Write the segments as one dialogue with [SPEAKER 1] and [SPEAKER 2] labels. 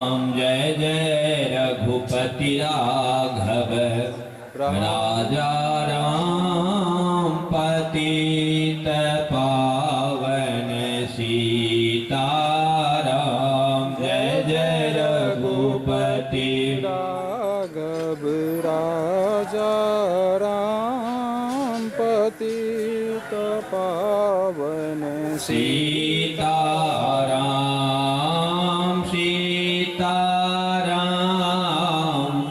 [SPEAKER 1] राम जय जय रघुपति राघव, राजा राम पतित पावन सीता राम जय जय रघुपति
[SPEAKER 2] राघव, राजा राम पतित पावन
[SPEAKER 1] सीता राम सीता राम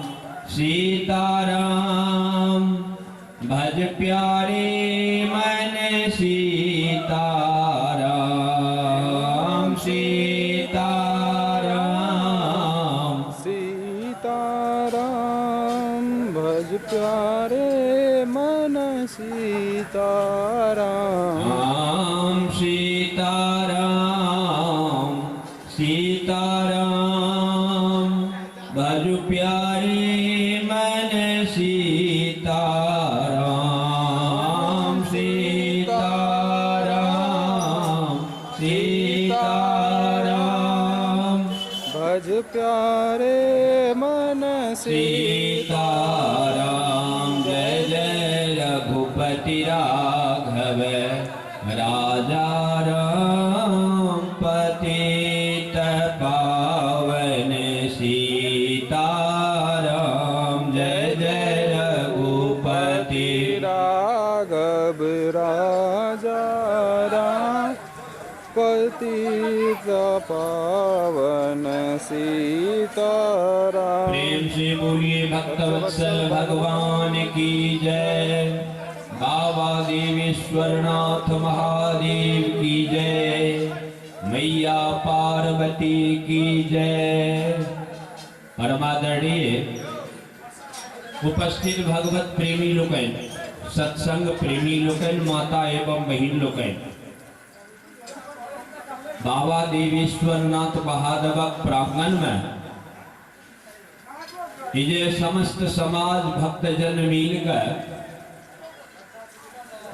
[SPEAKER 1] सीता राम भज प्यारे मन सीता राम सीता राम
[SPEAKER 2] सीता राम भज प्यारे मन सीता राम
[SPEAKER 1] राम सीता राम सीता राम भज प्यारे मन सीता राम सीता राम सीता राम
[SPEAKER 2] भज प्यारे मन
[SPEAKER 1] सीता राम जय जय रघुपति राघव, राजा राम पतित पावन सीता राम जय जय रघुपति
[SPEAKER 2] राघव, राजा राम पतित पावन सीता राम।
[SPEAKER 1] प्रेम से बोलिए भक्तवत्सल भगवान की जय, बाबा देवेश्वरनाथ महादेव की जय, मैया पार्वती की जय। परमादरणीय उपस्थित भगवत प्रेमी लोकनि, सत्संग प्रेमी लोकनि, माता एवं बहिन लोकनि, बाबा देवेश्वरनाथ महादेवक प्रांगण में जे समस्त समाज भक्तजन मिलकर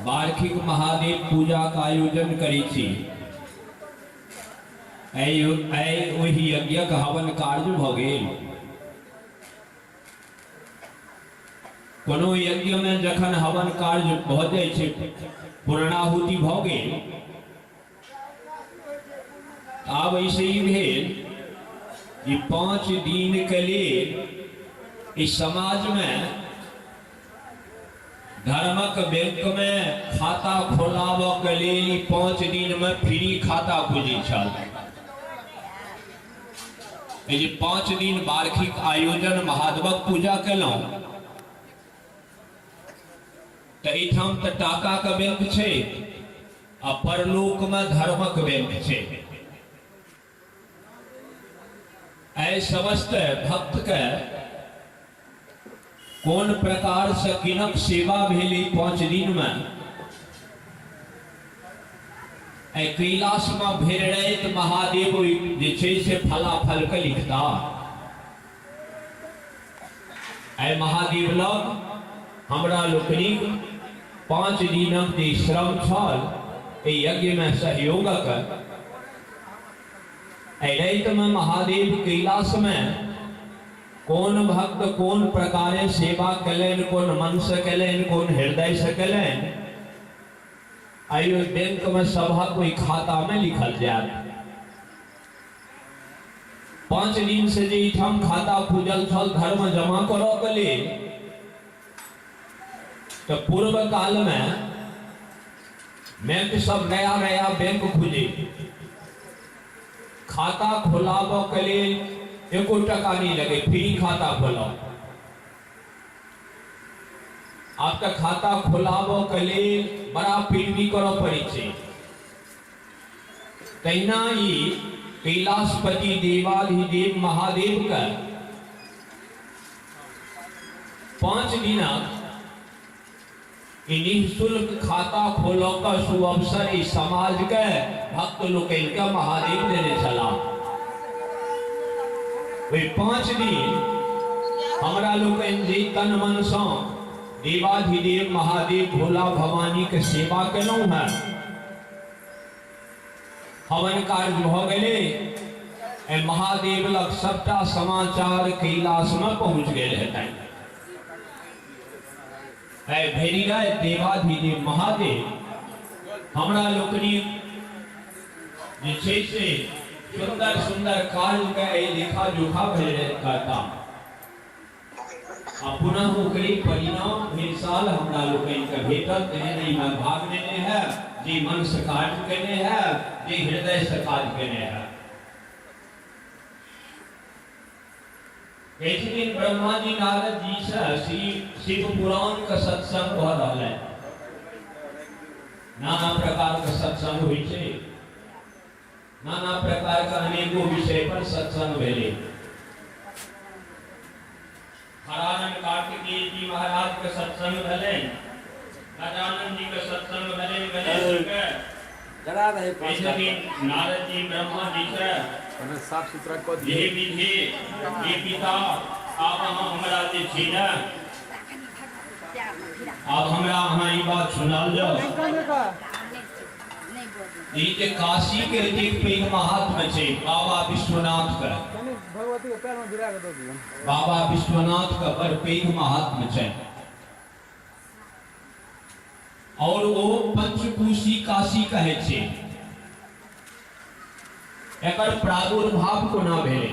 [SPEAKER 1] वार्षिक महादेव पूजा का आयोजन करै छी, ओहि यज्ञक हवन कार्य भ गेल। कोनो यज्ञ में जखन हवन कार्य भ जाइ छै, पूर्णाहुति भ गेल, आब ऐसे ही भेल कि 5 दिन के लेल इस समाज में धर्मक बैंक में खाता खोलाबऽ के लेल 5 दिन में फ्री खाता खुजै छल। जे 5 दिन वार्षिक आयोजन महादेवक पूजा केलहुँ तऽ एहिठाम तऽ टाका के बैंक छै आ परलोक में धर्मक बैंक छै। एहि समस्त भक्त के कोन प्रकार से किनक सेवा भेल 5 दिन में, एहि कैलाश में भेल राति महादेव जे छै से फलाफल के लिखता। एहि महादेव लग हमरा लोकनिक 5 दिनक जे श्रम छल एहि यज्ञ में सहयोगक, एहि राति में महादेव कैलाश में कोन भक्त कोन प्रकारे सेवा केलनि, कोन मन से केलनि, कोन हृदय से केलनि, एहि बैंक में सभक ओहि खाता में लिखल जायत। 5 दिन से जे एहिठाम खाता खुजल छल धर्म जमा करऽ के लेल, तऽ पूर्व काल में बैंक सब नया नया बैंक खुजे, खाता खोलाबऽ के लेल एको टका नहीं लगे, फ्री खाता खोलाओ। आब तऽ खाता खोलाबऽ के लेल बड़ा पैरवी करऽ पड़ै छै। तहिना ई कैलाशपति देवाधिदेव महादेव के 5 दिनक ई निःशुल्क खाता खोलऽ के सुअवसर ई समाज के भक्त लोकनि के महादेव देने छलाह। ओहि 5 दिन हमरा लोकनि जे तन मन सँ देवाधिदेव महादेव भोला भवानी के सेवा केलहुँ हेँ, हवन कार्य भऽ गेलै। महादेव लग सबटा समाचार कैलाश में पहुंच गेल हेतनि। भरि राति देवाधिदेव महादेव हमरा लोकनि जे छै से सुंदर सुंदर कार्य के एहि लेखा जोखा भरि राति करता आ पुनः ओकरे परिणाम भरि साल हमरा लोकनि के भेटल। तेहन एहिमे भाग लेने है जे मन से कार्य केने है, जे हृदय से कार्य केने है। किछु दिन ब्रह्मा जी नारद जी से श्री शिव पुराण के सत्संग भऽ रहल है। नाना प्रकार के सत्संग होइ छै, नाना प्रकार के अनेको विषय पर सत्संग भेलै। हरानंद कार्तिकेय जी महाराज के सत्संग भेलनि, गजानन जी के सत्संग भेलनि, गणेश जी के।
[SPEAKER 3] जरा रहे पाँच
[SPEAKER 1] किछु दिन नारद जी ब्रह्मा जी से
[SPEAKER 3] कने साफ सुथरा कऽ दियौ।
[SPEAKER 1] हे विधि हे पिता, आब अहाँ हमरा जे छी ने, आब हमरा अहाँ ई बात सुनाल जाओ। ई जे काशी के एतेक पैघ महात्म्य छै बाबा विश्वनाथ के,
[SPEAKER 2] कनि भगवती के पैर में भिड़ा के दऽ दियौ।
[SPEAKER 1] बाबा विश्वनाथ के बड़ पैघ महात्म्य छै और ओ पंचकोशी काशी कहै छै। एकर प्रादुर्भाव कोना भेलै,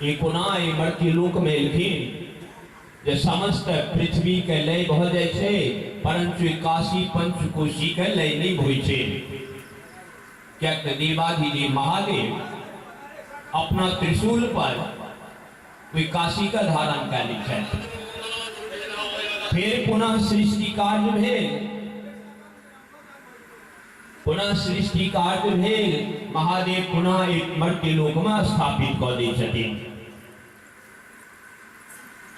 [SPEAKER 1] ई कोना एहि मृत्युलोक में एलखिन जे समस्त पृथ्वी के लय भऽ जाइ छै, परंतु काशी पंचकोशी के लय नहि होइ छै। किएक तऽ देवाधिदेव महादेव अपना त्रिशूल पर ओहि काशी के धारण कए लै छथि। फेर पुनः सृष्टि कार्य भेल, पुनः सृष्टि कार्य भेल, महादेव पुनः एक मर्त्यलोक में स्थापित कऽ दै छथिन।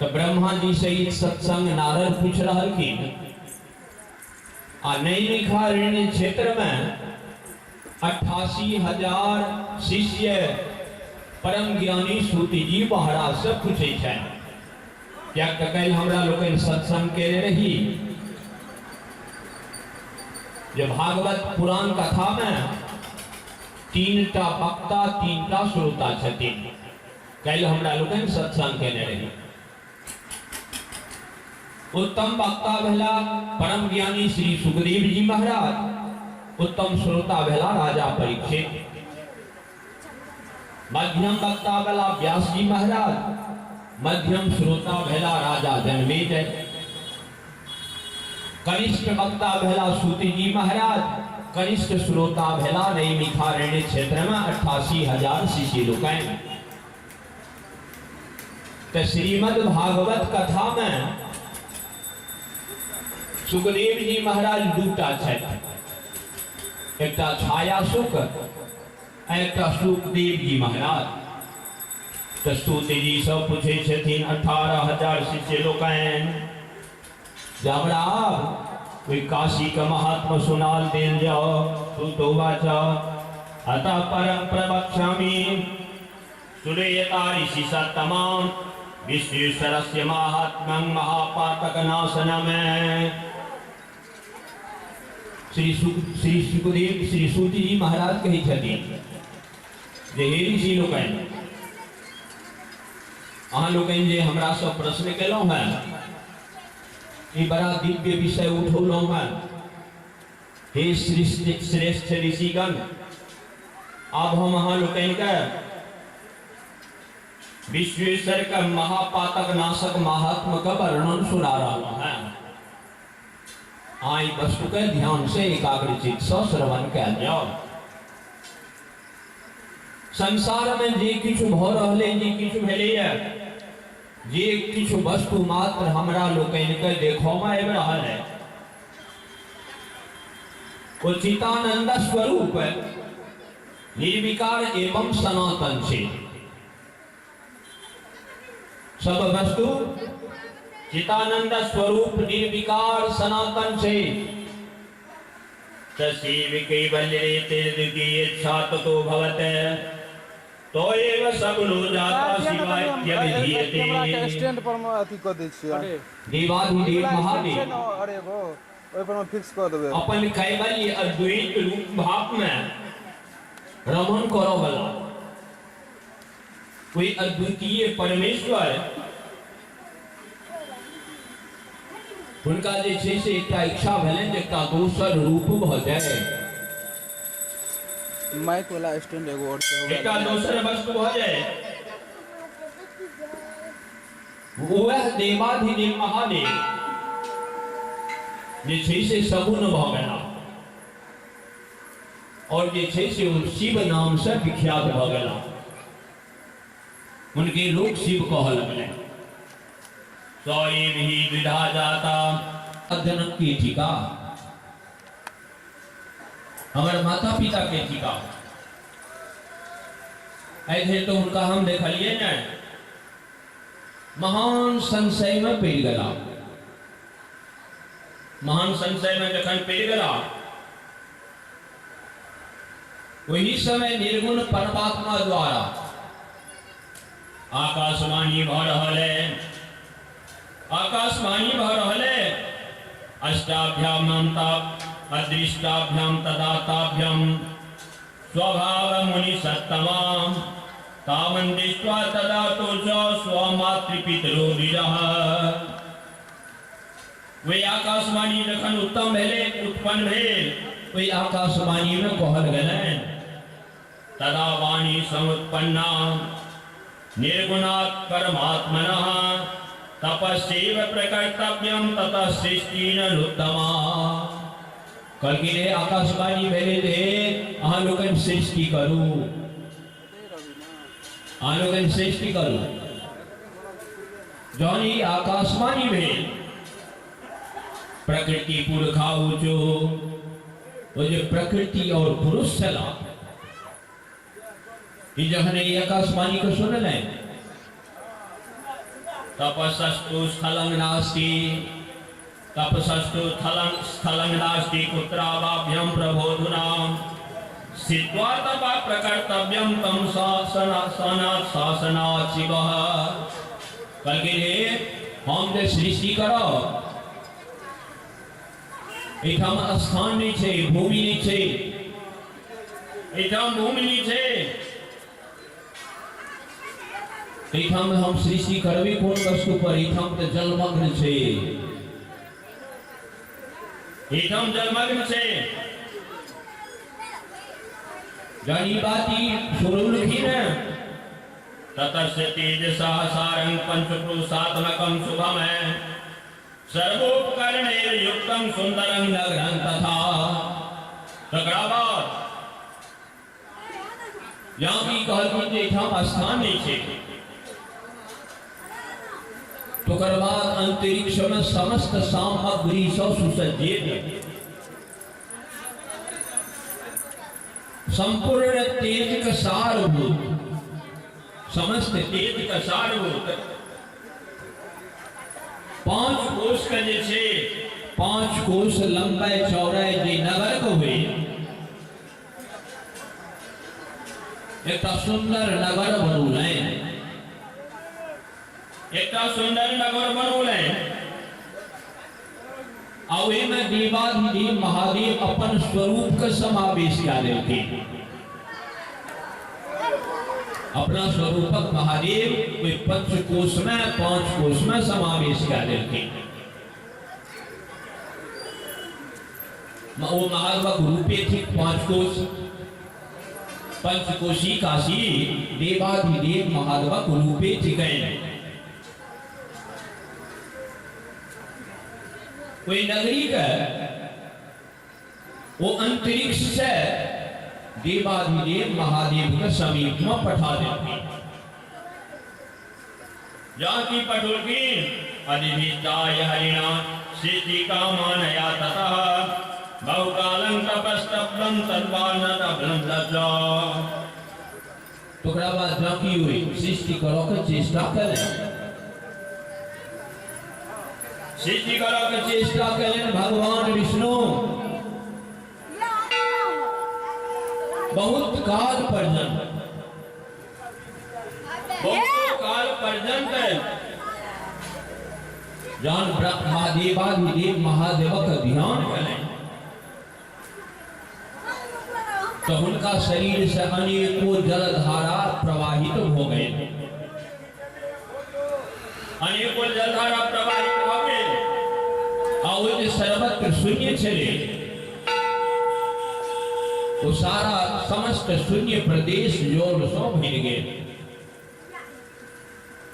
[SPEAKER 1] तऽ ब्रह्मा जी से ई सत्संग नारद पूछ रहलखिन आ नैमिषारण्य क्षेत्र में 88,000 शिष्य परम ज्ञानी सूति जी महाराज से पूछै छनि। किएक तऽ काल्हि हमरा लोकनि सत्संग केने रही जे भागवत पुराण कथा में 3टा वक्ता 3टा श्रोता छथिन। काल्हि हमरा लोकनि सत्संग केने रही। उत्तम वक्ता भेला परम ज्ञानी श्री सुखदेव जी महाराज, उत्तम श्रोता भेला राजा परीक्षित, मध्यम वक्ता भेला व्यास जी महाराज, मध्यम श्रोता भेला राजा जनमेजय, कनिष्ठ वक्ता भेला सूति जी महाराज, कनिष्ठ श्रोता भेला नैमिषारण्य क्षेत्र में 88,000 शिष्य लोकनि। तो श्रीमद् भागवत कथा में सुखदेव जी महाराज दूटा छथि, एकटा छाया सुख, एकटा सुखदेव जी महाराज। तो सूत जी सब पूछे छथिन 18,000 शिष्य लोकनि जे हमरा आब ओहि काशी के महात्मा सुनाल देल जाओ। सुतोवाच अतः परम प्रवक्ष्यामि सुरेयता ऋषि सत्तमां विश्वेश्वरस्य महात्म्यं महापातकनाशनम। श्री सुखदेव श्री सूति जी महाराज कहै छथिन जे हे ऋषि लोकनि, अहाँ लोकनि जे हमरा सँ प्रश्न केलहुँ हेँ, ई बड़ा दिव्य विषय उठौलहुँ हेँ। हे श्रेष्ठ ऋषिगण, आब हम अहाँ लोकनि के विश्वेश्वर के महापातक नाशक महात्म के वर्णन सुना रहलहुँ हेँ। आई वस्तु के ध्यान से एकाग्रचित सँ श्रवण कयल जाओ। संसार में जे किछु भऽ रहलै, जे किछु भेलैए, जे किछु वस्तु मात्र हमरा लोकनि के देखऽ में आबि रहल है, ओ चितानंद स्वरूप निर्विकार एवं सनातन छै। सब वस्तु चितानंद स्वरूप निर्विकार सनातन छै। तस्यैव कैवल्य रेतिर्द्वितीय इच्छा ततो भवते तो एव सगुणो जाता शिवाय
[SPEAKER 2] कैमरा के स्टैंड पर मे अथी कऽ दै छियै।
[SPEAKER 1] देवाधिदेव महादेव
[SPEAKER 2] अरे गो ओहि पर मे फिक्स कऽ देबै।
[SPEAKER 1] अपन कैवल्य अद्वैत रूप भाव में रमण करऽ वाला ओहि अद्वितीय परमेश्वर हुनका जे छै से एकटा इच्छा भेलनि जे एकटा दोसर रूप भऽ जाय।
[SPEAKER 2] माइक वाला स्टैंड एगो और सेहो
[SPEAKER 1] एकटा दोसर वस्तु भऽ जाय। वएह देवाधिदेव महादेव जे छै से सगुण भऽ गेला और जे छै से ओ शिव नाम से विख्यात भऽ गेला। हुनके लोक शिव कहऽ लगलनि। सएव ही द्विधा जाता जनक के थिका, हमर माता पिता के थिका। आइ धरि तऽ हुनका हम देखलियै नहि। महान संशय में पड़ि गेला। महान संशय में जखन पड़ि गेला वही समय निर्गुण परमात्मा द्वारा आकाशवाणी भऽ रहल है, आकाशवाणी भऽ रहल है। अष्टाभ्याम अदृष्टाभ्याम तदाताभ्याम स्वभाव मुनि सत्तमाम तामन दृष्ट्वा तदा तो स्वमातृपितरो द्विजः। वे आकाशवाणी जखन उत्तम भेले, उत्पन्न भेल, ओहि आकाशवाणी में कहल गेलनि तदा वाणी समुत्पन्ना निर्गुणात् परमात्मनः तपस्यैव प्रकर्तव्यं ततः सृष्टिरनुत्तमा। कहलखिन हे आकाशवाणी भेलै जे अहाँ लोकनि सृष्टि करू, अहाँ लोकनि सृष्टि करू। जहन ई आकाशवाणी भेल प्रकृति पुरखा ऊँचो, ओ जे प्रकृति और पुरुष छला, ई जखन ई आकाशवाणी के सुनलनि तपसस्तु स्थलं नास्ति, तपसस्तु स्थलं नास्ति कुत्रावाभ्यं प्रबोधुनां स्थित्वा तपा प्रकर्तव्यं तं शासनात् शासनात् शिवः। कहलखिन हे हम जे सृष्टि करब एहिठाम स्थान नहि छै, भूमि नहि छै, एहिठाम भूमि नहि छै, एहिठाम हम सृष्टि करबै कोन वस्तु पर? एहिठाम तऽ जलमग्न छै, एहिठाम जलमग्न छै। जहन ई बात ई सुनलखिन ततस्य तेजसा सारं पंचक्रोशात्मकं शुभम सर्वोपकरणैर् युक्तं सुन्दरं नगरं तथा। तकरा बाद जहाँ की कहलखिन जे एहिठाम स्थान नहि छै, तकर बाद अंतरिक्ष में समस्त सामग्री सँ सुसज्जित संपूर्ण तेज के सारभूत, समस्त तेज के सारभूत 5 कोस के जे छै, 5 कोस लंबाई चौड़ाई जे नगर के हुए एकटा सुंदर नगर बनौलनि, एकटा सुंदर नगर बनौलनि आ ओहिमे देवाधिदेव महादेव अपन स्वरूप के समावेश कए देलखिन। अपना स्वरूपक महादेव ओहि पंचकोश में, 5 कोश में समावेश कए देलखिन। ओ महादेवक रूपे थिक 5 कोश, पंचकोशी काशी देवाधिदेव महादेवक रूपे थिकनि। ओहि नगरी के ओ अंतरिक्ष से देवाधिदेव महादेव के समीप में पठा देलखिन। जहाँ की पठौलखिन अधिष्ठाय हरिणा सृष्टि कामानया ततः बहुकालं तपस्तप्तं तद्वानतभ्रं लज्जा। तकरा बाद जँ की ओहि सृष्टि करऽ के चेष्टा केलनि, सृष्टि करऽ के चेष्टा केलनि भगवान विष्णु बहुत काल पर्यंत, बहुत काल पर्यंत जहन महादेवाधिदेव महादेवक ध्यान केलनि तऽ हुनका शरीर से अनेको जलधारा प्रवाहित भऽ गेल। अनेको जलधारा प्रवाहित भऽ गेल आ ओ जे सर्वत्र शून्य छलै ओ सारा समस्त शून्य प्रदेश जलसँ भरि गेल।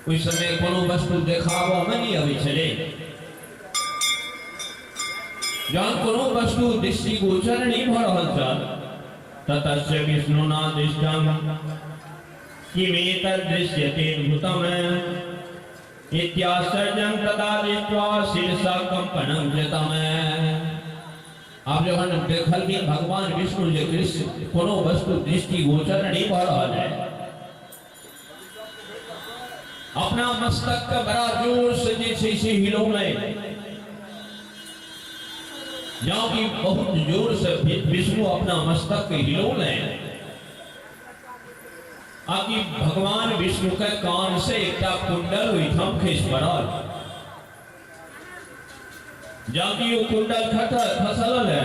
[SPEAKER 1] ओहि समय कोनो वस्तु देखाबऽमे नहि अबै छलै। जहन कोनो वस्तु दृष्टिगोचर नहि भऽ रहल छल ततस्य विष्णुना दृष्टम किमेतद् दृश्यते भूतम इत्याश्चर्यं तदा दृष्ट्वा शीर्षा कंपनं कृतम। आब जखन देखलखिन भगवान विष्णु जे कृष्ण कोनो वस्तु दृष्टिगोचर नहीं भऽ रहल है, अपना मस्तक के बड़ा जोर से जे छै से हिलौलनि। जँ कि बहुत जोर से विष्णु अपना मस्तक के हिलौलनि आ कि भगवान विष्णु के कान से एकटा कुंडल ओहिठाम खसि पड़ल। जँ कि ओ कुंडल खसल है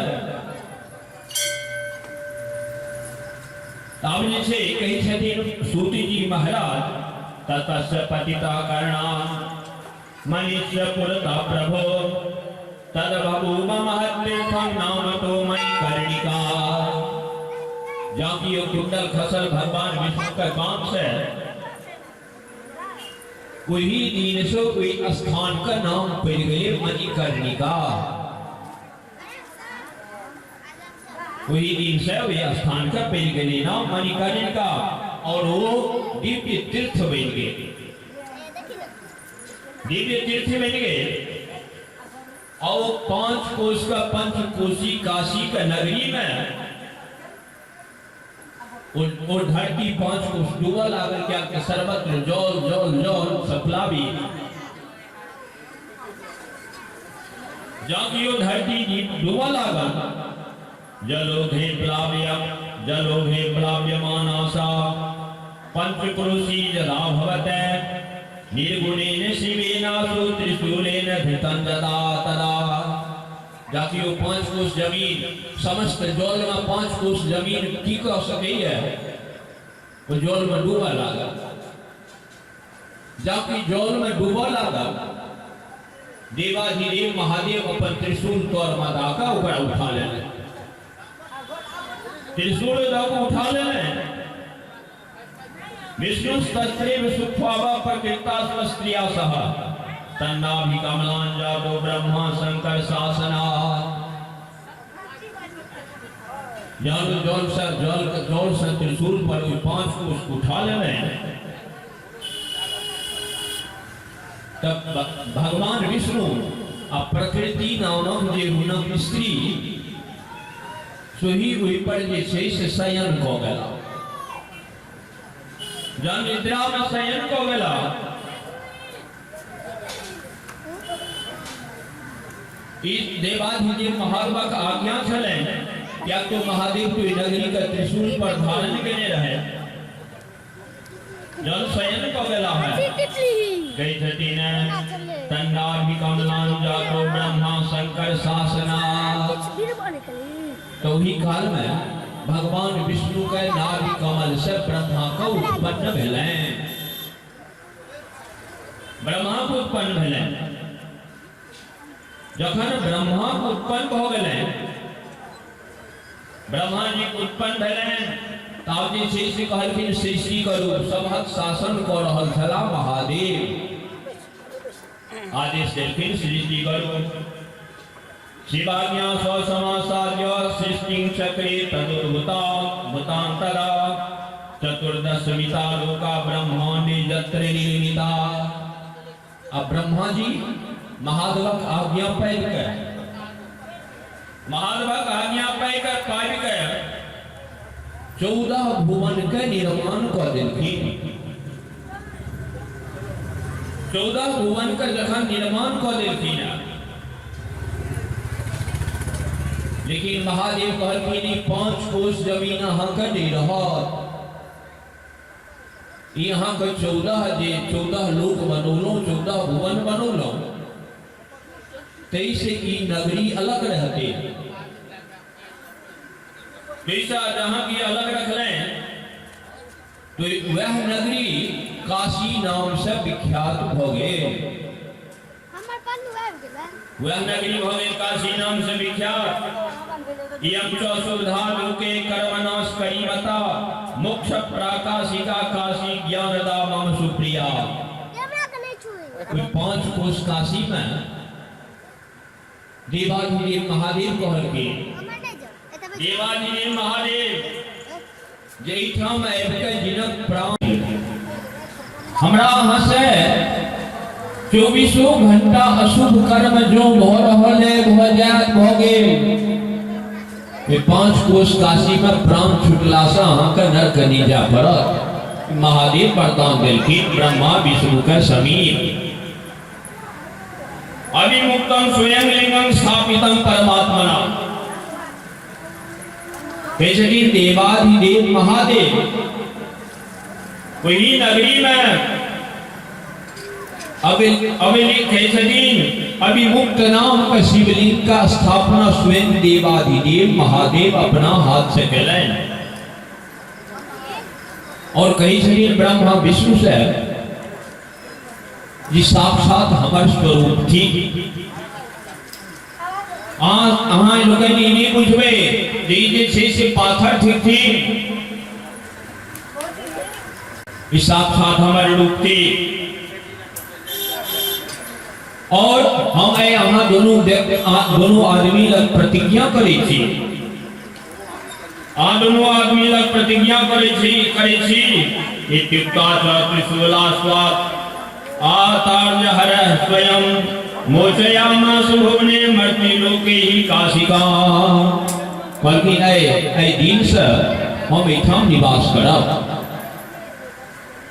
[SPEAKER 1] आब जे छै कहै छथिन सूती जी महाराज ततस्य पतिता कर्णा मनुष्य पुरता प्रभो तद बभूव महत्तीर्थं नाम तो मणिकर्णिका। जँ कि ओ कुंडल खसल भगवान विष्णु के कान से ओही दिन से ओहि स्थान के नाम पड़ि गेलै मणिकर्णिका। वही दिन से वही स्थान का पड़ि गेलै नाम मणिकर्णिका और वो दिव्य तीर्थ बनि गेल। दिव्य तीर्थ बनि गेल और 5 कोस का पंचकोशी काशी का नगरी में वो धरती 5 कोस डूबल लागल क्या कि सर्वत्र जल जल जल सप्लावी। जब यो धरती डूबल लागल जलोघे प्लाव्य जलोघे प्लाव्यमानासा पंचक्रोशी जदा भवते निर्गुणेन शिवेनासु त्रिशूलेन धृतं ददा तदा। जाकि वो 5 कोस जमीन समस्त जल में 5 कोस जमीन की कह सकैया वो जल में डूबा लागल। जाकि जल में डूबा लागल देवाधिदेव महादेव अपन त्रिशूल तौर में दाका ओकरा उठा लेने, त्रिशूल दऽ उठा लेने। विष्णु तस्त्रेव सुख्वावा प्रकृता स्वस्त्रिया सह तन्नाभि कमलां जातो ब्रह्मा शंकर शासना। जल जल से जल जल से त्रिशूल पर 5 कोस उठा लेने तब भगवान विष्णु आ प्रकृति नामक जे हुनक स्त्री सोही ओहि पर जे छै से शयन कऽ गेला। जहन निद्रा में शयन कऽ गेला ई देवाधिदेव महादेवक आज्ञा छलनि किया तो महादेव तो नगरी के त्रिशूल पर धारण केने रहे। जल शयन कऽ गेला है कहै छथिन तन्नाभि कमलां जातो ब्रह्मा शंकर शासना। तो ओही काल में भगवान विष्णु के नाभि कमल से ब्रह्मा के उत्पन्न भेलनि, ब्रह्मा के उत्पन्न भेलनि। जखन ब्रह्मा के उत्पन्न भऽ गेलनि, ब्रह्मा जी के उत्पन्न भेलनि, तब जे छै से कहलखिन सृष्टि करू, सभक शासन कऽ रहल छलाह महादेव। आदेश देलखिन सृष्टि करू। शिवाज्ञा स्वसमासाद्य सृष्टि चक्रे तदुद्भुता भूतांतरा चतुर्दशमिता लोका ब्रह्मांडे जत्र निर्मिता। अब ब्रह्मा जी महादेवक आज्ञा पाबि कऽ, महादेवक आज्ञा पाबि कऽ 14 भुवन के निर्माण कऽ देलखिन। 14 भुवन के जखन निर्माण कऽ देलखिन, लेकिन महादेव कहलखिन ई 5 कोस जमीन अहाँके नहि रहत, ई अहाँके 14 जे 14 लोक बनौलहुँ, 14 भुवन बनौलहुँ, ताहिसँ ई नगरी अलग रहतै। पैसा जहाँ की अलग रखलें तो वह नगरी काशी नाम से विख्यात भ गेल। वह नगरी भ गेल काशी नाम से विख्यात। यम च सुविधा लोके कर्मनाश करीमता मोक्ष प्राकाशिका काशी ज्ञानदा मम सुप्रिया। 5 कोस काशी में देवाधिदेव महादेव कहलखिन, देवाधिदेव महादेव जे एहिठाम आबि कऽ जिनक प्राण हमरा अहाँ से 24 घंटा अशुभ कर्म जो भऽ रहल है भऽ जायत भऽ गेल। 5 कोस काशी में प्राण छुटला से अहाँके नरक नहि जाय पड़त। महादेव वरदान देलखिन ब्रह्मा विष्णु के समीप। अभिमुक्तम स्वयं लिंगम स्थापितम परमात्मना। कहै छथिन देवाधिदेव महादेव ओहि नगरी में कहै छथिन अभिमुक्त नाम के शिवलिंग का स्थापना स्वयं देवाधिदेव महादेव अपना हाथ से केलनि। और कहै छथिन ब्रह्मा विष्णु से जी साक्षात हमर स्वरूप थी। अहाँ लोकनि ई नहि बुझबै जे ई जे छै से पाथर थिकथिन, ई साक्षात हमर रूप थी। और हम आइ अहाँ दोनों आदमी लग प्रतिज्ञा करै छी, अहाँ दोनों आदमी लग प्रतिज्ञा करै छी इत्युक्ता च त्रिशूला स्वात आतार्य हर स्वयं मोचयामास भुवने मर्त्य लोके ही काशिका। कहलखिन एहि दिन से हम एहिठाम निवास करब,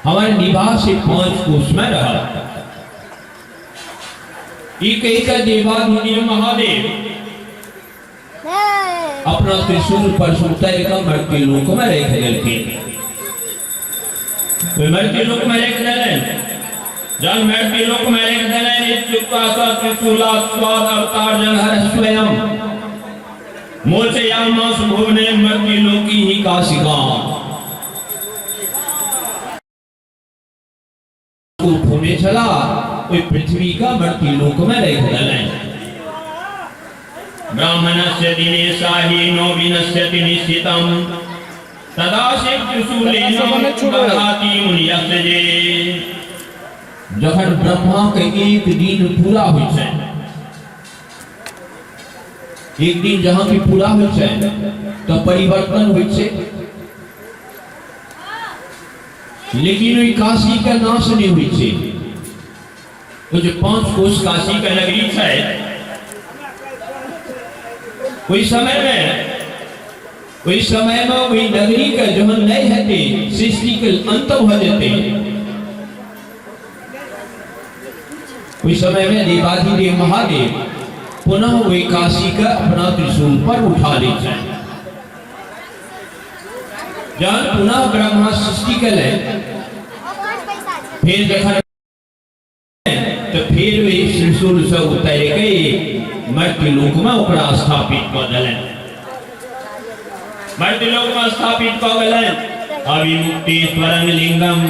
[SPEAKER 1] हमर निवास 5 कोस में रहत। ई कहि कऽ देवाधिदेव महादेव अपना त्रिशूल पर उतारि कऽ मृत्यु लोक में राखि देलखिन। मृत्यु लोक में राखि देलनि। जहन मृत्यु लोक में राखि देलनि इत्युक्ता स त्रिशूला स्वाद अवतार जंहर स्वयं मोचयामास भुवने मृत्यु लोकी ही काशिका। उठौने छला ओहि पृथ्वी का मृत्यु लोक में राखि देलनि। ब्राह्मणस्य दिने साहि नो विनश्यति निश्चितम तदा शिव त्रिशूलेन बधाति मुनियस्य जे। जखन ब्रह्मा के एक दिन पूरा होइ छै, एक दिन जहाँ की पूरा होइ छै तऽ परिवर्तन होइ छै, लेकिन ओहि काशी के नाश नहि होइ छै। ओ जे 5 कोस काशी के नगरी छै ओहि समय में ओहि नगरी के जहन नहि हेतै, सृष्टि के अंत भऽ जेतै, ओहि समय में देवाधिदेव महादेव पुनः ओहि काशी के अपना त्रिशूल पर उठा लै छै। जहन पुनः ब्रह्मा सृष्टि केलनि, फेर जखन तऽ फेर ओहि त्रिशूल से उतारि के मृत्यु लोक में ओकरा स्थापित कऽ देलनि। मृत्यु लोक में स्थापित कऽ गेलनि। अविमुक्तेश्वरं लिंगम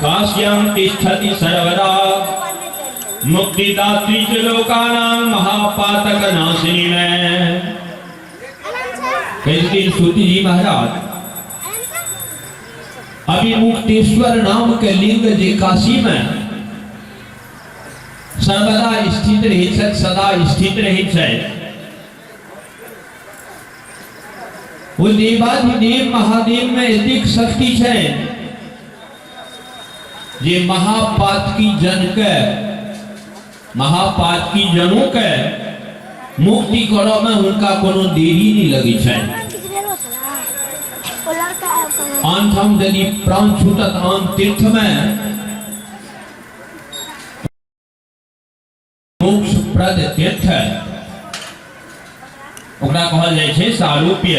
[SPEAKER 1] काश्यां तिष्ठति सर्वदा मुक्तिदात्री च लोकानां महापातक नाशिनी में। कहलखिन सूती जी महाराज अभिमुक्तेश्वर नाम के लिंग जे काशी में सर्वदा स्थित रहै छथि, सदा स्थित रहै छथि, ओ देवाधिदेव महादेव में एतेक शक्ति छै जे महापातकी जन के, महापातकी जनों के मुक्ति करऽ में हुनका कोनो देरी नहीं लगे छनि। आन ठाम यदि प्राण छूटत आन तीर्थ में मोक्षप्रद तीर्थ ओकरा कहल जाइ छै सारूप्य।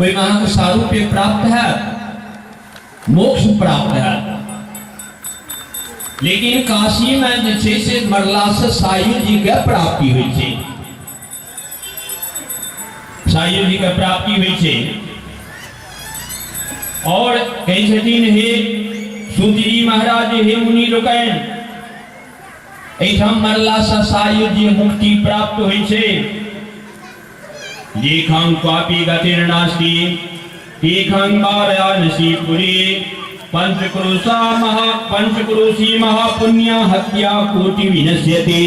[SPEAKER 1] ओहिमे अहाँके सारूप्य प्राप्त हैत, मोक्ष प्राप्त हैत। लेकिन काशी में जे छै से मरला से सायु जी के प्राप्ति होइ छै। सायुज्य के प्राप्ति होइ छै। और कहै छथिन, हे सूतजी महाराज, हे मुनि लोकनि, एहिठाम मरलासँ सायुज्य मुक्ति प्राप्त होइ छै। जेखां क्वापि गतिर्नास्ति तीखां वाराणसी पुरी पंचक्रोशा महा पंचक्रोशी महापुण्य हत्या कोटि विनश्यति।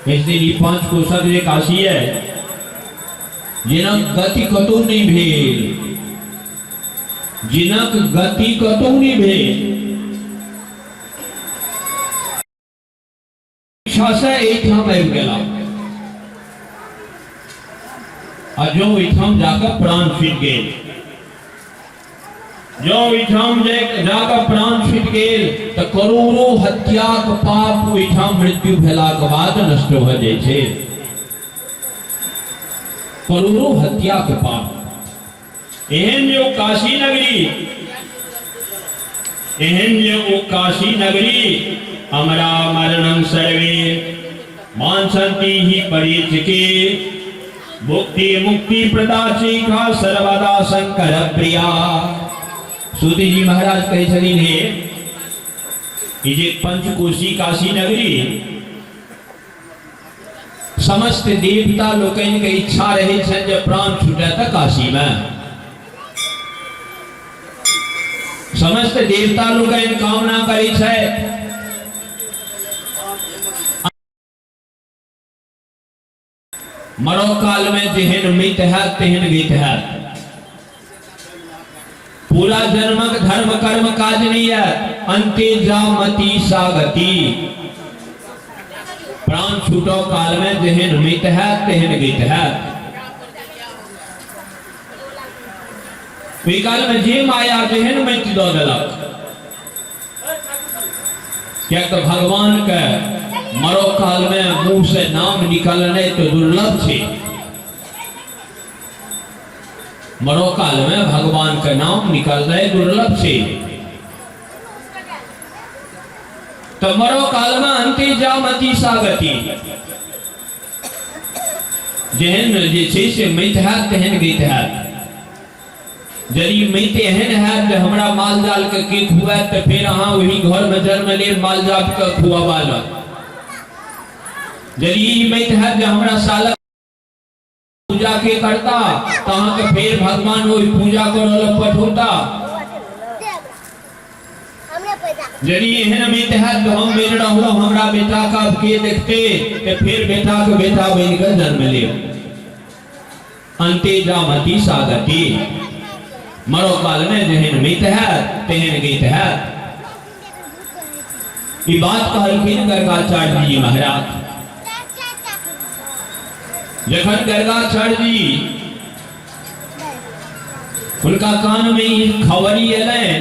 [SPEAKER 1] इसलिए ई पांच कोशक जे काशी है, जिनक गति कतौ नहीं भेल, जिनक गति कतौ नहीं भेल, इच्छा से एहिठाम आबि गेला आ जो ओहिठाम जाकर प्राण छूटि गेल, जो ओहिठाम जाकर प्राण छूटि गेल तऽ करोड़ों हत्याक पाप ओहिठाम मृत्यु भेलाक बाद नष्ट भऽ जाइ छै। करोड़ों हत्याक पाप। एहन जे ओ काशी नगरी, एहन जे ओ काशी नगरी, अमरा मरणं सर्वे वांछन्ति ही परीचके मुक्ति मुक्ति प्रदा चेखा सर्वदा शंकर प्रिया। सूती जी महाराज कहै छथिन, हे ई जे पंचकोशी काशी नगरी, समस्त देवता लोकनि के इच्छा रहै छनि जे प्राण छूटे तऽ काशी में। समस्त देवता लोकनि कामना करै छथि। मरो काल में जेहन मित हैत तेहन गीत हैत। पूरा जन्मक धर्म कर्म काज नहीं है, अंते जामती सागति। प्राण छूटो काल में जेहन मित हैत तेहन गीत हैत। ओहि काल में जे माया जेहन मित दऽ देलक, किएक तऽ भगवान के मरो काल में मुंह से नाम निकलने तो दुर्लभ छै। मरो काल में भगवान के नाम निकलने दुर्लभ छै। तो मरो काल में अंति जामति सागति, जेहन जे छै से मृत हैत तेहन गीत हैत। यदि मृत एहन हैत जे हमरा माल जाल के के खुआत, तऽ फेर अहाँ ओहि घर में जन्म लेब माल जाल के खुआबा लए। यदि ई मृत हैत जे हमरा सालक पूजा के करता, तऽ अहाँके फेर भगवान ओहि पूजा करऽ लए पठौता। यदि एहन मृत हैत तऽ हम मरि रहलहुँ, हमरा बेटा के आब के देखते, तऽ फेर बेटा के बेटा बनि कऽ जन्म लेब। अन्ते जामति सागति, मरो काल में जेहन मित हैत तेहन गीत हैत। ई बात कहलखिन गर्गाचार्य जी महाराज। जखन गर्गाचार्य जी हुनका कान में ई खबरी एलनि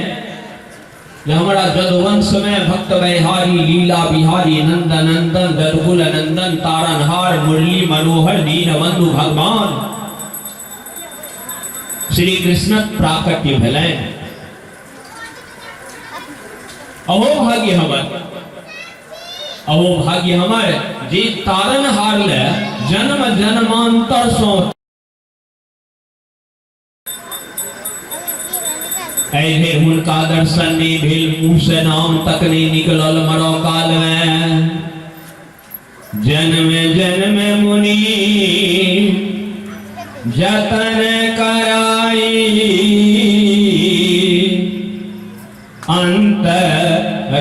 [SPEAKER 1] जे हमरा जदुवंश में भक्त बिहारी लीला बिहारी नंद नंदन जदुकुल नंदन तारनहार मुरली मनोहर दीनबंधु भगवान श्री कृष्णक प्राकट्य भेलनि, अहो भाग्य हमर, अहो भाग्य हमर जे तारनहार ले जन्म जन्मांतर सं एहि बेर हुनका दर्शन नहि भेल, मुँह से नाम तक नहि निकलल मरो काल में। जन्म जन्म मुनि जतन कराई अंत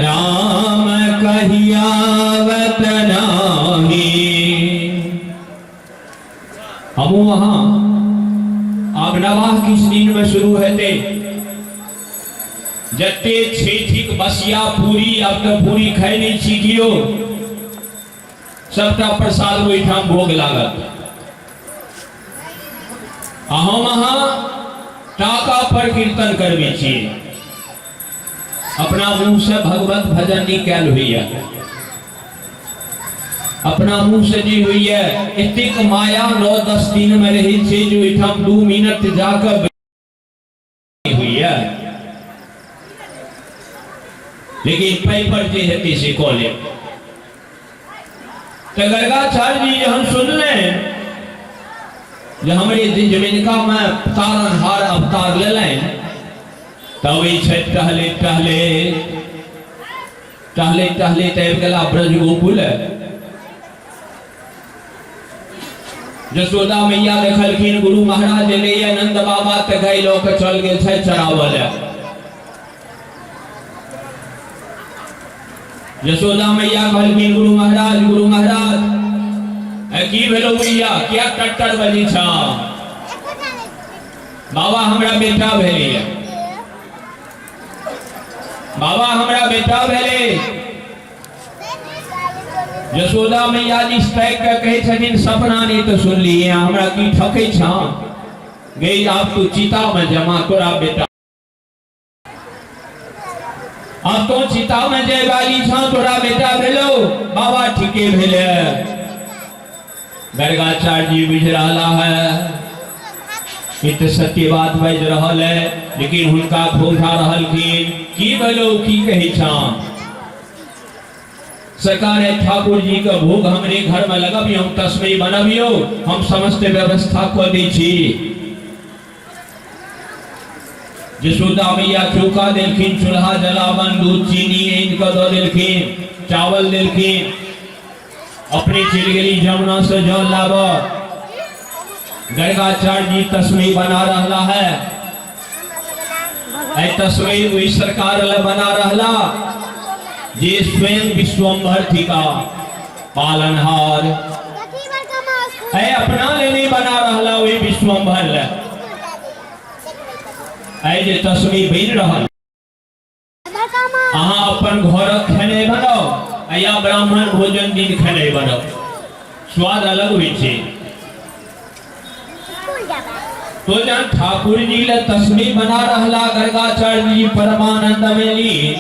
[SPEAKER 1] राम कहियावत नाही। हमहूँ अहाँ आब नवाह किछु दिनमे शुरू हेतै, जते छठिक बसिया पूरी, आब तऽ पूरी खाइ नहि छी कियो, सबटा प्रसाद ओहिठाम भोग लागत। आ हम अहाँ टाका पर कीर्तन करबै छी, अपना मुँह से भगवत भजन नहि कयल होइया, अपना मुंह से जे होइए। एतेक माया 9-10 दिन में रहै छै जे ओहिठाम 2 मिनट जाकऽ होइए, लेकिन पाइ पर जे हेतै से कऽ लेब। तऽ गर्गाचार्य जी जहन सुनलनि जे हमरे जमीनका में तारनहार अवतार लेलनि तब ई छथि टहले टहले टहले टहले आबि गेला ब्रज गोकुल। जसोदा मैया देखलखिन गुरु महाराज एलैया नंद बाबा तऽ गाय लऽ कऽ चल गेल छथि चराबऽ लए। यशोदा मैया कहलखिन गुरु महाराज, गुरु महाराज, की भेलो मैया, किया टट्टर बजी छ? बाबा हमरा बेटा भेलै, बाबा हमरा बेटा भेलै। यशोदा मैया जी ताकि के कहै छथिन सपना नहीं तो सुनलिए, हमरा की ठकै छ गई, आब तू चिता में जमा तोरा बेटा, अब तो चिता में जाय वाली छ, तोरा बेटा भेलो। बाबा ठीके भेले। गर्गाचार्य जी बुझ रहा है ई तऽ सत्य बात बाजि रहल है, लेकिन हुनका घोघा रहलखिन की भेलो, की कहै छ सरकार, ठाकुर जी के भोग हमरे घर में लगबियो, हम तस्मई बनबियो, हम समस्त व्यवस्था कऽ दै छी। यशोदा मैया चौका देलखिन, चूल्हा जलावन, दूध चीनी आनि कऽ दऽ देलखिन, चावल देलखिन, अपने चलि गेली जमुना से जल लाबऽ। गर्गाचार्य जी तस्मई बना रहला है, एहि तस्मई ओहि सरकार लए बना रहला जे स्वयं विश्वम्भर थिका, पालनहार है, अपना ले नहीं बना रहला वही विश्वम्भर ले। है जे तस्वीर बनि रहल, अहाँ अपन घरक खेनाइ बनाउ या ब्राह्मण भोजन दिन खेनाइ बनाउ, स्वाद अलग होइ छै। तो जहन ठाकुर जी ले तस्वीर बना रहला गर्गाचार्य जी परमानंद में लीन,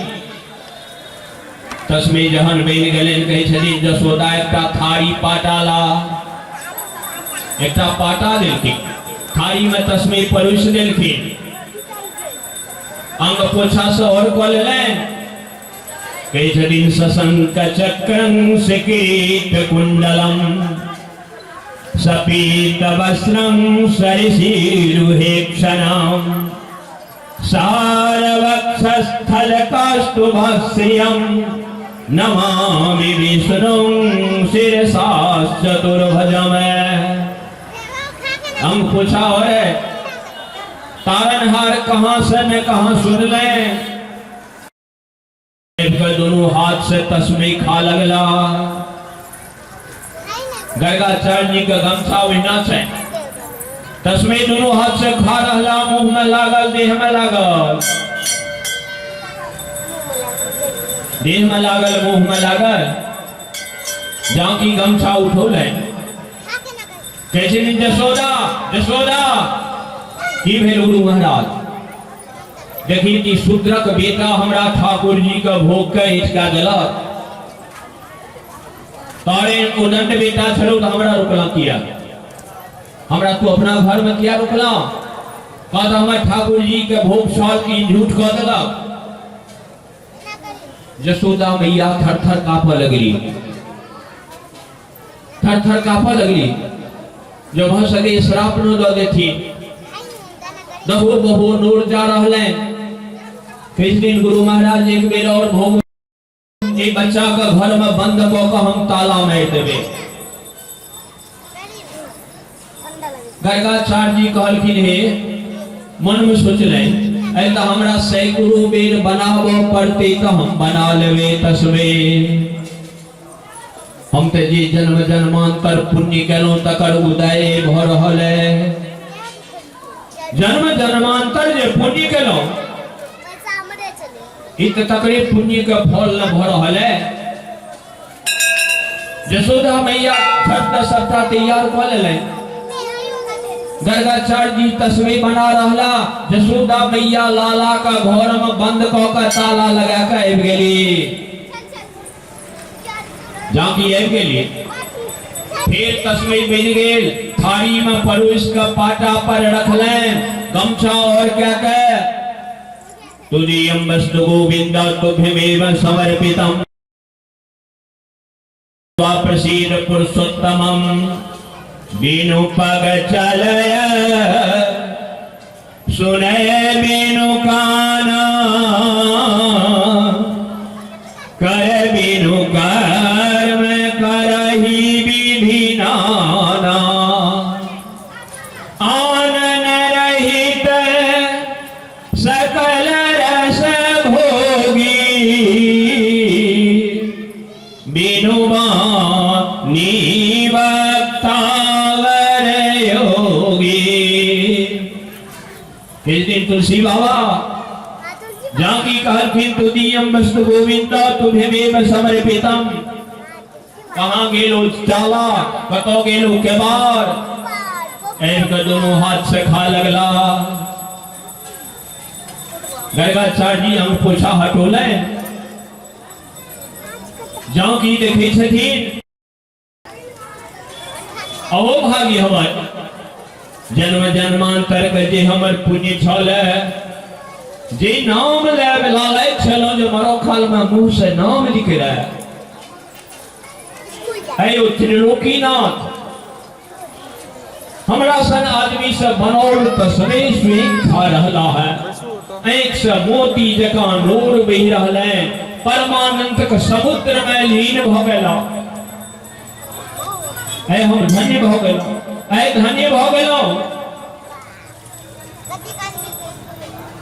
[SPEAKER 1] तस्मी जहन बनि गेलनि, कहै छथिन जसोदा एकटा थारी पाटा ला, एकटा पाटा देलखिन, थारी में तस्मी परोसि देलखिन, अंग पोछा से और कऽ लेलनि। कहै छथिन सशंक चक्रं सिकीट कुंडलम सपीत वस्त्रं सरिसीरुहेक्षणम् सारवक्षस्थलकास्तुभश्रियं नमामि विष्णुं शिरसाश्चतुर्भुजम्। अंग पूछा और तारनहार कहाँ से न कहाँ सुन ले, दोनों हाथ से तस्मी खा लगला। गर्गाचार्य जी का गमछा ओहिना छै, तस्मी दोनों हाथ से खा रहला, मुंह में लागल, देह में लागल, देह में लागल, मुंह में लागल। जाकी गमछा उठौलनि, कहै छथिन जसोदा, जसोदा, की भेल गुरु महाराज? देखी कि शूद्रक बेटा हमरा ठाकुर जी के भोग के हिचका देलक, तारे उदंड बेटा छलौ तऽ हमरा रोकला किया, हमरा तू अपना घर में किया रोकला? कह तऽ हमर ठाकुर जी के भोग छल, ई झूठ कह देलक। यशोदा मैया थर थर कांपऽ लगली, थर थर कांपऽ लगली, जब भऽ सके श्राप न दऽ देथिन। दहो बहो नोर जा रहलनि। किछु दिन गुरु महाराज एक बेर और भोग एहि बच्चा के घर में बंद कऽ कऽ हम ताला मारि देबै। गर्गाचार्य जी कहलखिन हे, मन में सोचलनि एहि तऽ हमरा सैकड़ों बेर बनाबऽ पड़तै तऽ हम बना लेबै तस्मे। हम तऽ जे जन्म जन्मांतर पुण्य केलहुँ तकर उदय भऽ रहल है। जन्म जन्मांतर जे पुण्य केलहुँ ई तऽ तकरे पुण्य के फल न भऽ रहल है। यशोदा मैया झट सबटा तैयार कऽ लेलनि। गर्गाचार्य जी तस्वीर बना रहला, यशोदा मैया लाला का घर में बंद कऽ के ताला लगा के आबि गेली। झांकी आबि गेली, फेर तस्वीर बनि गेल, थारी में परोसि के पाटा पर रखलनि, गमछा और क्या के तुदीयं वस्तु गोविंद तुभ्यमेव समर्पितम् प्रसीद पुरुषोत्तमम् बिनु पग चलय सुनय बिनु काना, कर बिनु कर्म करही विधि नाना, आनन रहित सकल रस भोगी, बिनु बानी बख्तावर योगी। किस दिन तुलसी बाबा जाकी कहलखिन तुदीयम वस्तु गोविंद तुभ्यमेव समर्पितम। कहाँ गेलो चाला, कतौ गेलो केबार, आबि कऽ दोनों हाथ से खा लगला। गर्गाचार्य जी अंग पोछा हटौलनि, जँ की देखै छथिन अहो भाग्य हमर, जन्म जन्मांतर के जे हमर पुण्य छल, जे नाम लेब लालय छलहुँ जे मरो काल में मुंह से नाम निकले, है ओ त्रिलोकीनाथ, हमरा सन आदमी सब बनौल तऽ स्वयं स्वयं खा रहला है, आँखि से मोती जकाँ नोर बहि रहलै, परमानंद के समुद्र में लीन भऽ गेला। ऐ हम धन्य भऽ गेलहुँ, ऐ धन्य भऽ गेलहुँ।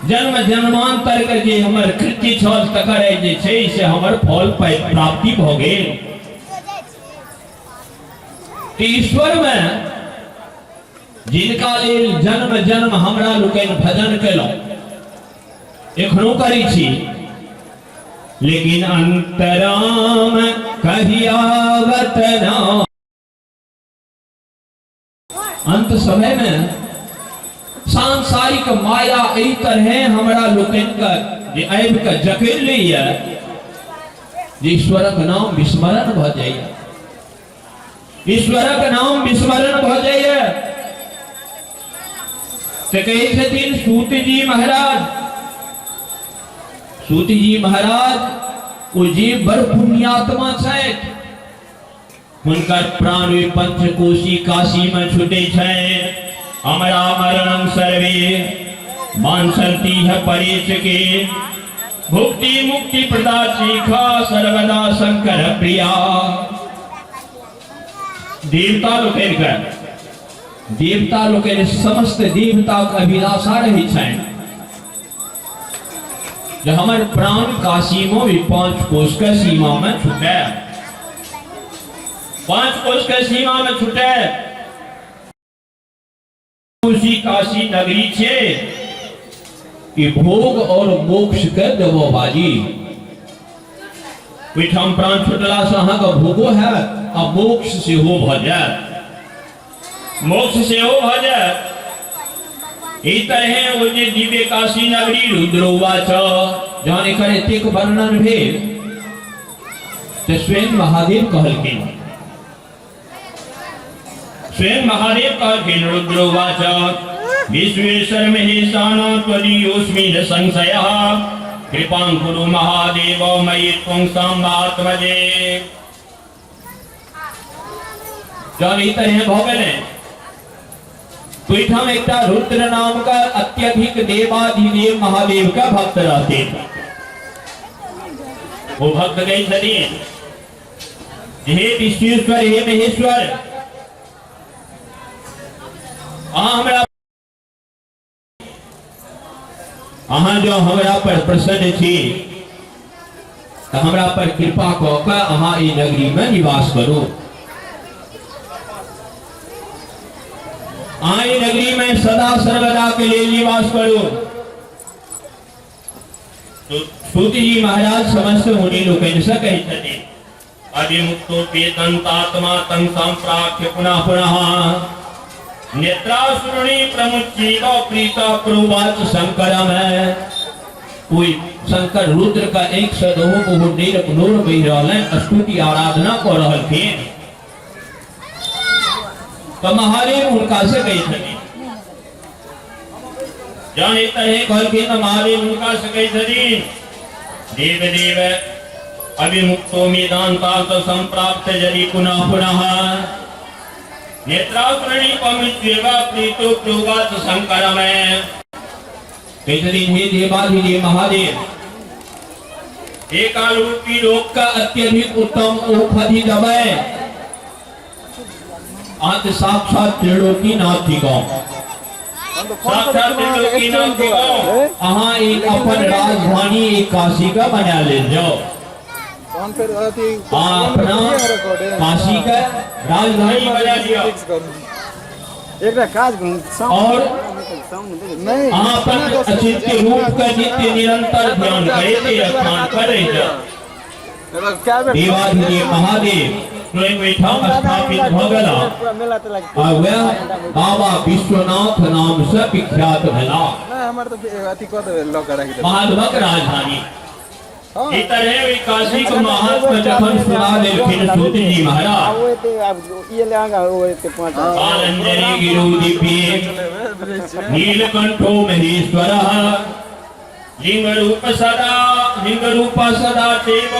[SPEAKER 1] जन्म जन्मांतर के जे हमर कृत्य छल तकर जे छै से हमर फल प्राप्ति भऽ गेल। ईश्वर में जिनका लेल जन्म जन्म हमरा लोकनि भजन केलहुँ, एखनो करै छी, लेकिन अंतराम कहियावत ना। अंत समय में सांसारिक माया एहि तरहे हमरा लोकनि के जे आबि के जकड़ि लैए जे ईश्वरक नाम विस्मरण भऽ जाइए, ईश्वरक नाम विस्मरण भऽ जाइए। तऽ कहै छथिन सूत जी महाराज, सूत जी महाराज ओ जे बड़ पुण्यात्मा छथि, हुनकर प्राण ओहि पंचकोशी काशी में छूटे छनि। हमरा मरणम सर्वे वांछन्ति है परेच के, भुक्ति मुक्ति प्रदा शिखा सर्वदा शंकर प्रिया। देवता लोकनि के, देवता लोकनि समस्त देवता के अभिलाषा रहै छनि जे हमर प्राण काशी में भी 5 कोस के सीमा में छूटे, 5 कोस के सीमा में छूटे। कोसी काशी नगरी छे कि भोग और मोक्ष के देवोबाजी। ओहिठाम प्राण छुटला से अहाँके भोगो हैत आ मोक्ष सेहो भऽ जायत, मोक्ष सेहो भऽ जायत। एहि तरहे ओ जे दिव्य काशी नगरी रुद्रोवाच, जहन एकर एतेक वर्णन भेल तऽ स्वयं महादेव कहलखिन, स्वयं महादेव कहलखिन रुद्रोवाच विश्वेश्वर महेशान त्वदीयोऽस्मि न संशयः, कृपां कुरु महादेव मयि त्वं साम्बात्मजे। जहन ई तरह भऽ गेलै तो एहिठाम एकटा रुद्र नाम का अत्यधिक देवाधिदेव महादेव का भक्त रहते। वो भक्त गई छथिन, हे विश्वेश्वर, हे महेश्वर, अहाँ हमरा, अहाँ जो हमरा पर प्रसन्न छी तऽ हमरा पर कृपा कऽ कऽ अहाँ एहि नगरी में निवास करू। अहाँ एहि नगरी में सदा सर्वदा के लेल निवास करू। तो सूत जी महाराज समस्त मुनि लोकनि से कहै छथिन, अविमुक्तो वेदंतात्मा तं संप्राप्य पुनः पुनः नेत्रासुरणी प्रमुच्येव प्रीता प्रोवाच शंकरम। कोई शंकर रुद्र का एक सौ दो बहु नीर नूर बहि रहल हैं, स्तुति आराधना कऽ रहलखिन। तऽ महादेव हुनका से कहै छथिन, जहन एहि तरहे कहलखिन तऽ महादेव हुनका से कहै छथिन, देव देव अभिमुक्तो मेदांतार्थ संप्राप्त यदि पुनः पुनः। नेत्रावरणीपमित्येव प्रीतो प्रोगात शंकरमय। कहै छथिन हे देवाधिदेव महादेव, एकालरूपी रोग का अत्यधिक उत्तम औषधि दवाई आज साक्षात त्रिलोकी नाथ थिकौ। साक्षात त्रिलोकी नाथ थिकौ। अहाँ एक अपन राजधानी एक काशी का बना ले जाओ।
[SPEAKER 2] तहन फेर अथी
[SPEAKER 1] अहाँ अपना काशी का राजधानी बना लिया।
[SPEAKER 2] फिक्स करू।
[SPEAKER 3] एकटा काज करू
[SPEAKER 1] और
[SPEAKER 2] नहीं
[SPEAKER 1] अहाँ अपन अचिंत्य रूप का नित्य निरंतर ध्यान करैत स्थान पर रहि जाउ।
[SPEAKER 3] कए बेर
[SPEAKER 1] देवाधिदेव महादेव स्वयं ओहिठाम स्थापित भऽ गेला
[SPEAKER 3] पूरा मेला तेला
[SPEAKER 1] आ वएह बाबा विश्वनाथ नाम से विख्यात भेला।
[SPEAKER 2] नहि हमर तऽ अथी कऽ देबै, लऽ कऽ राखि देबै।
[SPEAKER 1] महादेवक राजधानी।
[SPEAKER 2] हँ।
[SPEAKER 1] ई तरहे ओहि काशीक महात्म्य जखन सुना देलखिन सूत जी महाराज,
[SPEAKER 3] आब ओ एते आब ई एलै आगाँ, ओ एते पाँच।
[SPEAKER 1] कालंजरी गिरु दिव्ये नीलकंठो महेश्वर लिंग रूप सदा लिंग रूप सदा शिव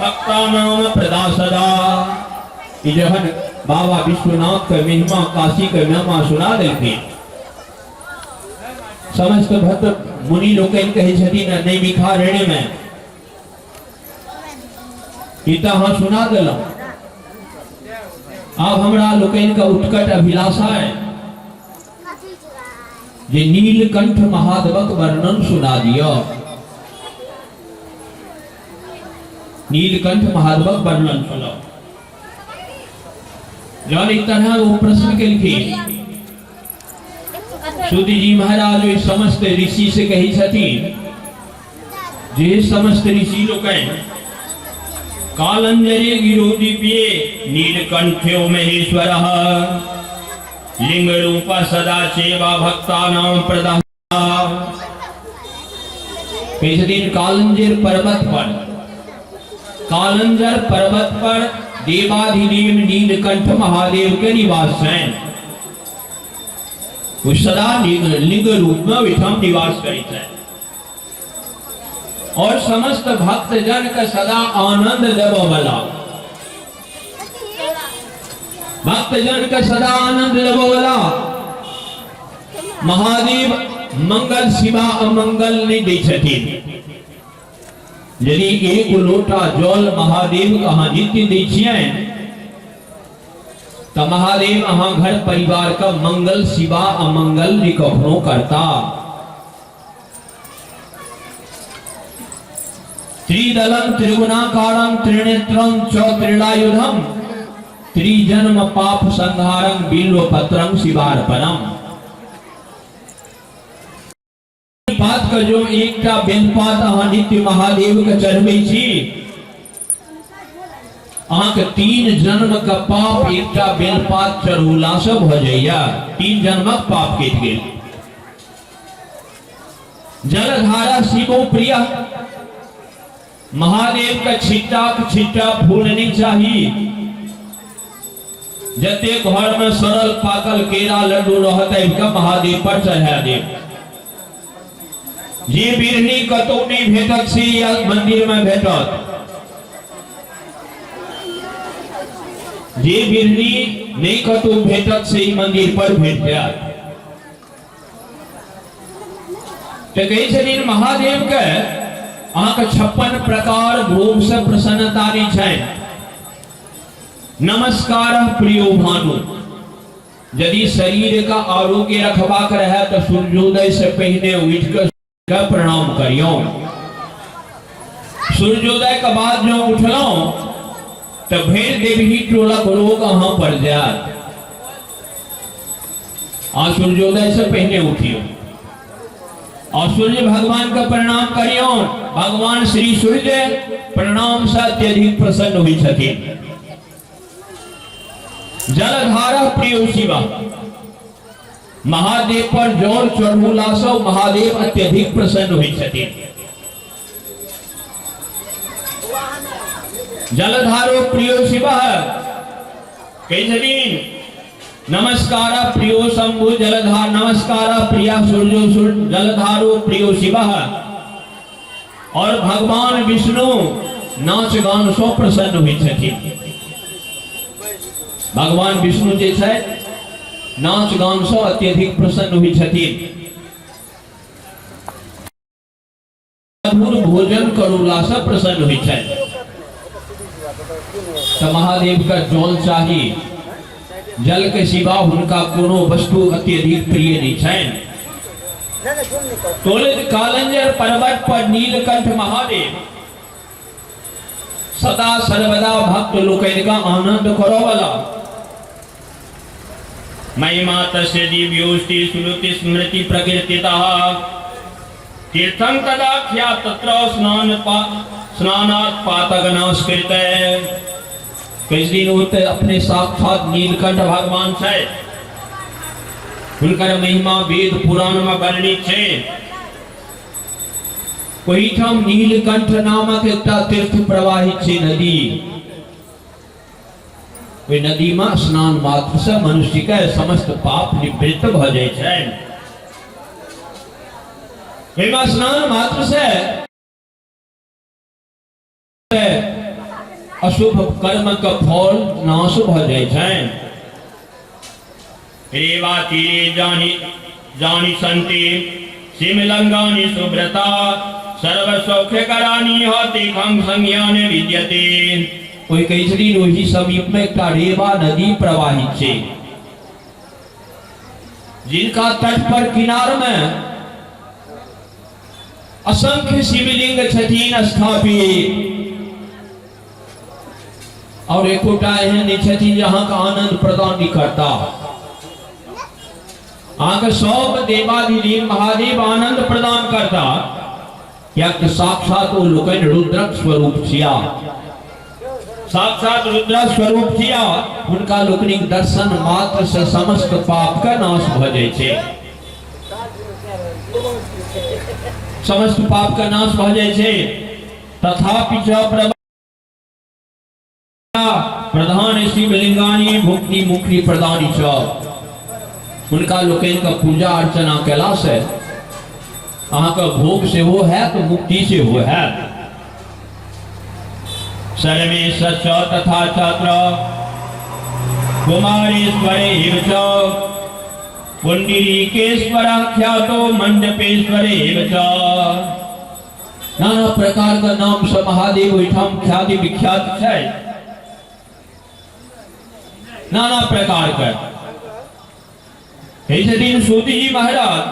[SPEAKER 1] भक्ता नाम प्रदा सदा। ई जखन बाबा विश्वनाथ के महिमा, काशी के महिमा सुना देलखिन, समस्त भक्त मुनि लोकनि कहै छथिन नैमिषारण्य में, ई तऽ अहाँ सुना देलहुँ, आब हमरा लोकनि के उत्कट अभिलाषा है जे नीलकंठ महादेवक वर्णन सुना दिअ, नीलकंठ महादेवक वर्णन सुनाओ। जहन एक तरह ओ प्रश्न केलखिन, सूति जी महाराज ओहि समस्त ऋषि से कहै छथिन जे समस्त ऋषि लोकनि, कालंजरे गिरो दिव्ये नीलकंठ्यो महेश्वर लिंग रूप सदा सेवा भक्तानां प्रदा। कहै छथिन कालंजर पर्वत पर, कालंजर पर्वत पर देवाधिदेव नीलकंठ महादेव के निवास छनि। ओ सदा लिंग रूप में ओहिठाम निवास करै छथि और समस्त भक्तजन के सदा आनंद देबऽ वाला, भक्तजन के सदा आनंद देबऽ वाला महादेव मंगल शिवा अमंगल नहीं दै छथिन। यदि एक लोटा जल महादेव के अहाँ नित्य दै छियनि तऽ महादेव अहाँ घर परिवार के मंगल शिवा अमंगल नहीं कखनो करता। त्रिदलम त्रिगुणाकारं त्रिनेत्रं च त्रिलायुधं त्रिजन्म पाप संहारं बिल्वपत्रं शिवार्पणम। पात के जो एकटा बेलपात अहाँ नित्य महादेव के चढ़बै छी, अहाँके 3 जन्म के पाप एकटा बेलपात चढ़ौला से भऽ जाइया, 3 जन्मक पाप कटि गेल। जलधारा शिवो प्रिय, महादेव के छिट्टा के छिट्टा फूल नहीं चाही। जते घर में सड़ल पाकल केरा लड्डू रहत आबि के महादेव पर चढ़ा देब। जे बिरनी कतौ नहीं भेटत से या मंदिर में भेटत। जे बिरनी नहीं कतौ भेटत से ई मंदिर पर भेट जायत। तऽ कहै छथिन महादेव के अहाँके 56 प्रकार भोग से प्रसन्नता नहि छनि। नमस्कार प्रियो भानु, यदि शरीर का आरोग्य रखबाक रहे तो सूर्योदय से पहिने उठ के प्रणाम करियो। सूर्योदय के बाद जो उठलहुँ तो भरि देवही टोलक रोग अहाँ पर जायत। आ सूर्योदय से पहले उठियो और सूर्य भगवान का प्रणाम करियो। भगवान श्री सूर्य प्रणाम से अत्यधिक प्रसन्न हुई छथिन। जलधारा प्रिय शिवा, महादेव पर जल चढ़ौला से महादेव अत्यधिक प्रसन्न हुई छथिन। जलधारो प्रिय शिवा कहै छथिन नमस्कार प्रियो शंभु जलधार, नमस्कार प्रिया सूर्यो सूर्य जलधारो प्रियो शिव। और भगवान विष्णु नाच गान सो प्रसन्न हुई छथिन। भगवान विष्णु जे छै नाच गान से अत्यधिक प्रसन्न होइ छथिन। मधुर भोजन करोला से प्रसन्न होइ छथि। तऽ महादेव के जल चाही, जल के सिवा हुनका कोनो वस्तु अत्यधिक प्रिय नहीं छनि। तोलित कालंजर पर्वत पर नीलकंठ महादेव सदा सर्वदा भक्त लोकनि का आनंद करऽ वाला। महिमा तस्य दिव्योस्ति श्रुति स्मृति प्रकीर्तितः तीर्थं तदाख्या तत्र स्नान स्नानात् पातक नाशकृत। किछु दिन होते अपने साक्षात नीलकंठ भगवान छै, हुनकर महिमा वेद पुराण में वर्णित छै। ओहिठाम नीलकंठ नामक एकटा तीर्थ प्रवाहित छै नदी। ओहि नदी में स्नान मात्र से मनुष्य के समस्त पाप निवृत्त भ जाइ छै। ओहिमे स्नान मात्र से अशुभ कर्म के फल नाश भ जाइ छै। रेवा तीरे जानी जानी संति शिवलंगानि सुव्रता सर्व सौख्य करानी होती खं संज्ञान विद्यते। ओहि कहै छथिन ओहि समीप में एकटा रेवा नदी प्रवाहित छै, जिनका तट पर किनार में असंख्य शिवलिंग छथिन स्थापित, और एकोटा एहन नहीं छथिन जे अहाँके आनंद प्रदान नहीं करता। अहाँके सब देवाधिदेव महादेव आनंद प्रदान करता, कियाकि साक्षात ओ लोकनि रुद्रक स्वरूप छिया, साक्षात रुद्र स्वरूप छिया। हुनका लोकनिक दर्शन मात्र से समस्त पाप के नाश भऽ जाइ छै, समस्त पाप के नाश भऽ जाइ छै। तथापि च प्रधान शिवलिंगानी भुक्ति मुक्ति प्रदानी च। हुनका लोकनि के पूजा अर्चना केला से अहाँके भोग सेहो हैत, मुक्ति सेहो हैत। सर्वेश च तथा छात्र कुमारेश्वर एव च पुंडरीकेश्वर ख्यातो मंडपेश्वर एव च। नाना प्रकार का नाम से महादेव ओहिठाम ख्याति विख्यात छै, नाना प्रकार के। कहै छथिन सूती जी महाराज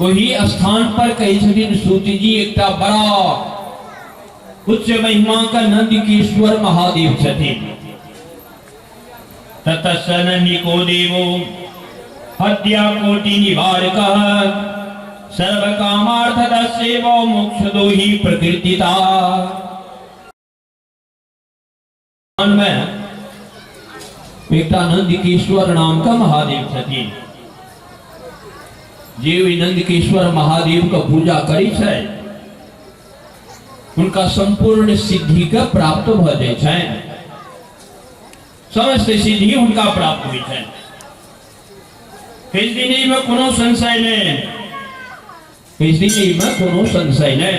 [SPEAKER 1] ओही स्थान पर कहै छथिन सूती जी एकटा बड़ा उच्च महिमा का नंदकेश्वर महादेव छथिन। ततः नंदिको देवो हत्या कोटि निवारकः सर्वकामार्थदस्यैव मोक्षदो हि प्रकीर्तिता। में एकटा नंदकेश्वर नाम का महादेव छथिन, जे ओहि नंदकेश्वर महादेव के पूजा करै छै हुनका संपूर्ण सिद्धि के प्राप्त भऽ जाइ छनि, समस्त सिद्धि हुनका प्राप्त होइ छनि। किछु दिन एहिमे कोनो संशय नहि, किछु दिन एहिमे कोनो संशय नहि।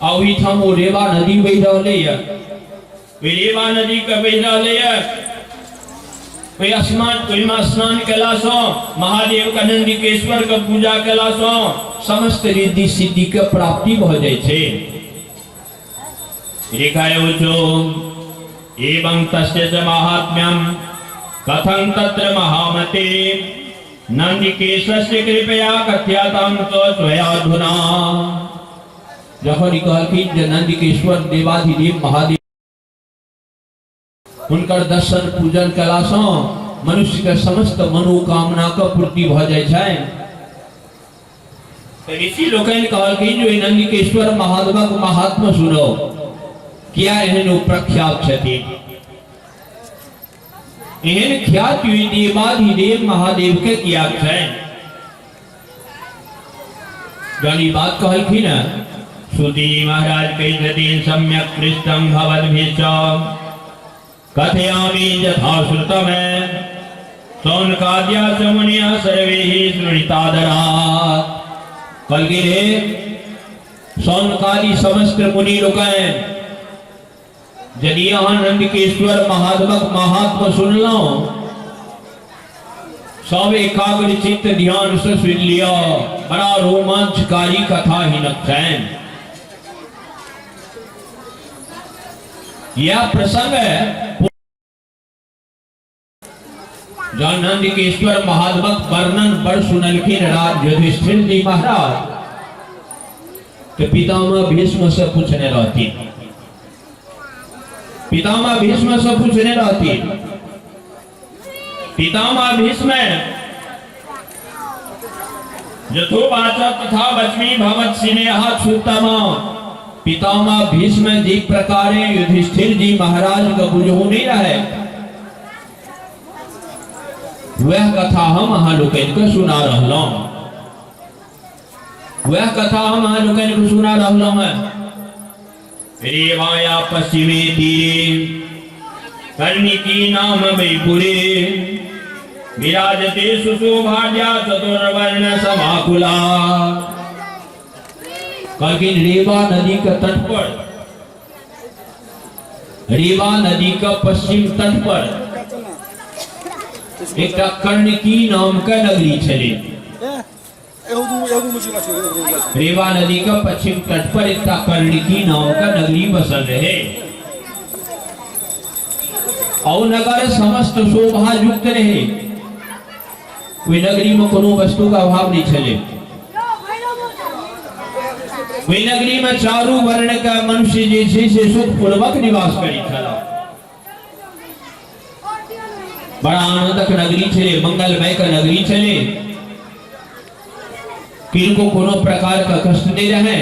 [SPEAKER 1] आ ओहिठाम ओ रेवा नदी बहि रहलैए, ओहि रेवा नदीके बहि रहलैए, ओहि स्नान ओहिमे स्नान केलासँ महादेवके नंदिकेश्वरके पूजा केलासँ समस्त रिद्धि सिद्धिके प्राप्ति भऽ जाइ छै। रेखायोचो एवं तस्य च माहात्म्यं कथं तत्र महामते नंदिकेशस्य कृपया कथ्यतां त्वयाधुना। जखन ई कहलखिन जे नंदिकेश्वर देवाधिदेव महादेव हुनकर दर्शन पूजन कयलासँ मनुष्यके समस्त मनोकामनाके पूर्ति भऽ जाइ छै, तऽ ऋषि लोकनि कहलखिन जे नंदिकेश्वर महादेवक महात्म्य सुनो, किया एहन ओ प्रख्यात छथिन, एहन ख्याति देवाधिदेव महादेव के किया छनि। जहन ई बात कहलखिन सुती महाराज कहै छथिन सम्यक पृष्ठं भवद्भिश्च कथयामि यथा श्रुतमे सौनकाद्या च मुनिया सर्वे हि शृणितादरात्। कहलखिन हे सौनकादि समस्त मुनि लोकनि, यदि अहाँ नंदकेश्वर महादेवक महात्म सुनलहुँ, सब एकाग्र चित्त ध्यान से सुनि लिअ, बड़ा रोमांचकारी कथा हिनक छनि। यह प्रसंग है जहन नंदकेश्वर महादेवक वर्णन बड़ सुनलखिन राज युधिष्ठिर जी महाराज, तो पितामह भीष्म से पूछने रहथिन, पितामह भीष्म से पूछने रहथिन। पितामह भीष्म यथोवाच तथा वच्मि भवत् स्नेह क्षुत्तम। पितामह भीष्म जी प्रकारे युधिष्ठिर जी महाराज का बुझो नहीं रहे, वह कथा हम अहाँ लोकनि के सुना रहलहुँ, वह कथा हम अहाँ लोकनि के सुना रहलहुँ हैं। रेवाया पश्चिमे तीरे कर्णिकी नाम वैपुरे विराजते सुशोभार्या चतुर्वर्ण समाकुला। कहलखिन रेवा नदी के तट पर, रेवा नदी के पश्चिम तट पर एकटा कर्णिकी नाम के नगरी छलै। रेवा नदी के पश्चिम तट पर एकटा कर्णिकी नाम के नगरी बसल रहे और नगर समस्त शोभा युक्त रहे। ओहि नगरी में कोनो वस्तु का अभाव नहीं छलै। ओहि नगरी में चारू वर्ण के मनुष्य जे छै से सुखपूर्वक निवास करै छला। बड़ा आनंदक नगरी छलै, मंगलमय के नगरी छलै। किनको कोनो प्रकार का कष्ट नहीं रहे।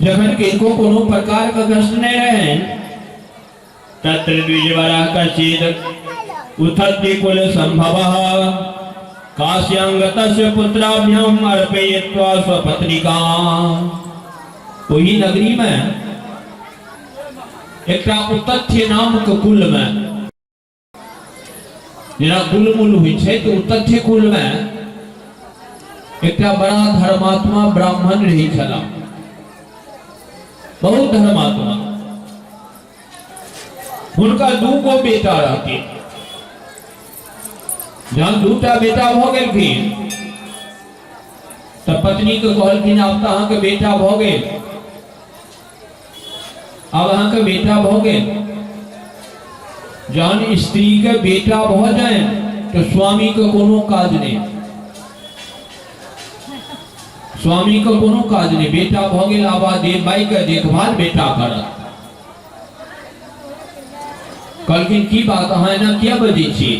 [SPEAKER 1] जखन किनको कोनो प्रकार का कष्ट नहीं रहे, तत्र द्विजवरः कश्चित् उथत्ति कुल संभवः काश्यांगतस्य पुत्राभ्याम अर्पयित्वा स्वपत्निका। ओही नगरी में एकटा उतथ्य नाम के कुल में, जेना कुल मूल होइ छै, तऽ उतथ्य कुल में एकटा बड़ा धर्मात्मा ब्राह्मण रहै छलाह, बहुत धर्मात्मा। हुनका दू गो बेटा रहथिन। जहन दूटा बेटा भऽ गेलखिन तऽ पत्नी के कहलखिन, आब तऽ अहाँके बेटा भऽ गेल, आब अहाँके बेटा भऽ गेल। जहन स्त्री के बेटा भऽ जाए तऽ स्वामी के कोनो काज नहि, स्वामी के कोनो काज नहि, बेटा भऽ गेल, आब माय के देखभाल बेटा करत। कहलखिन, की बात, अहाँ एना किया बजै छी?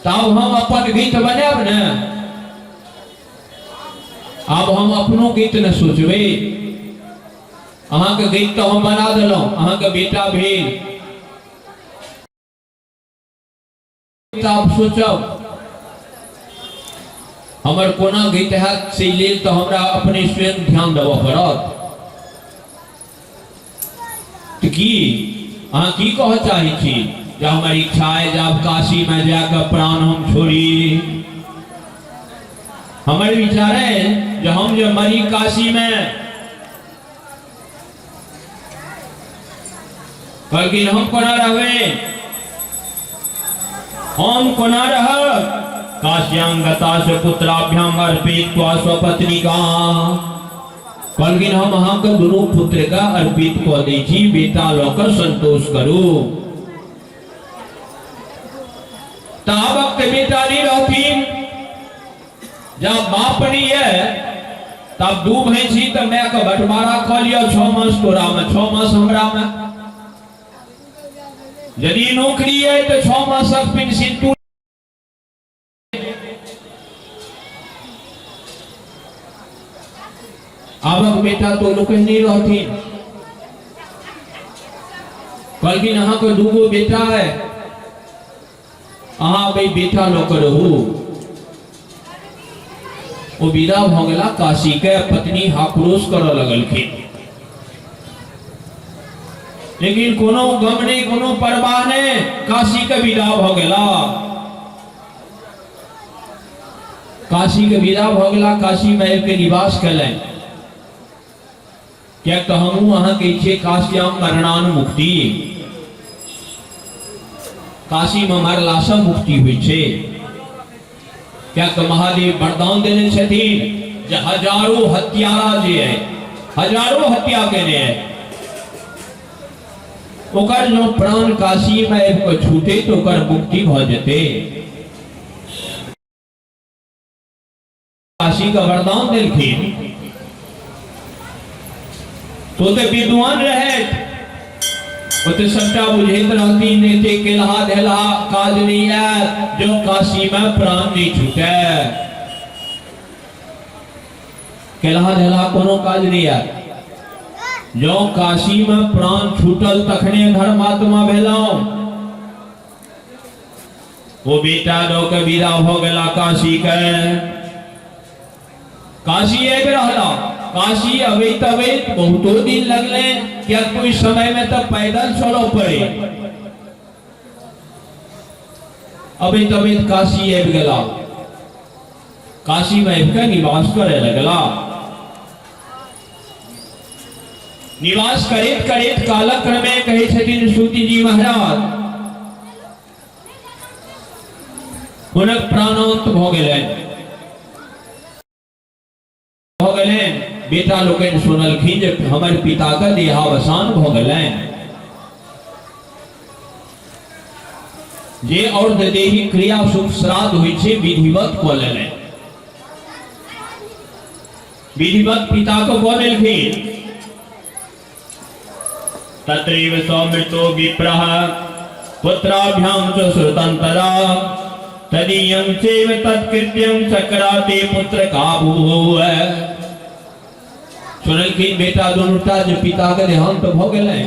[SPEAKER 1] तब हम अपन गीत बनायब ने, आब हम अपनो गीत ने सोचबै। अहाँके गीत तऽ हम बना देलहुँ, अहाँके बेटा भेल, तऽ आब सोचब हमर कोना गीत हैत, से लेल तऽ हमरा अपने स्वयं ध्यान देबऽ पड़त। तऽ की अहाँ की कहऽ चाहै छी? जे हमर इच्छा अइ जे आब काशीमे जाकऽ प्राण हम छोड़ी। हमर विचार अइ जे हम जे मरी काशीमे। कहलखिन, हम कोना रहबै, हम कोना रहब? काश्यांगता से पुत्राभ्याम अर्पित स्वपत्निका। कहलखिन, हम अहाँके दुनू पुत्र के अर्पित कऽ दै छी, बेटा लऽ कऽ संतोष करू। ताबक के बेटा नहीं रहथिन, जब बाप नहीं है तब दू भाई छी तऽ माय के बंटवारा कऽ लिअ, 6 मास तोरा में, 6 मास हमरा में। यदि नौकरी है तो 6 मासक पेंशन तू। आबक बेटा तो लोक नहीं रहथिन। कहलखिन, अहाँके दूगो बेटा है, अहाँ भाई बेटा लऽ कऽ रहू। ओ विदा भऽ गेला काशी के। पत्नी हाक्रोश करऽ लगलखिन, लेकिन कोनो गम नहि, कोनो परवाह नहि, काशी के विदा भऽ गेला। काशी के विदा भऽ गेला, काशी में आबि के निवास केलनि। किएक तऽ हमहूँ अहाँके छियै काश्याम मरणान मुक्ति। काशीमे मरलासँ मुक्ति होइ छै। किएक तऽ महादेव वरदान देने छथिन जे हजारो हत्यारा जे अइ, हजारो हत्या केने अइ, ओकर जो प्राण काशीमे आबि कऽ छूटे तऽ ओकर मुक्ति भऽ जेतै। काशी का वरदान देलखिन तो ते विद्वान रहे, ओते सबटा बुझैत रहथिन, एते केलहा धेलहा काज नहीं आयत जो काशी में प्राण नहीं छूटे। केलहा धेलहा कोनो काज नहीं आयत, जो काशी में प्राण छूटल तखने धर्मात्मा भेलहुं। ओ बेटा दऽ के विदा भऽ गेला काशी के। काशी आबि रहला। काशी अबैत अबैत बहुतो दिन लगलै, किएक ओहि समय में तऽ पैदल चलऽ पड़े। अबैत अबैत काशी आबि गेला। काशी में आबि कऽ निवास करे लगला। निवास करैत करैत कालक्रमे कहै छथिन सूती जी महाराज, हुनक प्राणांत भऽ गेलनि भऽ गेलनि। बेटा लोकनि सुनलखिन जे हमर पिताके देहावसान भऽ गेलनि। जे और देही क्रिया सुख श्राद्ध होइ छै विधिवत कऽ लेलनि। विधिवत पिता को कऽ देलखिन। तत्रैव सौमृतो विप्रः पुत्राभ्यां च श्रुतं तदा तदीयं चैव तत्कृत्यं चक्राते पुत्र का भूः। सुनलखिन बेटा दुनूटा जे पिता के देहांत भऽ गेलै।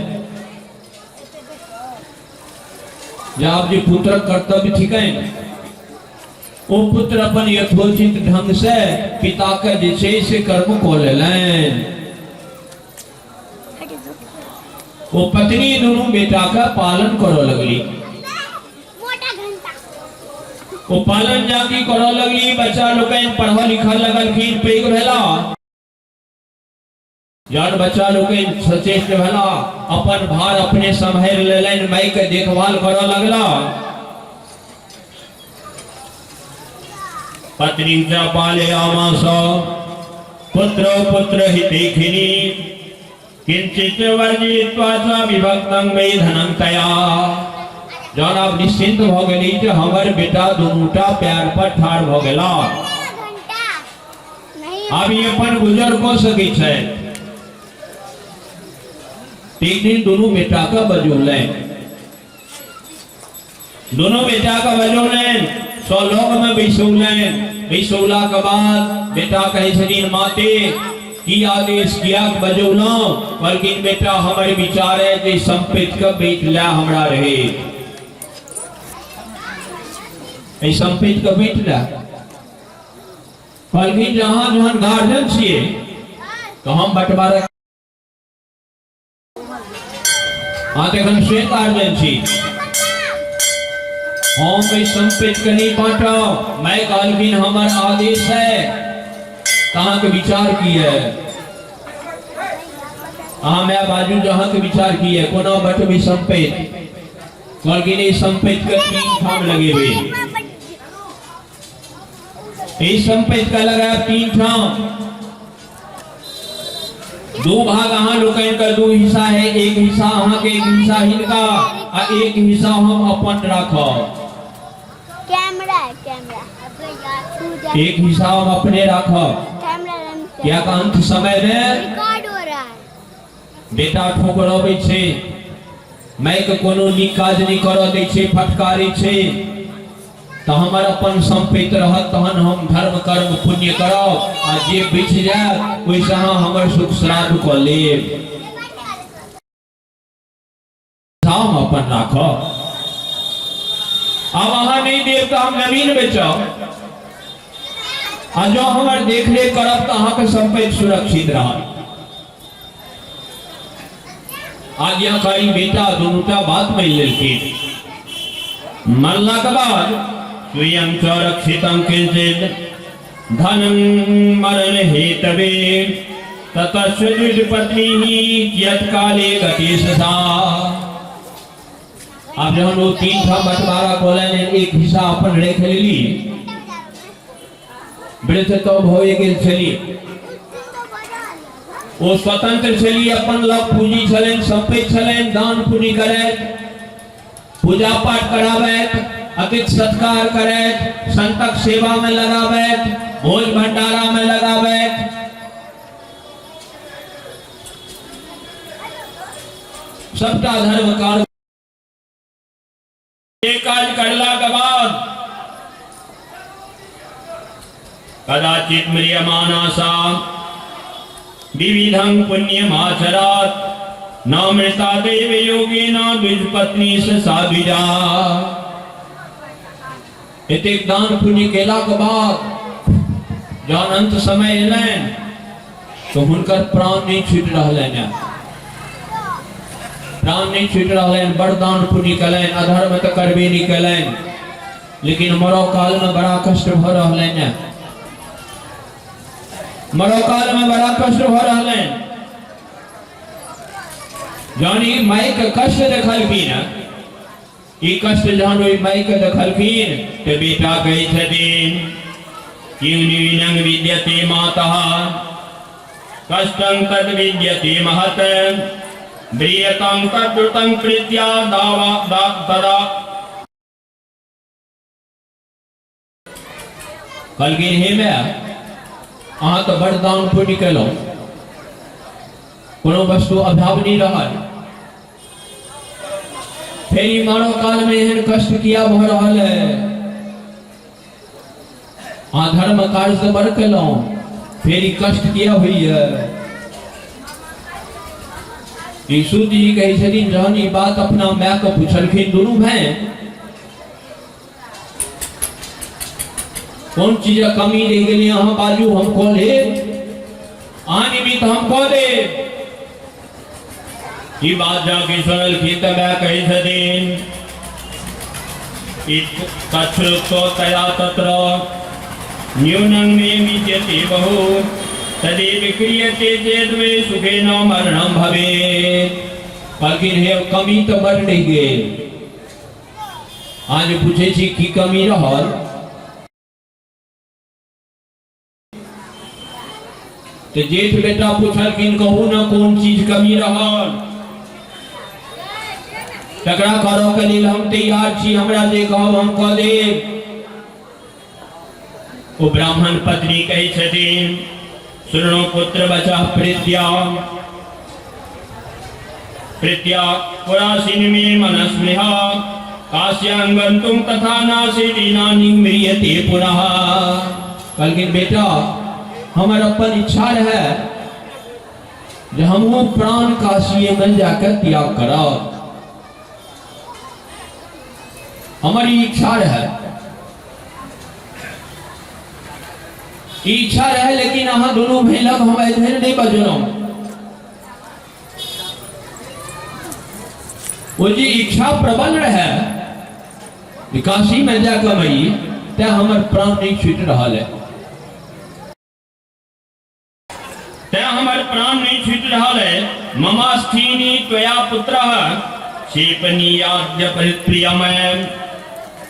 [SPEAKER 1] जे आब जे पुत्रक कर्तव्य थिकनि ओ पुत्र अपन यथोचित ढंग से पिता के जे छै से कर्म कऽ लेलनि। ओ पत्नी दुनू बेटा के पालन करऽ लगली। ओ पालन जाकी करऽ लगली। बच्चा लोकनि पढ़ऽ लिखऽ लगलखिन, पैघ भेला। जहन बच्चा लोकनि सचेष्ट भेला, अपन भार अपने सम्हारि लेलनि, माय के देखभाल करऽ लगला। पत्नी च पालयामास पुत्र पुत्र हितैषिणी किंचित वर्जित्वा च विभक्तं वै धनं तया। जहन आब निश्चिंत भऽ गेली जे हमर बेटा दुनूटा पैर पर ठाढ़ भऽ गेला, आब ई अपन गुजर कऽ सकै छथि। एक दिन दुनू बेटा के बजौलनि, दोनों बेटा के बजौलनि, सौलोक में बैसौलनि। बैसौला के बाद बेटा कहै छथिन, माते की आदेश, कियाक बजौलहुँ? कहलखिन, बेटा हमर विचार है जे संपत्ति के बेच ले हमरा रहे, एहि संपत्ति के बेच ले। कहलखिन, जहाँ जहन गार्जियन छियै तऽ हम बंटवारा अहाँ तऽ एखन स्वयं गार्जियन छी, हम एहि संपत्ति के नहि बाँटब। माय कहलखिन, हमर आदेश है, तऽ अहाँके विचार की है? अहाँ माय बाजू जे अहाँके विचार की है, कोना बँटबै संपत्ति? कहलखिन, एहि संपत्ति के 3 ठाम लगेबै, एहि संपत्ति के लगायब 3 ठाम। 2 भाग अहाँ लोकनि के 2 हिस्सा है, 1 हिस्सा अहाँ के, 1 हिस्सा हिनका, आ 1 हिस्सा हम अपन राखब।
[SPEAKER 4] कैमरा है, कैमरा। अबे यार, छू जा।
[SPEAKER 1] 1 हिस्सा हम अपने राखब।
[SPEAKER 4] कैमरा रन कर।
[SPEAKER 1] किया अंत समय में
[SPEAKER 4] रिकॉर्ड हो रहा है।
[SPEAKER 1] बेटा ठोकरबै छै, माय के कोनो नीक काज नहि करऽ दै छै, फटकारै छै, तऽ हमर अपन संपत्ति रहत तहन हम धर्म कर्म पुण्य करब, आ जे बचि जायत ओहिसँ अहाँ हमर सुख श्राद्ध कऽ लेब, हम अपन राखब। आब अहाँ नहि देब तऽ हम जमीन बेचब, आ जँ हमर देखरेख करब तऽ अहाँके संपत्ति सुरक्षित रहत। आज्ञाकारी बेटा दुनूटा बात मानि लेलखिन। मानलाक बाद स्वयं च रक्षितं किंचित धनं मरण हेतवे ततस्य द्विज पत्नी ही कियत काले गतेशसा। आब जहन ओ 3 ठाम बंटवारा कऽ लेलनि, एक हिस्सा अपन राखि लेली, वृद्ध तो भए गेल छली, ओ स्वतंत्र छली, अपन लग पूंजी छलनि, संपत्ति छलनि, दान पुण्य करैत, पूजा पाठ कराबैत, अतिथि सत्कार करैत, संतक सेवा में लगाबैत, भोज भंडारा में लगाबैत, सबटा धर्म कार्य काज करला के बाद कदाचित म्रियमाणा सा विविधं पुण्यमाचरात् न मृता देव योगेन द्विजपत्नी स साधुजा। एतेक दान पुण्य केला के बाद जहन अंत समय एलनि तो हुनकर प्राण नहीं छूटि रहलनि, प्राण नहीं छूटि रहलनि, बड़ दान पुण्य केलनि, अधर्म तऽ करबे नहीं केलनि, लेकिन मरो काल में बड़ा कष्ट भऽ रहलनि, मरो काल में बड़ा कष्ट भऽ रहलनि। जहन ई माय के कष्ट देखलखिन, ई कष्ट जहन ओहि माय के देखलखिन तऽ बेटा कहै छथिन किं न्यूनं विद्यते मातः कष्टं तद् विद्यते महत् व्रियतं तद्रुतं प्रीत्या दावा तदा। कहलखिन हे my, अहाँ तऽ बड़ दान पुण्य केलहुँ, कोनो वस्तु अभाव नहि रहल, फेर ई मानव काल में एहन कष्ट किया भऽ रहल है? अहाँ धर्म कार्य से बड़ केलहुँ, फेर ई कष्ट किया होइए? यीशु जी कहै छथिन जहन ई बात अपना my के पुछलखिन दुनू भाय, कोन चीज कमी रहि गेलै अहाँ बाजू, हम कऽ लेब, अहाँ निमित्त हम कऽ देब। ई बात जाके सुनलखिन तऽ माय कहै छथिन तच्छ्रुत्वा तया तत्र न्यूनं मे विद्यते बहु तदेव क्रियते चेत् मे सुखेन मरणं भवेत्। कहलखिन हे कमी तऽ बड़ रहि गेल, अहाँ जे पूछै छी की कमी रहल, तऽ जेठ बेटा पुछलखिन कहू ने कोन चीज कमी रहल, तकरा करऽ के लेल हम तैयार छी, हमरा जे कहब हम कऽ देब। ओ ब्राह्मण पत्नी कहै छथिन सुनो पुत्र बचा प्रीत्या प्रीत्या पुरासीन मे मनस्मृह काश्यां गन्तुं तथा नासीदीनानि म्रियते पुनः। कहलखिन बेटा हमर अपन इच्छा रहे जे हमहूँ प्राण काशीये में जाकर त्याग करब, हमर ई इच्छा रहे, ई इच्छा रहे, लेकिन अहाँ दुनू भाई लग हम आइ धरि नहि बजलहुँ। ओ जे इच्छा प्रबल रहे काशी में जाकर मरी, तैं हमर प्राण नहीं छूटि रहल है, तैं हमर प्राण नहीं छूटि रहल है। ममास्थीनि त्वया पुत्रः क्षेपणीयाद्य प्रियमय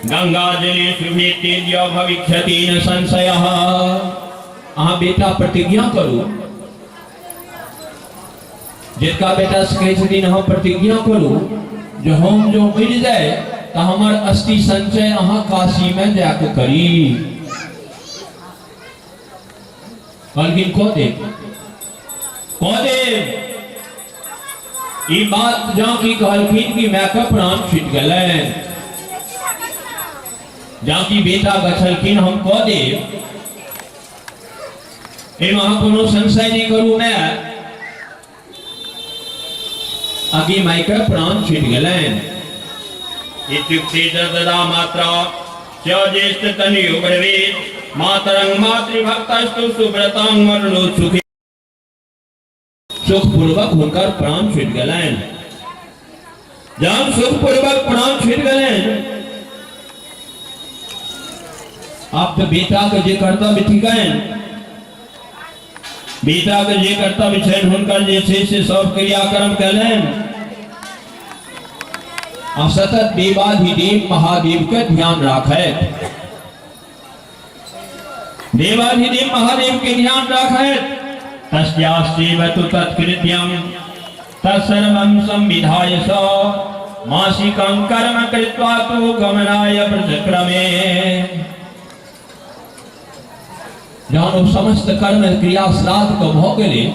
[SPEAKER 1] गंगा जले शुभे तेज भविष्यति न संशयः। अहाँ बेटा प्रतिज्ञा करू, जिनका बेटा से कहै छथिन अहाँ प्रतिज्ञा करू जे हम जो मरि जाए तऽ हमर अस्थि संचय अहाँ काशी में जाके करी। कहलखिन कऽ देब, कऽ देब। ई बात जँ की कहलखिन कि माय के प्राण छूटि गेलनि, जँ कि बेटा गछलखिन हम कऽ देब, एहिमे अहाँ कोनो संशय नहि करू माय, आगे माय के प्राण छूटि गेलनि। इत्युक्ते तदा मात्रा च ज्येष्ठ तनयो ब्रवीत् मातरं मातृभक्तस्तु सुव्रतां मरणोत्सुखे। सुखपूर्वक हुनकर प्राण छूटि गेलनि। जहन सुखपूर्वक प्राण छूटि गेलनि, आब तऽ बेटा के जे कर्तव्य थिकनि, बेटाके जे कर्तव्य छनि हुनकर जे छै से सब क्रियाक्रम कयलनि आ सतत देवाधिदेव महादेव के ध्यान राखैत, देवाधिदेव महादेव के ध्यान राखैत। तस्यास्यैव तु तत्कृत्यं तत्सर्वं संविधाय स मासिकं कर्म कृत्वा तु गमनाय प्रचक्रमे। जहन ओ समस्त कर्म क्रिया श्राद्ध के भऽ गेलै,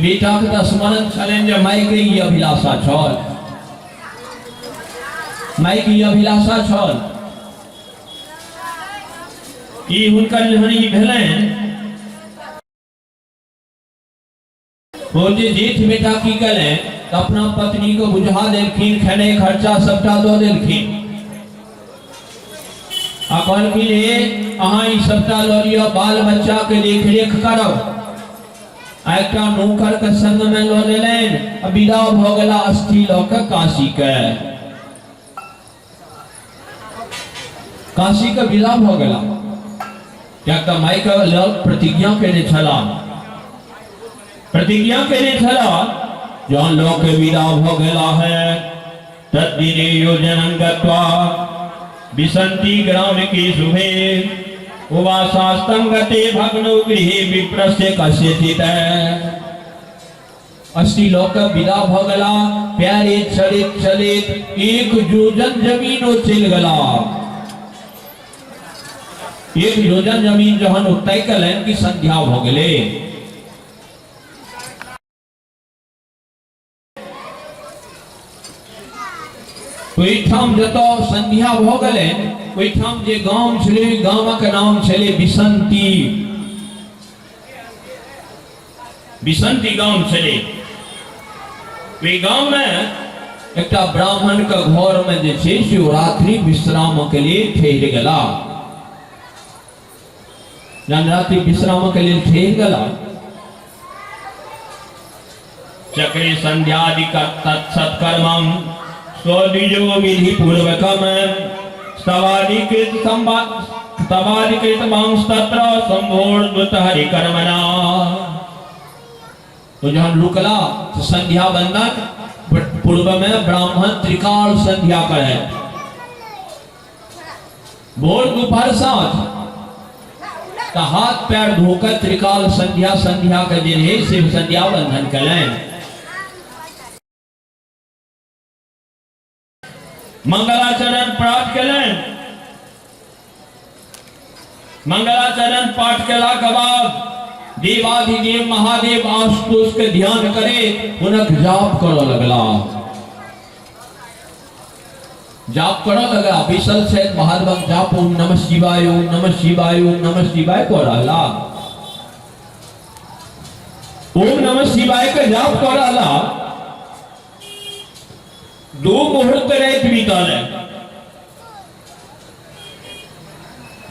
[SPEAKER 1] बेटाके तऽ स्मरण छलनि जे मायके ई अभिलाषा छल, मायके ई अभिलाषा छल। ई हुनकर जहन ई भेलनि, ओ जे जेठ बेटा की केलनि तऽ अपना पत्नी के बुझा देलखिन, खेनाइ खर्चा सबटा दऽ देलखिन आ कहलखिन, हे अहाँ ई सबटा लऽ लिअ, बाल बच्चा के देखरेख करब। आ एकटा नौकर के संग में लऽ लेलनि आ विदा भऽ गेला अस्थि लऽ के काशी के। काशी के विदा भऽ गेला, किएक तऽ मायके लग प्रतिज्ञा केने छलाह, प्रतिज्ञा केने छलाह। जहन लऽ के विदा भऽ गेला है, तद्दिने योजनं गत्वा विसंती ग्राम की शुभे उवासास्तं गते भग्नौ गृहे विप्रस्य कस्यचित्। अस्थि लऽ कऽ विदा भऽ गेला। प्यारे चलैत चलैत एक योजन जमीन ओ चलि गेला। एक योजन जमीन जहन ओ तय केलनि कि संध्या भऽ गेलै। ओहिठाम जतऽ संध्या भऽ गेलै, ओहिठाम जे गाम छलै, ओहि गामक नाम छलै बिसंती। बिसंती गाम छलै। ओहि गाममे एकटा ब्राह्मणके घरमे जे छै से ओ रात्रि विश्रामके लेल ठहरि गेला। जहन रात्रि विश्रामके लेल ठहरि गेला, चक्रे संध्यादि तत्सत्कर्मं स्वद्विजो विधि पूर्वकम स्तवादिकृत स्तवादिकृत मांस्तत्र संभोर्द्वत हरिकर्मणा। तो जहन रुकला तो संध्या बंदन पूर्व में ब्राह्मण त्रिकाल संध्या करे, भोर दोपहर साँझ। तऽ हाथ पैर धोकर त्रिकाल संध्या संध्या के जे रहे से संध्या बंधन कयलनि। मंगलाचरण प्राप्त कयलनि। मंगलाचरण पाठ केला के बाद देवाधिदेव महादेव आशुतोष के ध्यान करे हुनक जाप करऽ लगला, जाप करऽ लगला। बैसल छथि महादेवक जाप, ओम नमः शिवाय, ओम नमः शिवाय, ओम नमः शिवाय कऽ रहला, ओम नमः शिवाय के जाप कऽ रहला। दू मुहूर्त राति बीतल,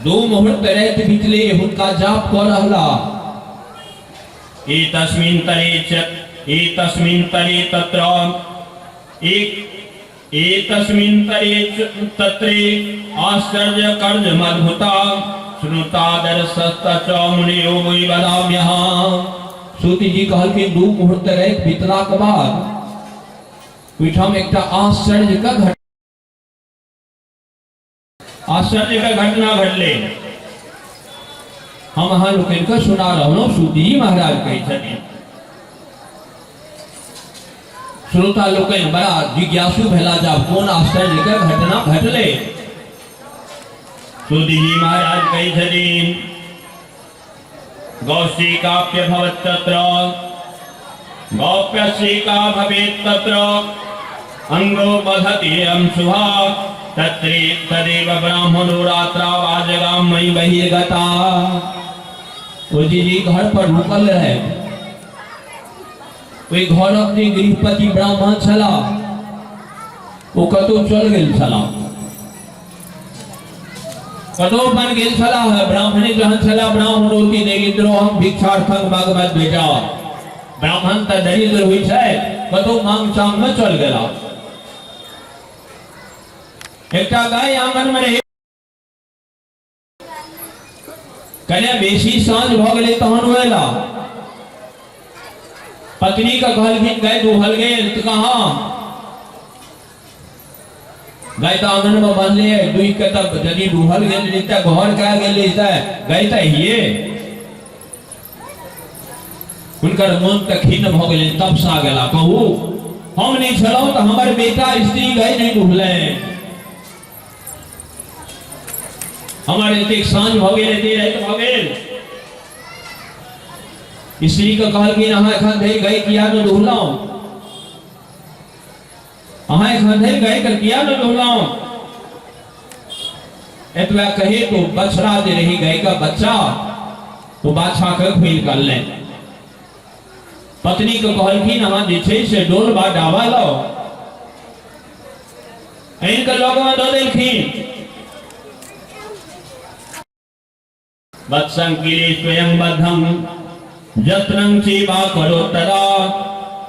[SPEAKER 1] दू मुहूर्त राति बीतले, हुनका जाप कऽ रहला। एतस्मिन् तरे च एतस्मिन् तरे तत्र एक एतस्मिन् तरे तत्रे आश्चर्य कर्जमद्भुता श्रुतादर्शस्त च मुनियो वै वदाम्यः। सूति जी कहलखिन, दू मुहूर्त राति बीतलाक बाद ओहिठाम एकटा आश्चर्य का घटना, आश्चर्य का घटना घटले, हम अहाँ लोकनि के सुना रहलहुँ। सूति जी महाराज कहै छथिन, श्रोता लोकनि बड़ा जिज्ञासु भेला जाब कोन आश्चर्य के घटना घटले। सूति जी महाराज कहै छथिन, गौशिकाप्य भवत् तत्र गौप्यशिका भवेत् तत्र अंगो बधति अंशुभा तत्रे तदेव ब्राह्मणो रात्रावाजगाम मयि बहिर्गता। ओ जी जी घर पर रुकल रहे, ओहि घरक जे गृहपति ब्राह्मण छला ओ कतौ चल गेल छला, कतौ बन गेल छला है। ब्राह्मणे जहन छला, ब्राह्मणोति दरिद्रो हम भिक्षार्थं भगवत बेटा, ब्राह्मण तऽ दरिद्र होइ छै, कतौ मांग चांग में चल गेला। एकटा गाय आंगन में रहे, कने बेसी साँझ भऽ गेलै तहन ओ एला। पत्नी के कहलखिन गाय दुहल गेल? तऽ कहाँ गाय तऽ आंगन में बांधले है, दुहि के तब यदि दुहल गेल रही तऽ घर कयल गेल रही तऽ गाय तऽ हिये। हुनकर मोन तऽ खिन्न भऽ गेलै, तपसा गेला। कहू हम नहि छलहुँ तऽ हमर बेटा स्त्री गाय नहि दुहलनि, हमर एतेक साँझ भऽ गेल, एते राति भऽ गेल। स्त्री के कहलखिन अहाँ एखन धरि गाय किया नहि दुहलहुँ, अहाँ एखन धरि गाय के किया नहि दुहलहुँ? एतबा कहे तो बछड़ा जे रही गाय का बच्चा, वो बाछा के खोलि कऽ अनलनि। पत्नी के कहलखिन अहाँ जे छै से डोल बा डाबा लाउ, आनि कऽ लगमे दऽ देलखिन। वत्सं किले स्वयं बद्धं यत्नं चैवा करो तदा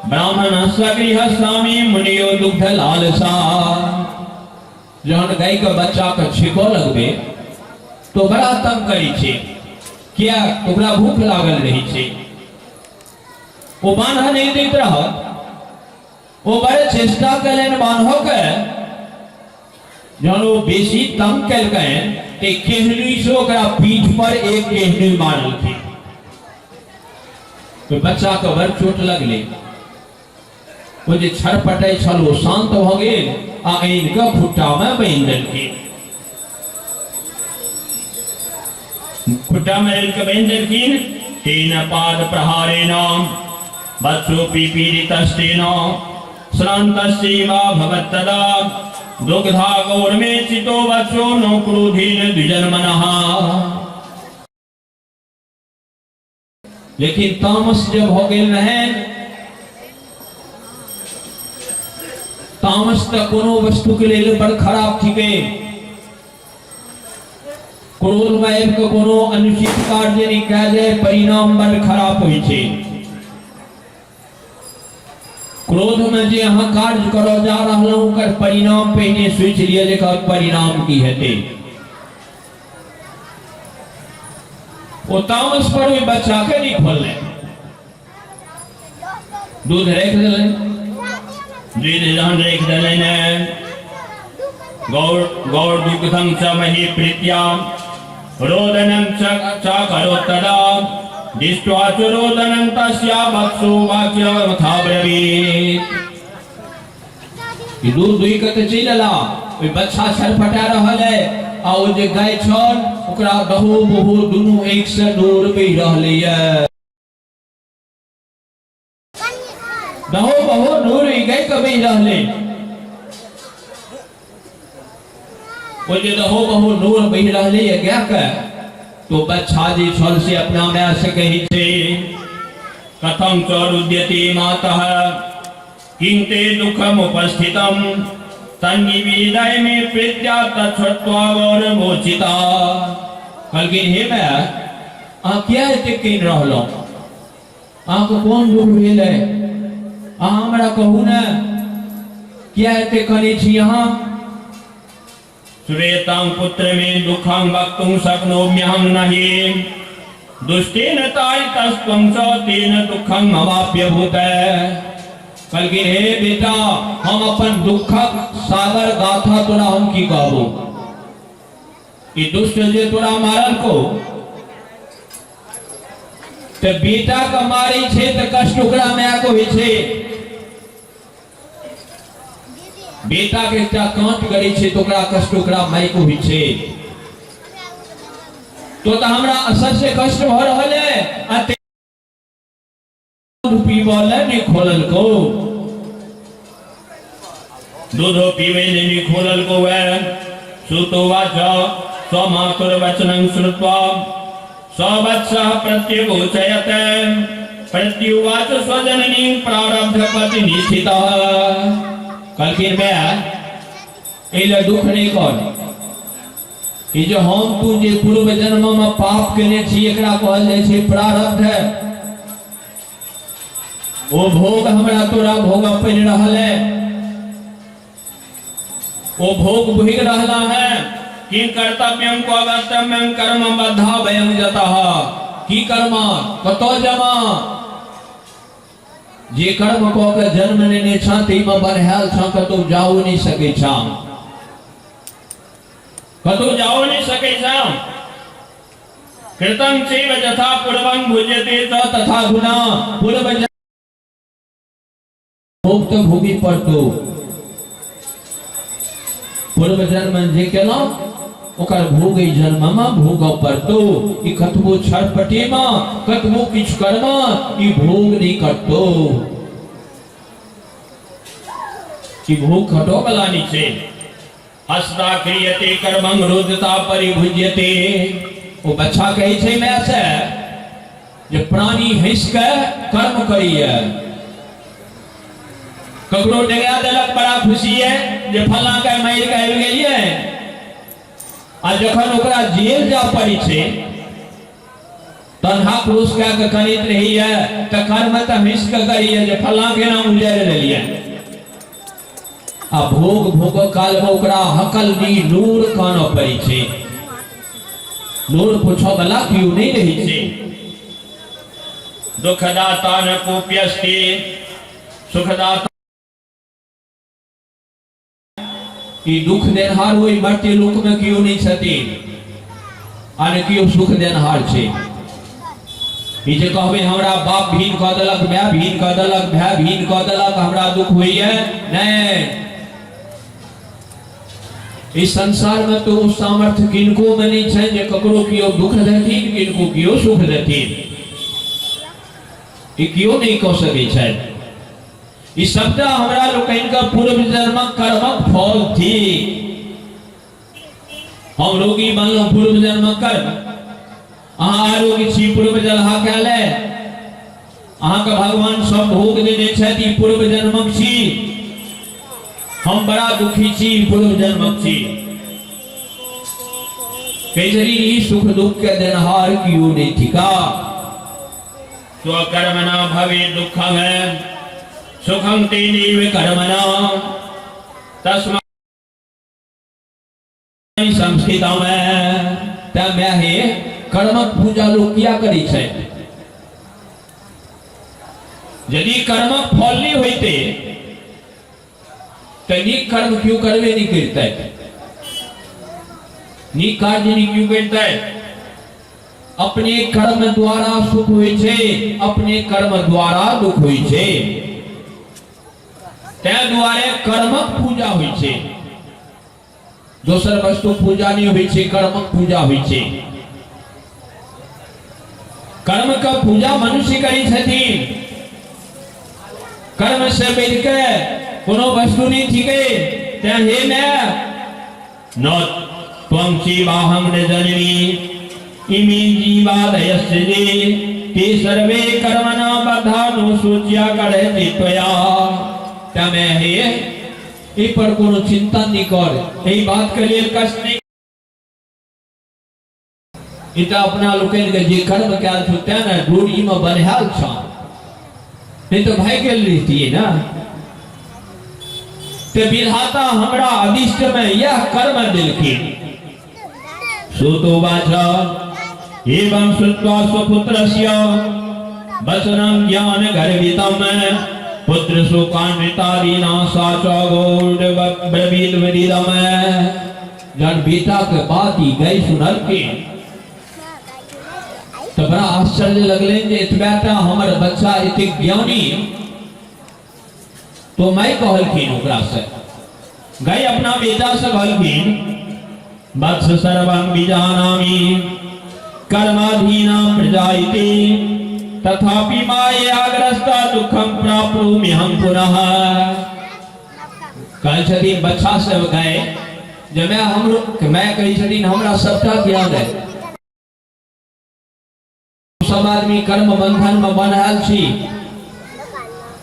[SPEAKER 1] ब्राह्मण स्वगृह स्वामी मुनियो दुग्ध लालसा। जहन गाय के बच्चा के छिको लगबे तो बड़ा तंग करै छै, किया? ओकरा भूख लागल रहै छै, ओ बान्ह नहि दैत रहत। ओ बड़े चेष्टा कयलनि बान्हऽ के, जहन ओ बेसी तंग केलकनि तऽ केहनी से ओकरा पीठ पर एक केहनी मारलखिन, तो बच्चा के बड़ चोट लगलै। ओ जे छरपटै छल ओ शांत भऽ गेल आ आनि कऽ खुट्टा मे बान्हि देलखिन। खुट्टा मे आनि कऽ बान्हि देलखिन। तेन पाद प्रहारेण वत्सोऽपि पीडितस्तेन श्रान्तस्यैव भवत्तदा दुग्धा गौरमे चितो वत्सो नो क्रोधेन द्विजन्मनः। लेकिन तामस जब हो गेल रहनि, तामस तऽ कोनो वस्तु के लेल बड़ खराब थिकै। क्रोध में आबि कऽ कोनो अनुचित कार्य नहि कयल जाय, परिणाम बड़ खराब होइ छै। क्रोध में जे अहाँ कार्य करऽ जा रहलहुँ ओकर परिणाम पहिने सोचि लिअ जे एकर परिणाम की हेतै। ओ तामस पर ओहि बच्चा के नहि खोललनि, दूध राखि देलनि। दूध जहन राखि देलनि, गौर गौर दुग्धं च मही प्रीत्या रोदनं च च करोत् तदा दृष्ट्वा च रोदनं तस्या वत्सो वाक्यमथाब्रवीत्। ई दूध दुहि कऽ तऽ चलि एला, ओहि बच्चा छटपटा रहल है आ ओ जे गाय छल ओकरा दहो बहो दुनू आँखि से नोर बहि रहलैए। दहो बहो नोर ई गाय के बहि रहलै। ओ जे दहो बहो नोर बहि रहलैए गाय के, तो बच्चा जे छल से अपना माय से कहै छै, कथं च रुद्यते मातः किं ते दुःखमुपस्थितं तन्निवेदय मे प्रीत्या तच्छ्रुत्वा गौरवोचिता। कहलखिन हे माय, अहाँ किया एतेक कानि रहलहुँ? अहाँके कोन दुख भेल है? अहाँ हमरा कहू ने, किया एतेक कनै छी अहाँ? श्वेतां पुत्र मे दुःखं वक्तुं शक्नोम्यहं नहि दुष्टेन तारितस्त्वं च तेन दुःखं ममाप्यभूत। कहलखिन हे बेटा, हम अपन दुःखक सागर गाथा तोरा हम की कहबो? ई दुष्ट जे तोरा मारल को, तऽ बेटा के मारै छै तऽ कष्ट ओकरा माय के होइ छै। बेटा के एकटा कांट गड़ै छै तऽ ओकरा कष्ट ओकरा माय के होइ छै। तो तऽ हमरा असर से कष्ट भऽ रहल है आ दूध पीबऽ लए नहि खोललकौ, दूधो पीबै लए नहि खोललकौ। वएह सुतोवाच स्वमातुर्वचनं श्रुत्वा सवत्सः प्रत्युवोचयत प्रत्युवाच स्वजननी प्रारब्ध पति निश्चितः। कहलखिन माय, एहि लए दुख नहि कर। ई जे हम तू जे पूर्व जन्म में पाप केने छी एकरा कहल जाइ छै प्रारब्ध। ओ भोग हमरा तोरा भोग पड़ि रहल है, ओ भोग भोगि रहला है। किं कर्तव्यं क्व गन्तव्यं कर्म बद्धा वयं जतः। की कर्म कतऽ जमा, जे कर्म कऽ के जन्म लेने छह ताहिमे बन्हायल छह, कतहु जाओ नहि सकै छह, कतहु जाओ नहि सकै छह। कृतं चैव यथा पूर्वं भुज्यते च तथा गुणा। पूर्व भोग तऽ भोगी पड़तौ। पूर्व जन्म जे केलहुँ ओकर भोग एहि जन्ममे भोगऽ पड़तौ। ई कतबो छटपटेमे कतबो किछु करबऽ ई भोग नहि कटतौ, ई भोग कटऽ वाला नहि छै। हसता क्रियते कर्मं रोदता परिभुज्यते। ओ बच्चा कहै छै माय से जे प्राणी हंसि के कर्म करैए, ककरो डरा देलक बड़ा खुशी है जे फल्लाँ के मारि के आबि गेलियै, आ जखन ओकरा जेल जा पड़ै छै तनहा क्रोश कए कऽ कनैत रहैए, तऽ कर्म तऽ हंसि कऽ करैए जे फल्लाँ के नाम उजाड़ि देलियै, आ भोग भोग कालमे ओकरा हकलनी नूर कानऽ पड़ै छै, नूर पूछऽ वाला केओ नहि रहै छै। दुखदाता न कोप्यस्ति सुखदाता, ई दुख देनहार ओहि मर्त्य लोक में केओ नहि छथिन आ ने केओ सुख देनहार छै। ई जे कहबै हमरा बाप भीन कऽ देलक, माय भीन कऽ देलक, भाय भीन कऽ देलक, हमरा दुख होइए, नहि। इस संसार में तो ओ सामर्थ्य किनको में नहीं छै जे ककरो केओ दुख देथिन, किनको केओ सुख देथिन, ई केओ नहीं कऽ सकै छथि। ई सबटा हमरा लोकनि के पूर्व जन्मक कर्मक फल थिक। हम रोगी बनलहुँ पूर्व जन्मक कर्म, अहाँ आरोग्य छी पूर्व जलहा कयल, अहाँके भगवान सब भोग देने छथि, ई पूर्व जन्मक छी। हम बड़ा दुखी छी, ई पूर्व जन्मक छी। कहै छथिन ई सुख दुख के देनहार केओ नहि थिका। स्वकर्मणा भवे दुःखं सुखं तेनैव कर्मणा तस्मा संस्थितम। तैं माय हे कर्मक पूजा लोक किया करै छै? यदि कर्मक फल नहि होइते तऽ नीक कर्म केओ करबे नहि करितै, नीक कार्य नहि केओ करितै। अपने कर्म द्वारा सुख होइ छै, अपने कर्म द्वारा दुख होइ छै, तैं दुआरे कर्मक पूजा होइ छै। दोसर वस्तु पूजा नहि होइ छै, कर्मक पूजा होइ छै। कर्म के पूजा मनुष्य करै छथिन, कर्म से बढ़ि के कोनो वस्तु नहि थिकै। तैं हे माय, न त्वं जीवाहं न जननी इमे जीवादयस्य जे ते सर्वे कर्मणा बद्धा नो सूच्या करहति त्वया। तैं माय हे, एहि पर कोनो चिंता नहि कर, एहि बात के लेल कष्ट नहि। ई तऽ अपना लोकनि के जे कर्म कयल छौ तें ने डोरीमे बन्हायल छौ, नहि तऽ भागि गेल रहितियै ने। ते विधाता हमरा अदिष्ट में यह कर्म देलखिन। सुतोवाच एवं श्रुत्वा स्वपुत्रस्य वचनं ज्ञान गर्वितं पुत्र शोकान्वितादीना सा च गौड़ ब्रवीद विदिदम। जहन बेटा के बात ई गई सुनलखिन तऽ बड़ा आश्चर्य लगलनि जे एतबे टा हमर बच्चा एतेक ज्ञानी। तो माय कहलखिन ओकरा से, गई अपना बेटा से कहलखिन, वत्स सर्वं विजानामि कर्माधीना प्रजा इति तथापि मायाग्रस्ता दुःखं प्राप्नोमि हम पुनः। कहै छथिन बच्चा सब गए जे मैं हमरो मैं कहै छथिन हमरा सबटा ज्ञान है, सब आदमी कर्म बंधन में बन्हायल छी,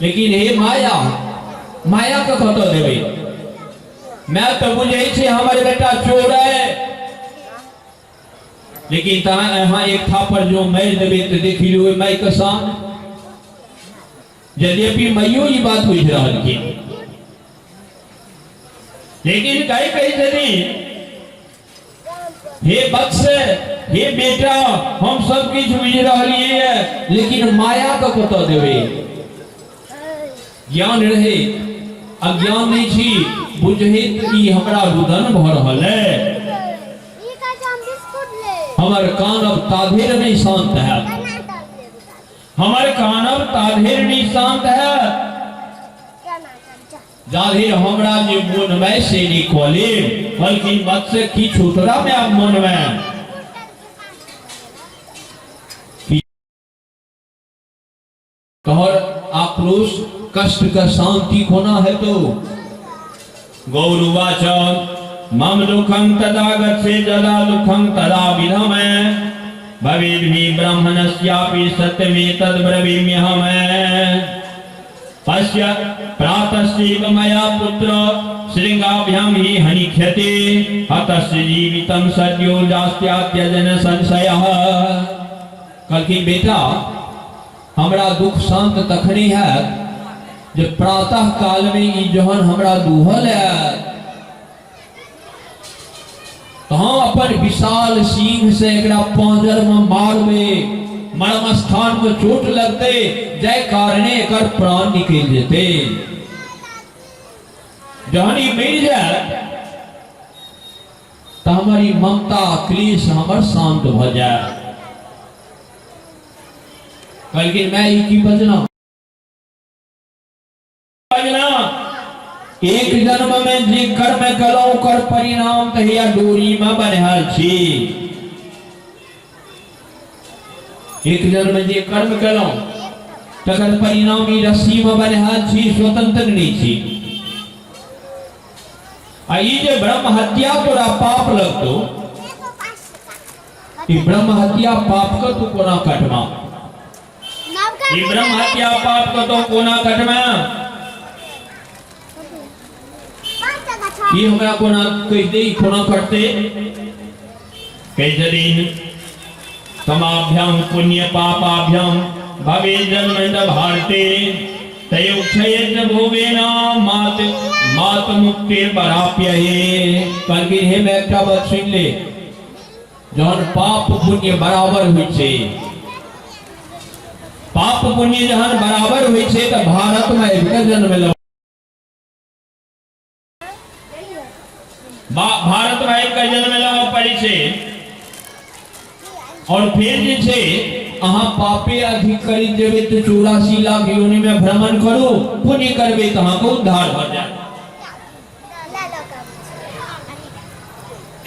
[SPEAKER 1] लेकिन हे माया, माया के कतऽ देबै? मैं तऽ बुझै छी हमर बेटा चोर है, लेकिन तहाँ अहाँ एक थापर जो मारि देबै तऽ देखि लियौ माय के शान। यद्यपि मैयो ई बात बुझि रहलखिन, लेकिन कहि कहै छथिन हे वत्स, हे बेटा, हम सब किछु बुझि रहलियै, लेकिन माया के कतऽ देबै? ज्ञान रहे अज्ञान नहि छी, बुझैत ई हमरा रुदन भऽ रहल है। हमर कानब ताधेर नहि शांत हैत, हमर कानब ताधेर नहि शांत हैत जाधेर हमरा जे मोनमे से नहि कऽ लेब। बल्कि मत से की छूतरा में आब मोनमे तोहर आक्रोश कष्ट के शांति कोना हेतौ? गौरुवाच मम दुखं तदा गच्छे जदा दुखं तदा विधमे भवेद्भि ब्राह्मणस्यापि सत्यमेतद् ब्रवीम्यहम्। पश्य प्रातश्चैव मया पुत्र शृङ्गाभ्यां हि हनिख्यते हतस्य जीवितं सद्यो जास्त्यात्यजन संशयः। कहलखिन बेटा, हमरा दुख शांत तखने हैत जे प्रातः काल में ई जहन हमरा दूहल आयत तऽ हम अपन विशाल सिंह से एकरा पांजर में मारबे, मर्म स्थान में चोट लगते, जाहि कारणे एकर प्राण निकलि जेते। जहन ई मरि जायत तऽ हमर ई ममता क्लेश हमर शांत भऽ जायत। कहलखिन मैं ई की बजना बजना एक जन्म में जे कर्म कलौ ओकर परिणाम तहिया डोरी में बन्हल छी। एक जन्म में जे कर्म कलौ तकर परिणाम ई रस्सी में बन्हल छी, स्वतंत्र नहीं छी। आ ई जे ब्रह्म हत्या तोरा पाप लगतो, ई ब्रह्म हत्या पाप के तू कोना कटबा? ई ब्रह्म हत्या पाप के तो कोना कटबा? ई हमरा कोना कहि दे, ई कोना कटते? कहि छथिन समाभ्याम पुण्य पापाभ्याम भवे जन्म भारते तयोक्षयेत भोगेन मात मात मुक्ति पराप्य हे। कहलखिन हे मैं एकटा बात सुनि ले, जहन पाप पुण्य बराबर होइ छै, पाप पुण्य जहन बराबर होइ छै तऽ भारत में आबि कऽ जन्म लेब, भारत में आबि कऽ जन्म लेबऽ पड़ै छै। और फेर जे छै अहाँ पापे अधिक करी जेबै तऽ 84 लाख योनि में भ्रमण करू, पुण्य करबै तऽ अहाँके उद्धार भऽ जायत।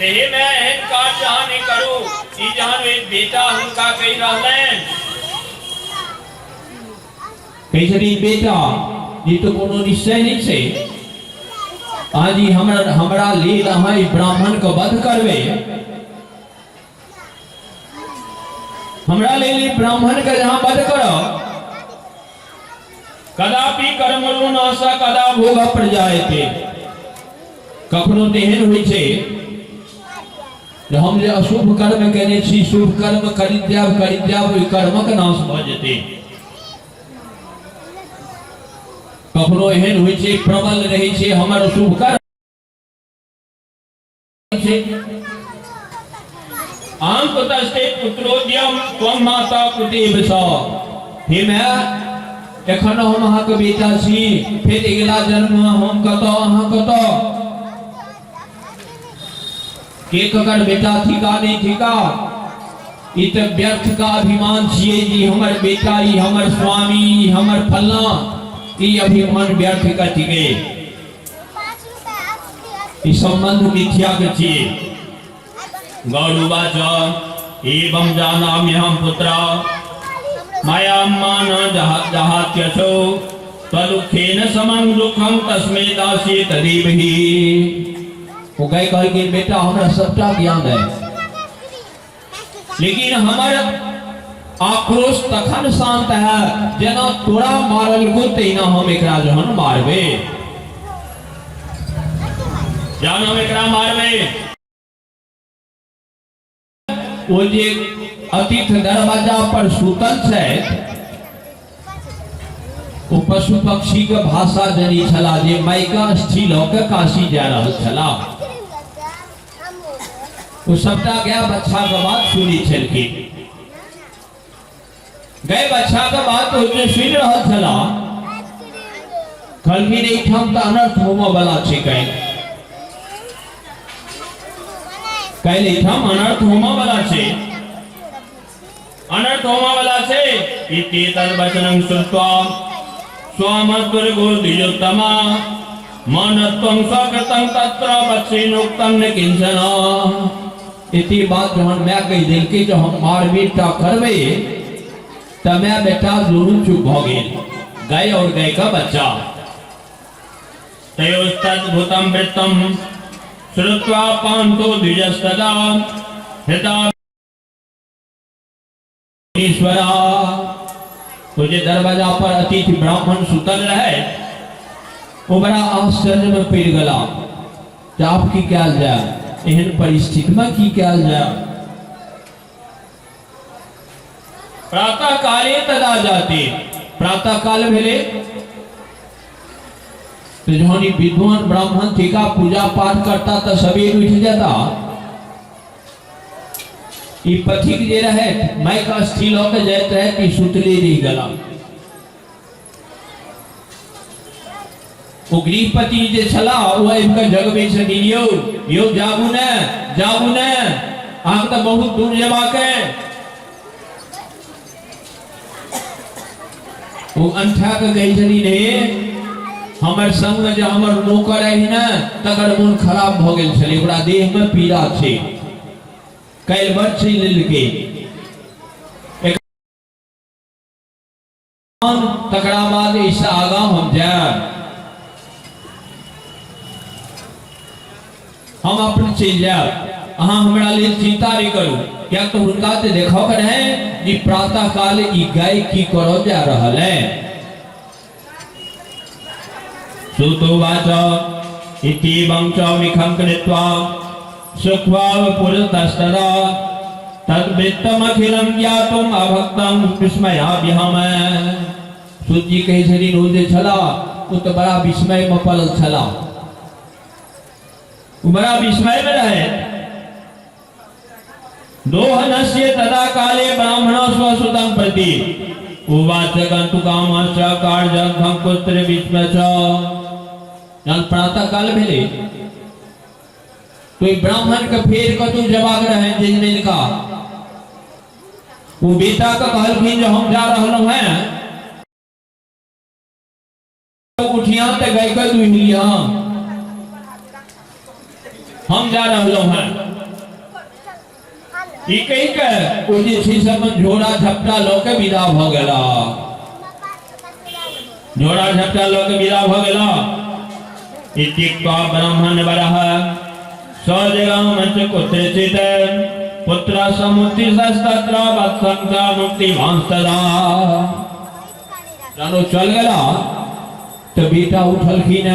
[SPEAKER 1] एहि में एहन काज अहाँ नहि करू। ई जहन एक बेटा हुनका कहि रहलनि, कहै छथिन बेटा, ई तऽ कोनो निश्चय नहि छै, अहाँ जी हमरा हमरा लेल अहाँ ई ब्राह्मणके वध करबै? हमरा लेल ई ब्राह्मणके जहाँ वध करब, कदापि कर्मणो नाश कदा भोग प्रजायते। कखनो तेहन होइ छै जे हम जे अशुभ कर्म केने छी, शुभ कर्म करी जायब करी जायब, ओहि कर्मक नाश भऽ जेतै। कखनो एहन होइ छै प्रबल रहै छै हमर अशुभ कर्म छै। आंकुतस्ते पुत्रोद्यम त्वं माता कुटीव स। हे my, एखन हम अहाँके बेटा छी, फेर अगिला जन्म हम कतऽ अहाँ कतऽ, के ककर बेटा थिका नहीं थिका? ई तऽ व्यर्थ का अभिमान छियै जी हमर बेटा, ई हमर स्वामी, ई हमर फल्ला, ई अभिमान व्यर्थ का थिके, ई संबंध मिथ्या के छियै। गौरुवाच एवं जानाम्यहं पुत्र मायां मान जहात्यसौ त्वदुःखेन समं दुःखं तस्मै दास्ये तदेव हि। ओ गाय कहलखिन बेटा हमरा सबटा ज्ञान है, लेकिन हमर आक्रोश तखन शांत है जेना तोरा मारल को तहिना हम एकरा जहन मारबे, जहन हम एकरा मारबे। ओ जे अतिथि दरवाजा पर सुतल छथि ओ पशु पक्षी के भाषा जनी छला जे माइका अस्थि लऽ के काशी जा रहल छला। ओ सबटा गाय बच्छा के बात सुनै छलखिन। गाय बच्छा के बात ओ जे सुनि रहल छलाह, कहलखिन एहिठाम तऽ अनर्थ होमऽ वाला छै। काल्हि काल्हि एहिठाम अनर्थ होमऽ वाला छै, अनर्थ होमऽ वाला छै। इति तद् वचनं श्रुत्वा स्वमत्वर्गो द्विजोत्तमा मानत्वं स्वकृतं तत्र वत्सेनोक्तं न किंचन। इति बात जहन my कहि देलकै जे हम मारपीट टा करबै, तऽ my बेटा दुनू चुप भऽ गेल, गाय और गाय का बच्चा। तयोस्तद्भुतं वृत्तं श्रुत्वा पान्तो द्विजस्तदा हृता ईश्वरा। तो जे दरवाजा पर अतिथि ब्राह्मण सुतल रहे, वो बड़ा आश्चर्य में पड़ गला जे आब की कयल जाय, एहन परिस्थिति में की कयल जाय। प्रातः काले तदा जाते, प्रातः काल भेले तो जहन ई विद्वान ब्राह्मण थिका, पूजा पाठ करता तो सवेर उठ जाता। ई पथिक जे रहे माइक अस्थि लऽ के जाइत रहे कि सुतले रहि गेला। ओ गृहपति जे छला ओ आबि कऽ जगबै छथिन, यौ यौ जाबू ने, जाबू ने, अहाँके तऽ बहुत दूर जेबाक है। ओ अंठा के कहै छथिन, हे हमर संग में जे हमर नौकर अहि ने तकर मोन खराब भऽ गेल छलै, ओकरा देह में पीड़ा छै, काल्हि बड़ चलि लेलकै, तकरा बाद एहिसँ आगाँ हम जायब, हम अपन चलि जायब, अहाँ हमरा लेल चिंता नहि करू। किएक तऽ हुनका तऽ देखऽ के रहै जे प्रातः काल ई गाय की करऽ जा रहल है। सुतोवाच इति वंश मिखं कृत्वा सुख्वावपुरतस्तदा तद्वृत्तमखिलं ज्ञातुम् अभक्तं विस्मयाभ्यहम। सूत जी कहै छथिन ओ जे छला ओ तऽ बड़ा विस्मय में पड़ल छला, ओ बड़ा विस्मय में रहे। दोहनस्य तदा काले ब्राह्मण स्वसुतं प्रति उवाच गन्तु कामश्च कार्यर्थं पुत्र विस्मय च। जहन प्रातः काल भेलै तो ब्राह्मण के फेर कतौ जेबाक रहै जिनका ओ बेटा के कहलखिन जे हम जा रहलहुँ हैं, उठिया ते गाय के दुहि लिया, हम जा रहलहुँ हैं। ई कहि के ओ जे छै से अपन झोरा झपटा लऽ के विदा भऽ गेला, झोरा झपटा लऽ के विदा भऽ गेला। इत्युक्त्वा ब्राह्मण वरः सजगाम च कुत्रचित् पुत्र समुत्थितस्तत्र वत्सं च मुक्तिमांस्तदा। जहन ओ चल गेला तऽ बेटा उठलखिन,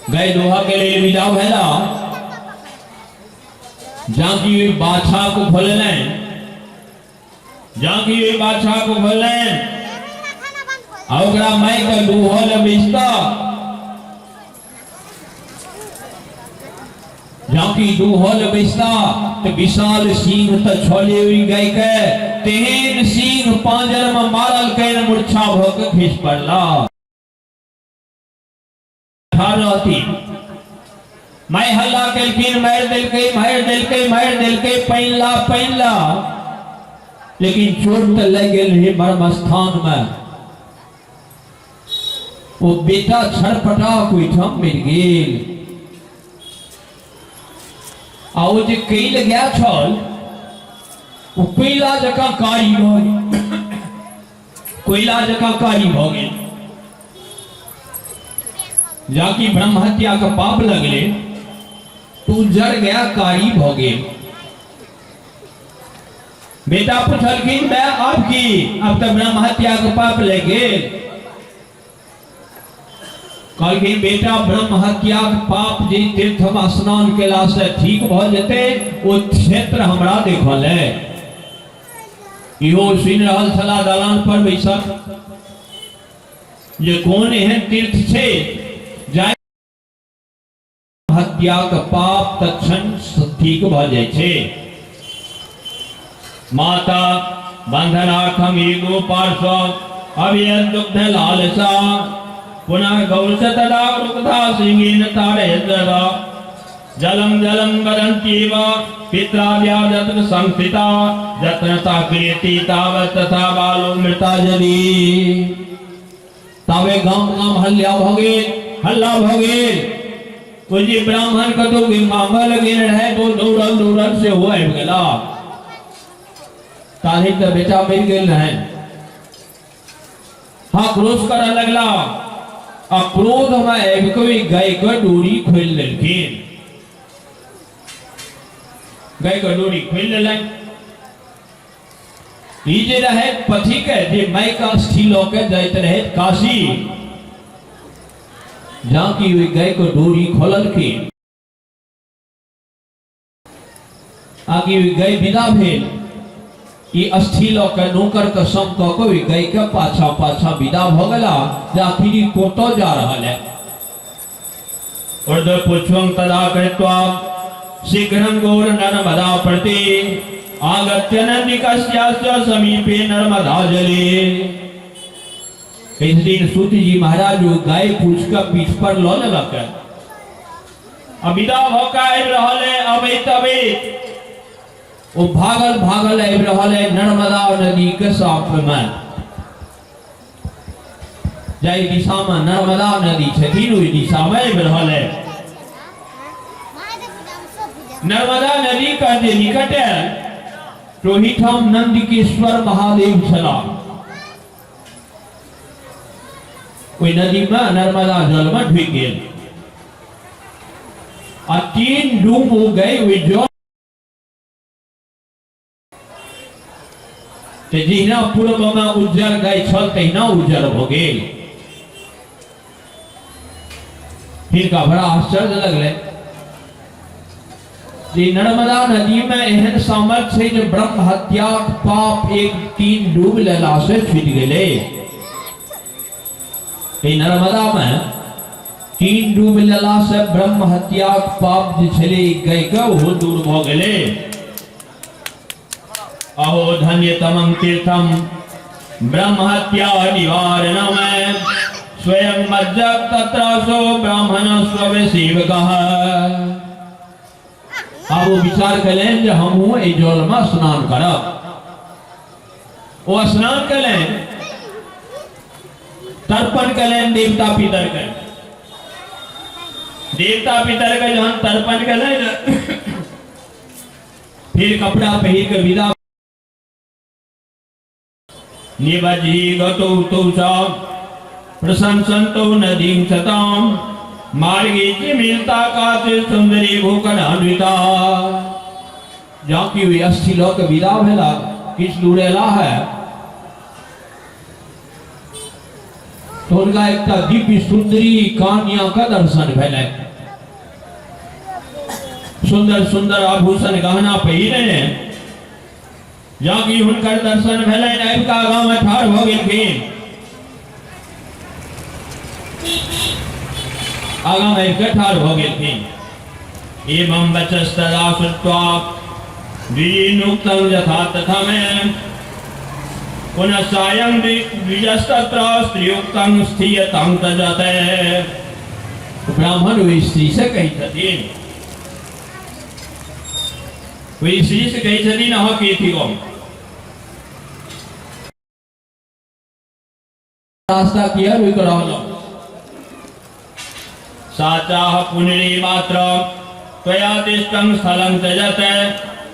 [SPEAKER 1] गाय दोहा के लेल विदा भेला। जाकि ओहि बाछा को खोललनि, जाकि ओहि बाछा को खोललनि आ ओकरा माय के दूहल बेचता। जाकि दूहल बेचता तऽ विशाल सिंह तऽ छले ओहि गाय के, तेहन सिंह पांजर में मारल can मूर्छा भऽ के खसि पड़ला। ठाढ़ रहथिन, माय हल्ला केलखिन, मारि देलकै, मारि देलकै, मारि देलकै, पानि ला, पानि ला। लेकिन चोट तऽ लागि गेल रहै मर्म स्थान में, ओ बेटा छरपटा ओहिठाम मरि गेल। आ ओ जे कैल गया छल ओ कोयला जकाँ कारी भऽ गेल, कोयला जकाँ कारी भऽ गेल। जाकि ब्रह्म हत्या के पाप लगले तू जर गया, कारी भऽ गेल। बेटा पुछलखिन, मैं अब की, अब तऽ ब्रह्म हत्या के पाप लग गेल। कहलखिन, बेटा ब्रह्म हत्या के पाप जे तीर्थ में स्नान केला से ठीक भऽ जेतै ओ क्षेत्र हमरा देखल है। इहो सुनि रहल छलाह दलान पर बैसल जे कोन एहन तीर्थ छै जाहि हत्याक पाप तत्क्षण ठीक भऽ जाइ छै। माता बंधनार्थम एगो पार्श्व अभियत दुग्ध लालसा पुनः गौश तदा रुक्धा सिंहेन तारयत जलम जलम वदन्त्येव पित्राद्या यत्र संस्थिता यत्र सा क्रियते तावत् तथा बालो मृता यदि। तावे गाम गाम हल्ला भऽ गेल, हल्ला भऽ गेल। ओ जे ब्राह्मण कतौ मांगऽ लग गेल रहै तो दौड़ल दौड़ल सेहो आबि गेला। ताहि तऽ बेटा मरि गेल रहै। हाँ क्रोध करऽ लगला आ क्रोध में आबि कऽ ओहि गाय के डोरी खोलि लेलखिन। गाय के डोरी खोलि लेलनि। ई जे रहै पथिक जे माय के अस्थि लऽ के जाइत रहै काशी, जा कि ओहि गाय के डोरी खोललखिन आकि ओहि गाय विदा भेल। ई अस्थि लऽ के नौकर के संग कऽ के ओहि गाय के पाछा पाछा विदा भऽ गेला जे आखिर ई कतऽ जा रहल है। ऊर्ध्व पुष्पं तदा कृत्वा शीघ्रं गौर नर्मदा प्रति आगत्य नंदिकस्यास्य समीपे नर्मदा जले। इस दिन सूत जी महाराज ओ गाय पूछ कऽ पीठ पर लऽ लेलक आ विदा भऽ कऽ आबि रहल है। अबैत अबैत ओ भागल भागल आबि रहल है नर्मदा नदी के साफ में। जाहि दिशा में नर्मदा नदी छथिन ओहि दिशा में आबि रहल है। नर्मदा नदी के जे निकट है तो ओहिठाम नंदिकेश्वर महादेव छलाह। ओहि नदी में नर्मदा जल में ढुकि गेल आ 3 डूब हो गए ओहि जल। ते जहिना पूर्व में उज्जर गाय छल तहिना उज्जर भऽ गेल। हिनका बड़ा आश्चर्य लगलै जे नर्मदा नदी में एहन सामर्थ्य छै जे ब्रह्म हत्याक पाप एक 3 डूब लेला से छूटि गेलै। एहि नर्मदा में 3 डूब लेला से ब्रह्म हत्याक पाप जे छलै गाय के ओहो दूर भऽ गेलै। अहो धन्यतमं तीर्थम ब्रह्म हत्या निवारणम स्वयं मज्जक तत्रासो ब्राह्मण स्वसेवकः। आब ओ विचार कयलनि जे हमहूँ एहि जलमे स्नान करब। ओ स्नान कयलनि, तर्पण कयलनि देवता पितर के। देवता पितर के जहन तर्पण कयलनि फिर कपड़ा पहिर के विदा निबजी गतौ तौ च प्रशंसन्तौ नदीं सतां मार्गे च मिलता काचित् सुन्दरी भूकणान्विता। जँ कि ओहि अस्थि लऽ के विदा भेला, किछु दूर एला है तो हुनका एकटा दिव्य सुन्दरी कान्या के दर्शन भेलनि। सुंदर सुंदर आभूषण गहना पहिरने जँ कि हुनकर दर्शन भेलनि, आबि कऽ आगाँमे ठाढ़ भऽ गेलखिन। आगाँमे आबि कऽ ठाढ़ भऽ गेलखिन। एवं वचस्तदा श्रुत्वा द्विजेनोक्तं यथा तथा मे पुनः सायं द्विजस्तत्र स्त्रियोक्तं स्थीयतां तजते। ब्राह्मण ओहि स्त्री से कहै छथिन, ओहि स्त्री से कहै छथिन अहाँ के थिकहुँ? रास्ता किया रोकि रहलहुँ? साचाह पुनरी मात्र त्वया दिष्टं स्थलं त्यजत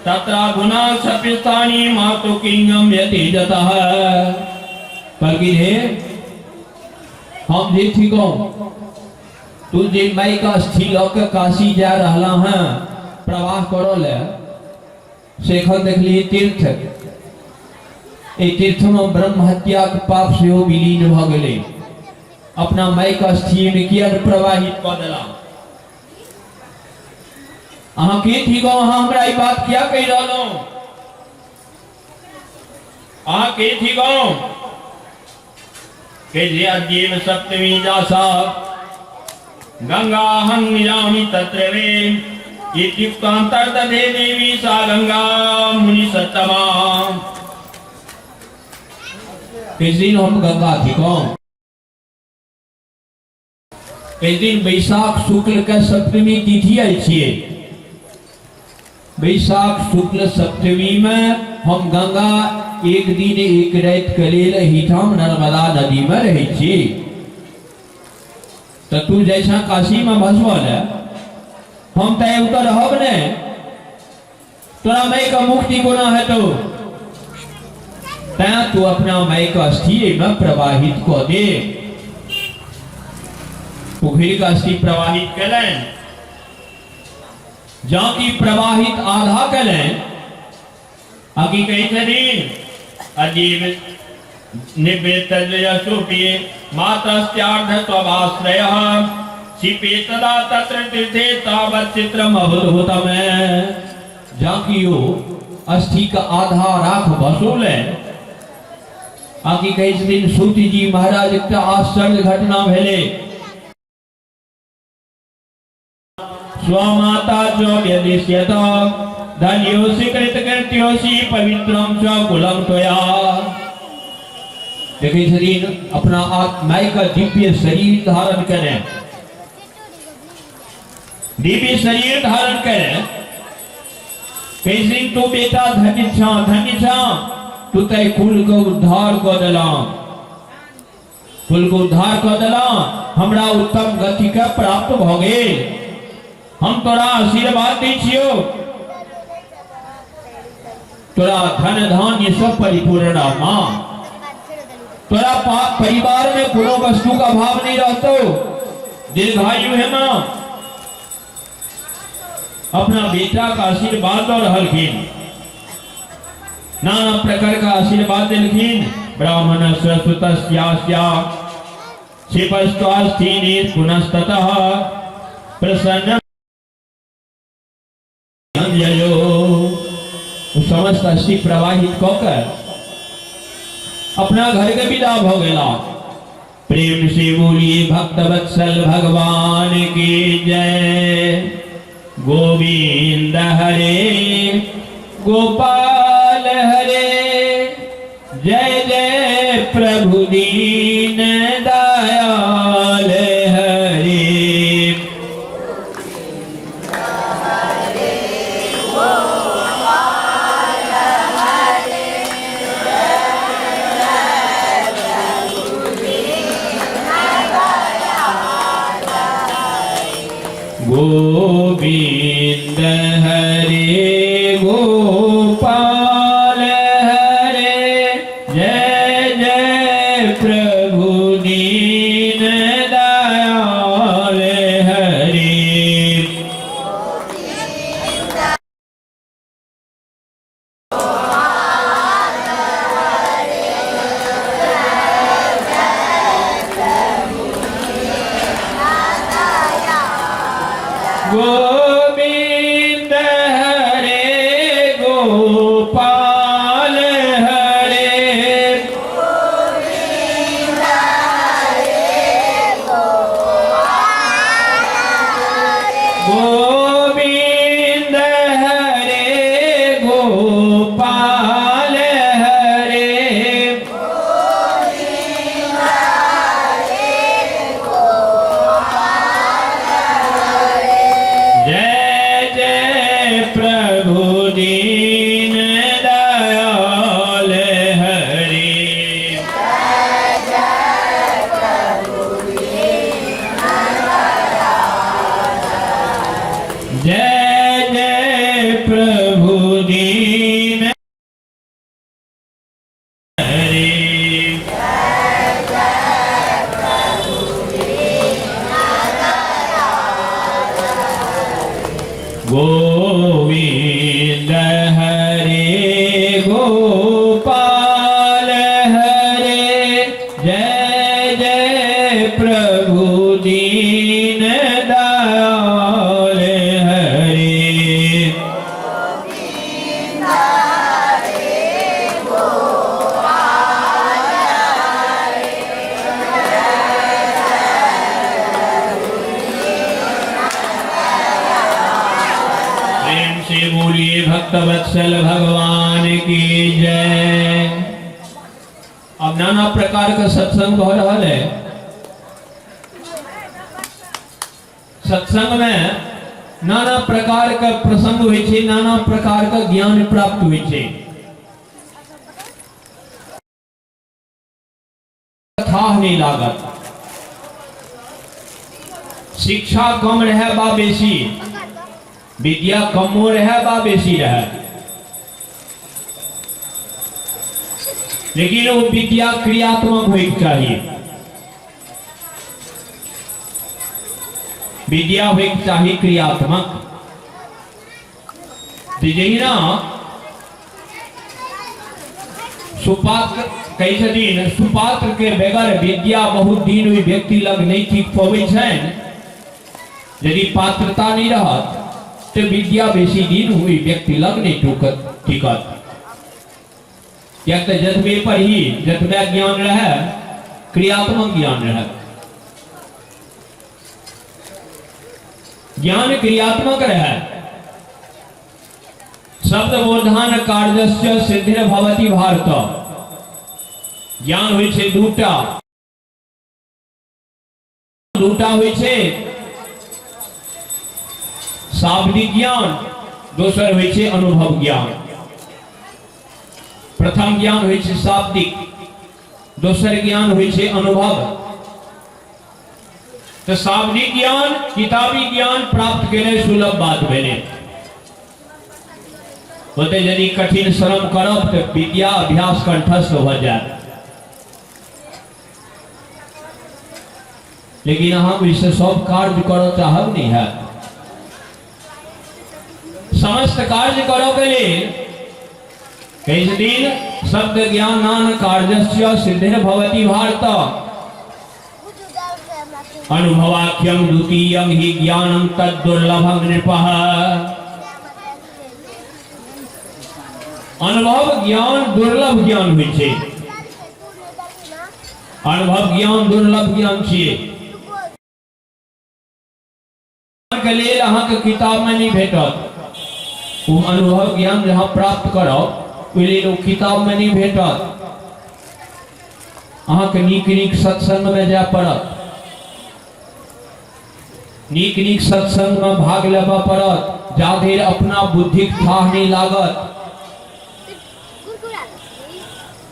[SPEAKER 1] तत्राधुना क्षपिस्थानि मातु किंगम व्यतीजतः। कहलखिन हे हम जे थिकहुँ, तू जे माय के अस्थि लऽ के काशी जा रहला हँ प्रवाह करऽ ले, से एखन देखलियै तीर्थ, एहि तीर्थमे ब्रह्म हत्याक पाप सेहो विलीन भऽ गेलै। अपना माय के अस्थि में किया प्रवाहित कऽ देला? अहाँ के थिकहुँ? अहाँ हमरा ई बात किया कहि रहलहुँ? अहाँ के थिकहुँ? के जे अद्येव सप्तमी जासा गंगाहं यामि तत्र वे इत्युक्तान्तर्दधे देवी सा गंगा मुनि सत्तमा। किस दिन हम गंगा थिकौं? एक दिन वैशाख शुक्ल के सप्तमी तिथि आयल छियै। वैशाख शुक्ल सप्तमी में हम गंगा एक दिन एक राति के लेल एहिठाम नर्मदा नदी में रहै छी। तऽ तू जाइ छह काशी में भसबऽ ले, हम तऽ आबि कऽ रहब नहि, तोरा मायके मुक्ति कोना हेतौ? तैं तू अपना मायके अस्थि एहिमे प्रवाहित कऽ दे। पोखरिके अस्थि प्रवाहित केलनि। जँ कि प्रवाहित आधा केलनि आ की कहै छथिन, अजीब निवृत्त सुपी मातस्यार्ध स्वभाश्रय छिपे तदा तत्र तीर्थे तावत् चित्रम अद्भुतम। जँ कि ओ अस्थि के आधा राख बसौलनि आ की कहै छथिन सूत जी महाराज, एकटा आश्चर्य घटना भेलै। स्वमाता च व्यदिश्यत धन्योऽसि कृतकृत्योऽसि पवित्रं च कुलं त्वया। देखै छथिन अपना मायके दिव्य शरीर धारण केने, दिव्य शरीर धारण केने कहै छथिन, तू बेटा धन्य छह, धन्य छह, तू तऽ कुल के उद्धार कऽ देलह, कुल के उद्धार कऽ देलह, हमरा उत्तम गति के प्राप्त भऽ गेल, हम तोरा आशीर्वाद दै छियौ, तोरा धन धान्य सब परिपूर्ण रह माँ, तोरा परिवार में कोनो वस्तु का अभाव नहीं रहतो, दीर्घायु है माँ। अपना बेटा का आशीर्वाद दऽ रहलखिन, नाना प्रकार का आशीर्वाद देलखिन। ब्राह्मण सुतस्यास्या क्षिपस्त्वास्थीनि पुनस्ततः प्रसन्न ययो। समस्त अस्थि प्रवाहित कऽ के अपना घर के विदा भऽ गेला। प्रेम से बोलिए भक्त वत्सल भगवान की जय। गोविंद हरे गोपाल हरे, जय जय प्रभु दीन दयाल हरे। गोविंद हरे गोपाल हरे, जय जय प्रभु दीन दयाल हरे। गोविंद हरे गोपाल हरे, गोविंद हरे गोपाल हरे, जय जय प्रभु दीन दयाल हरे। जय जय प्रभु दीन हरे। गोविंद हरे गोपाल हरे, जय जय प्रभु दीन दयाल हरे। भक्त वत्सल भगवान की जय। अब नाना प्रकार का सत्संग हो रहा है। सत्संग में नाना प्रकार का प्रसंग होइ छै, नाना प्रकार का ज्ञान प्राप्त होइ छै। थाह नहि लागत। शिक्षा कम रहे बा बेसी, विद्या कमो रहे बा बेसी रहे, लेकिन वो विद्या क्रियात्मक होइके चाहिए। विद्या होइके चाही क्रियात्मक। जहिना सुपात्र कहै छथिन, सुपात्र के बगैर विद्या बहुत दिन ओहि व्यक्ति लग नहि टिक पबै छनि। यदि पात्रता नहि रहत तऽ विद्या बेसी दिन ओहि व्यक्ति लग नहि टिकत। किएक तऽ जतबे पढ़ी, जतबे ज्ञान रहै, क्रियात्मक ज्ञान रहै। ज्ञान क्रियात्मक रहै। शब्द बोधान कार्यस्य सिद्धिर भवति भारत। ज्ञान होइ छै दूटा, दूटा होइ छै शाब्दिक ज्ञान, दोसर होइ छै अनुभव ज्ञान। प्रथम ज्ञान होइ छै शाब्दिक, दोसर ज्ञान होइ छै अनुभव। तऽ शाब्दिक ज्ञान, किताबी ज्ञान प्राप्त केनाइ सुलभ बात भेलै। ओते यदि कठिन श्रम करब तऽ विद्या अभ्यास कंठस्थ भऽ जायत, लेकिन अहाँ ओहिसँ सब कार्य करऽ चाहब नहि हैत। समस्त कार्य करऽ के लेल कहै छथिन, शब्द ज्ञानान कार्यस्य सिद्धिर भवति भारत, अनुभवाख्यम द्वितीयं हि ज्ञानं तद दुर्लभं नृपः। अनुभव ज्ञान दुर्लभ ज्ञान होइ छै। अनुभव ज्ञान दुर्लभ ज्ञान छियै के लेल अहाँके किताब में नहीं भेटत। ओ अनुभव ज्ञान जहाँ प्राप्त करब, ओहि लेल ओ किताब में नहीं भेटत। अहाँके नीक नीक सत्संग में जाय पड़त, नीक नीक सत्संग में भाग लेबऽ पड़त। जा धरि अपना बुद्धिक थाह नहीं लागत,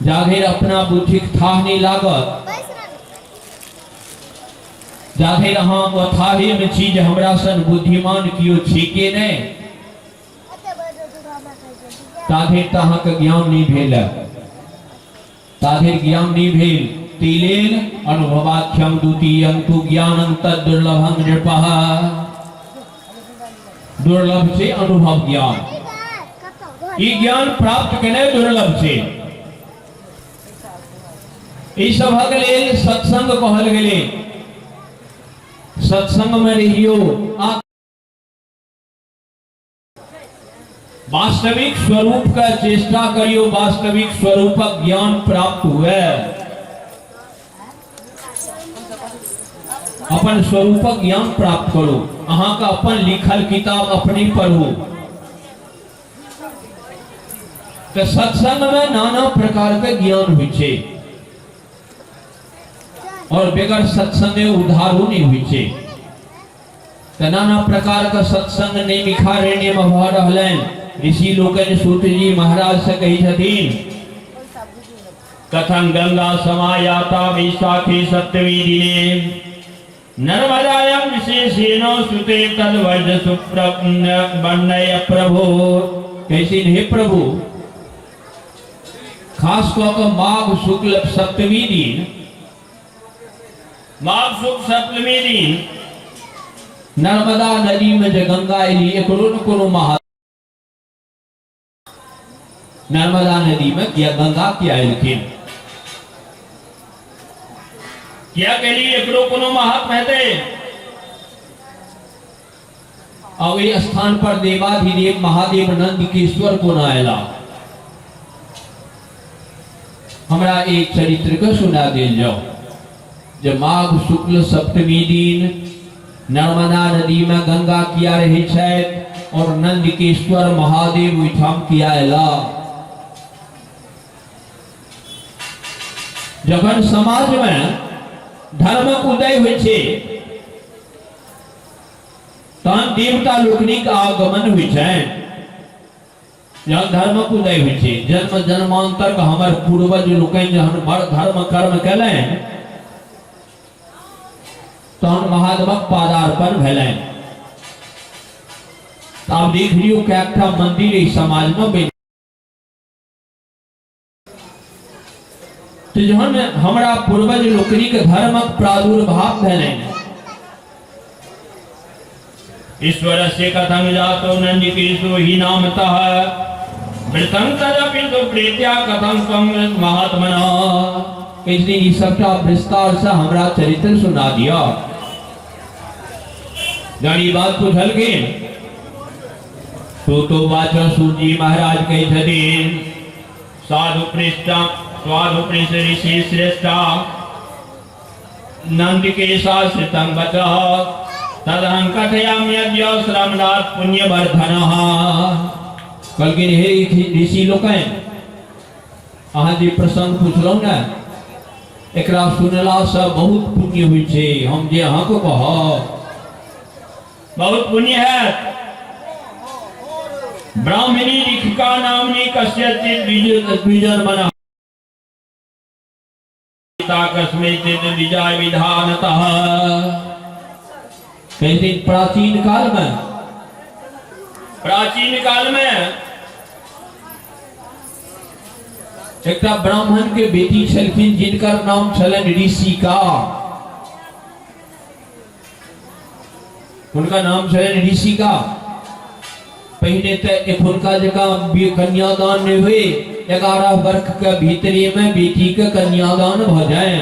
[SPEAKER 1] जा धरि अपना बुद्धिक थाह नहीं लागत, जाधरि अहाँ अथाहेमे छी जे हमरा सन बुद्धिमान केओ छिके नहि, ताधरि तऽ अहाँके ज्ञान नहि भेल है, ताधरि ज्ञान नहि भेल। ताहि लेल अनुभवाख्यम द्वितीयं तु ज्ञानं तद दुर्लभं नृपः। दुर्लभ छै अनुभव ज्ञान। ई ज्ञान प्राप्त केनाइ दुर्लभ छै। ई सभक लेल सत्संग कहल गेलै। सत्संग में रहियो आ वास्तविक स्वरूप का चेष्टा करियो, वास्तविक स्वरूपक ज्ञान प्राप्त हुए। अपन स्वरूपक ज्ञान प्राप्त करू। अहाँके अपन लिखल किताब अपने पढ़ू। तऽ सत्संग में नाना प्रकार के ज्ञान होइ छै और बगैर सत्संगे उद्धारो नहीं होइ छै। तऽ नाना प्रकार के सत्संग नैमिषारण्य में भऽ रहलनि। ऋषि लोकनि सूत जी महाराज से कहै छथिन, कथं गंगा समायाता वैशाखी सप्तमी दिने नर्मदायां विशेषेण सुते तद्वर्ज सुप्रवर्णय प्रभु। कैसे हे प्रभु, खास कऽ कऽ माघ शुक्ल सप्तमी दिन, माघ शुक्ल सप्तमी दिन नर्मदा नदी में जे गंगा एली, एकरो ने कोनो महा नर्मदा नदी में किया गंगा किया एलखिन, किया कहली, एकरो कोनो महत्व हेतै? आ ओहि स्थान पर देवाधिदेव महादेव नंदकेश्वर कोना अयला, हमरा एक चरित्र के सुना देल जाओ। जे माघ शुक्ल सप्तमी दिन नर्मदा नदी में गंगा किया रहे छथि और नंदकेश्वर महादेव ओहिठाम किया एला। जखन समाज में धर्मक उदय होइ छै तहन देवता लोकनिक आगमन होइ छनि। जहन धर्मक उदय होइ छै, जन्म जन्मांतर के हमर पूर्वज लोकनि जहन बड़ धर्म कर्म केलनि तहन महादेवक पादार्पण भेलनि। आब देख लियौ कएकटा मंदिर एहि समाज में बनि। तो जहन हमरा पूर्वज लोकनिक धर्मक प्रादुर्भाव भेलनि, ईश्वर से कथं जातो नंदिकेशो हि नामतः वृतं तदपि सुप्रीत्या कथं त्वं महात्मना। इसलिए ई सबटा विस्तार से हमरा चरित्र सुना दिया। जहन ई बात पूछलखिन तो वाच सूजी महाराज कहै छथिन, साधु पृष्ठ स्वाधु पृष्ठ ऋषि श्रेष्ठा नंदिकेशाश्रितं वचः तदहं कथयाम्यद्य श्रवणात् पुण्यवर्धनः। कहलखिन हे ऋषि लोकनि, अहाँ जे प्रसंग पुछलहुँ ने एकरा सुनलासँ बहुत पुण्य होइ छै। हम जे अहाँके कहब बहुत पुण्य है। ब्राह्मणी लिखिका नामनी कस्यचित् द्विजन्मनः कस्मैचित् द्विजाय विधानतः। कहते प्राचीन काल में, प्राचीन काल में एकटा ब्राह्मण के बेटी छलखिन जिनकर नाम छलनि ऋषिका। हुनका नाम छलनि ऋषिका। पहिने तऽ एखुनका जकाँ कन्यादान नहि हुए, 11 वर्ष के भीतरे में बेटी के कन्यादान भऽ जाय।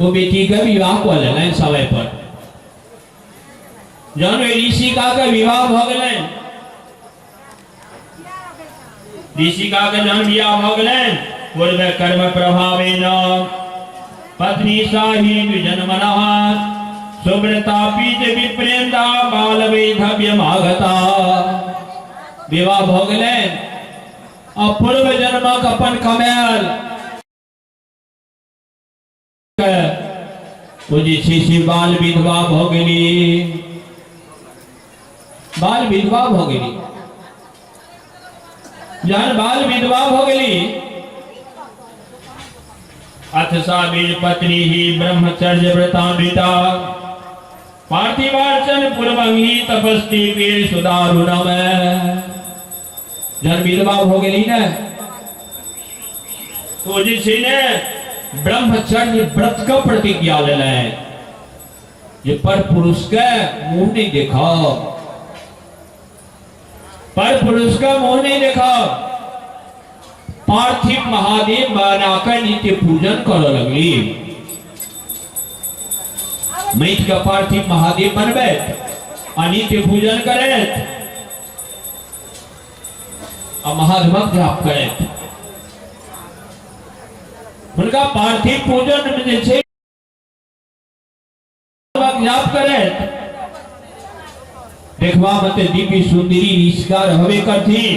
[SPEAKER 1] ओ बेटी के विवाह कऽ लेलनि समय पर। जहन ओहि ऋषिका के विवाह भऽ गेलनि, ऋषिका के जहन बियाह भऽ गेलनि, पूर्व कर्म प्रभावेन पत्नी शाही द्विजन्मनः सुव्रता पीत विप्रेंदा बाल वैधव्यमागता। विवाह भऽ गेलनि आ पूर्व जन्मक अपन कमायल ओ जे छै से बाल विधवा भऽ गेली, बाल विधवा भऽ गेली। जहन बाल विधवा भऽ गेली, अथ सा बीज पत्नी ही ब्रह्मचर्य व्रतान्विता पार्थिवार्चन पूर्वं ही तपस्ती पे सुदारुणम। जहन विधवा भऽ गेली ने तो जे छै ने ब्रह्मचर्य व्रत के प्रतिज्ञा लेलनि जे पर पुरुष के मुंह नहीं देखब, पर पुरुष का मुंह नहीं देखब। पार्थिव महादेव बनाकर नित्य पूजन करऽ लगली। माटि के पार्थिव महादेव बनबैत आ नित्य पूजन करैत आ महादेवक जाप करैत। हुनका पार्थिव पूजन में जे छै जाप करैत देखबा में ते दिव्य सुंदरी ऋषिका रहबे करथिन।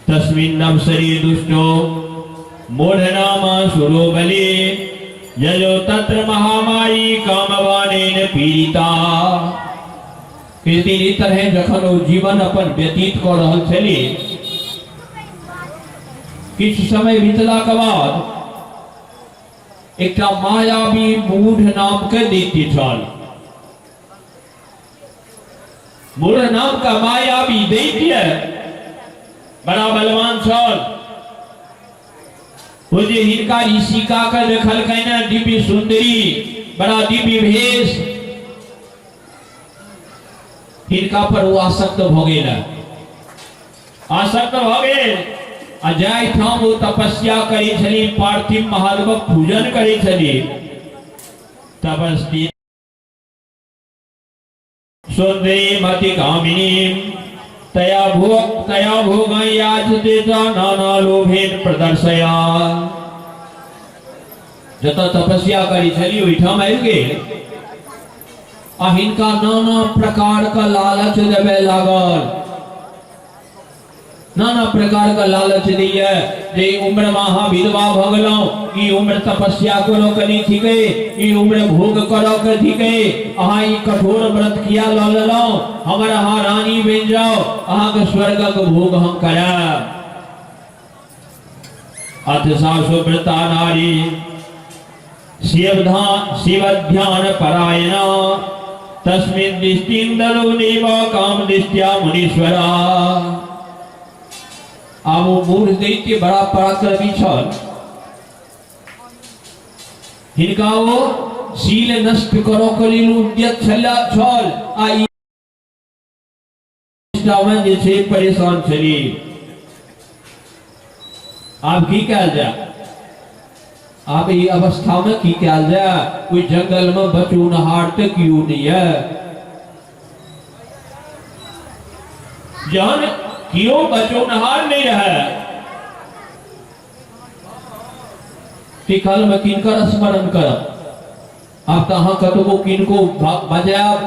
[SPEAKER 1] तस्मिन् अवसरे दुष्टो मूढ़ नाम सुरो बलि ययो तत्र महामारी कामवानेन पीड़िता। कृति ई तरह जखन ओ जीवन अपन व्यतीत कऽ रहल छली, किछु समय बीतला के बाद एकटा मायावी मूढ़ नाम के दैत्य छल। मूढ़ नाम का मायावी दैत्य बड़ा बलवान छल। ओ जे हिनका ऋषिका के देखलकै ने, दिव्य सुंदरी, बड़ा दिव्य भेष, हिनका पर ओ आसक्त भऽ गेल, आसक्त भऽ गेल। आ जाहिठाम ओ तपस्या करै छली, पार्थिव महादेवक पूजन करै छली, तपस्वी सुंदरी मति कामिनी तया भोग तया भोग याचते च नाना लोभेन प्रदर्शया। जतऽ तपस्या करै छली ओहिठाम आबि गेल। आ हिनका नाना प्रकार के लालच देवे लागल। नाना प्रकार के लालच दैया जे ई उम्र में अहाँ विधवा भऽ गेलहुँ, ई उम्र तपस्या करो के नहि थिकै, ई उम्र भोग करो के थिकै, अहाँ ई कठोर व्रत किया लऽ लेलहुँ, हमर अहाँ रानी बनि जाउ, अहाँके स्वर्गक भोग हम करायब। अथ सासु व्रता नारी शिव ध्यान परायणा तस्मिन् दृष्टिं ददौ नैव काम दृष्ट्या मुनीश्वरा। आब ओ मूढ़ दैत्य बड़ा पराक्रमी छल, हिनका ओ शील नष्ट करऽ के लेल उद्यत छल आ ई मे जे छै परेशान छली। आब की कयल जाय, आब ई अवस्था में की कयल जाय, ओहि जंगल में बचौनहार तऽ केओ नहि यऽ। जहन केओ बचौनहार नहि रहै तिखल में किनकर स्मरण करब। आब तऽ अहाँ कतबो किनको बजायब,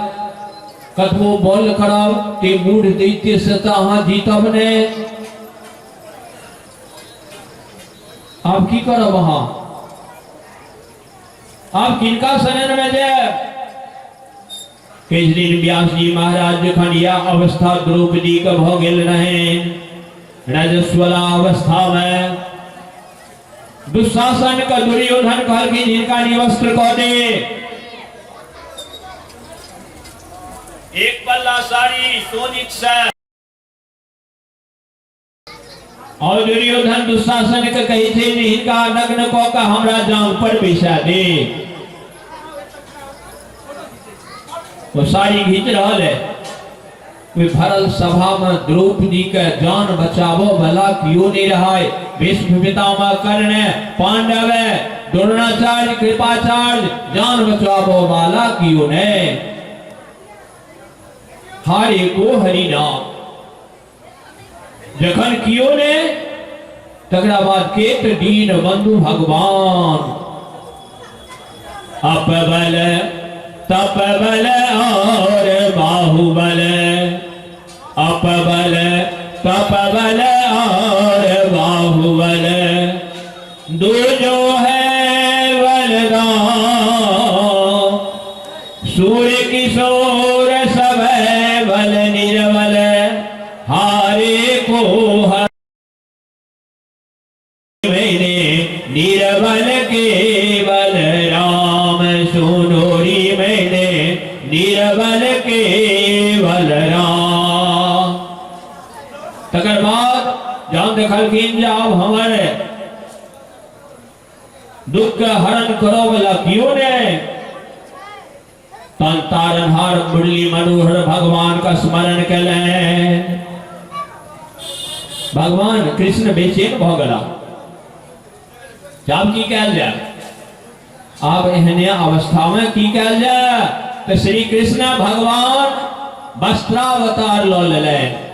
[SPEAKER 1] कतबो बल करब, ते मूढ़ दैत्य से तऽ अहाँ जीतब नहि। आब की करब अहाँ, आब किनका शरण में जायब। किछु दिन व्यास जी महाराज जखन यह अवस्था द्रौपदी के भऽ गेल रहनि, रजस्वला अवस्था में दुशासन के दुर्योधन कहलखिन हिनका निवस्त्र कऽ दे, एक पल्ला साड़ी सोनिक से। और दुर्योधन दुशासन के कहै छै जे हिनका नग्न कऽ के हमरा जांग पर बैसा दे। ओ साड़ी घीच रहल है, ओहि भरल सभा में द्रौपदी के जान बचाबो वाला केओ नहीं रहा। भीष्म पितामह कर्ण पांडव द्रोणाचार्य कृपाचार्य जान बचाबो वाला केओ नहीं। हरे को हरि नाम जखन केओ ने तकरा बाद केत दीन बंधु भगवान अपबल तपबल और बाहुबल, अपबल तपबल और बाहुबल, दो जो है बलदान, सूर्य किशोर सब बल निर्बल, हारे को मैंने निर्बल केवल राम, सुनोरी मैंने निर्बल केवल राम। तकर बाद जहन देखलखिन जे आब हमर दुख के हरण करऽ वाला केओ नहि, तहन तारनहार मुरली मनोहर भगवान का स्मरण केलनि। भगवान कृष्ण बेचैन भऽ गेला, आब की कयल जाय, आब एहने अवस्था में की कयल जाय। तऽ श्री कृष्ण भगवान वस्त्रावतार लऽ लेलनि।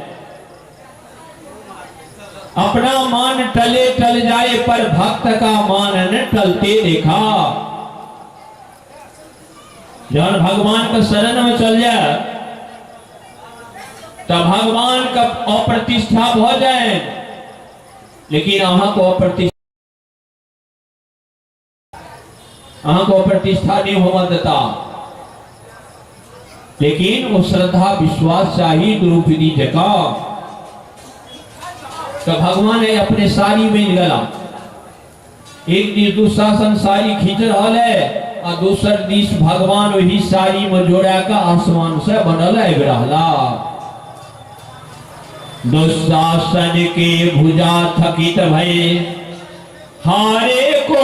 [SPEAKER 1] अपना मान टले टल जाए पर भक्त का मान न टलते देखा। जहन भगवान के शरण में चल जाए तो भगवान का अप्रतिष्ठा भ जाए, लेकिन अहाँ को अप्रतिष्ठा, अहाँ को अप्रतिष्ठा नहीं होवा देता। लेकिन वो श्रद्धा विश्वास चाहिए द्रौपदी जका। तो भगवान है अपने साड़ी बन गला, एक दिस दुशासन साड़ी खींच रहा है आ दोसर दिस भगवान वही साड़ी में जोड़ा के आसमान से बनल आबि रहला। दुशासन के भुजा थकित भय, हारे को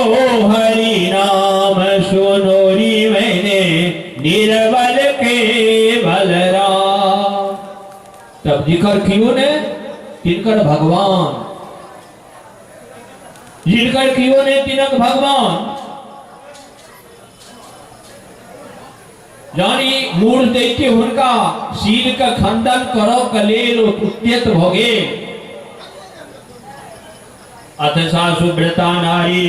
[SPEAKER 1] हरि नाम सुनोरी मैंने निर्बल के बलराम। तब जिकर क्यों ने तिनकर भगवान, जिनकर कियो ने तिनक भगवान। जानी मूल दैत्य हुनका शील के खंडन करऽ के लेल उद्यत भऽ गेल। अथ सासु व्रता नारी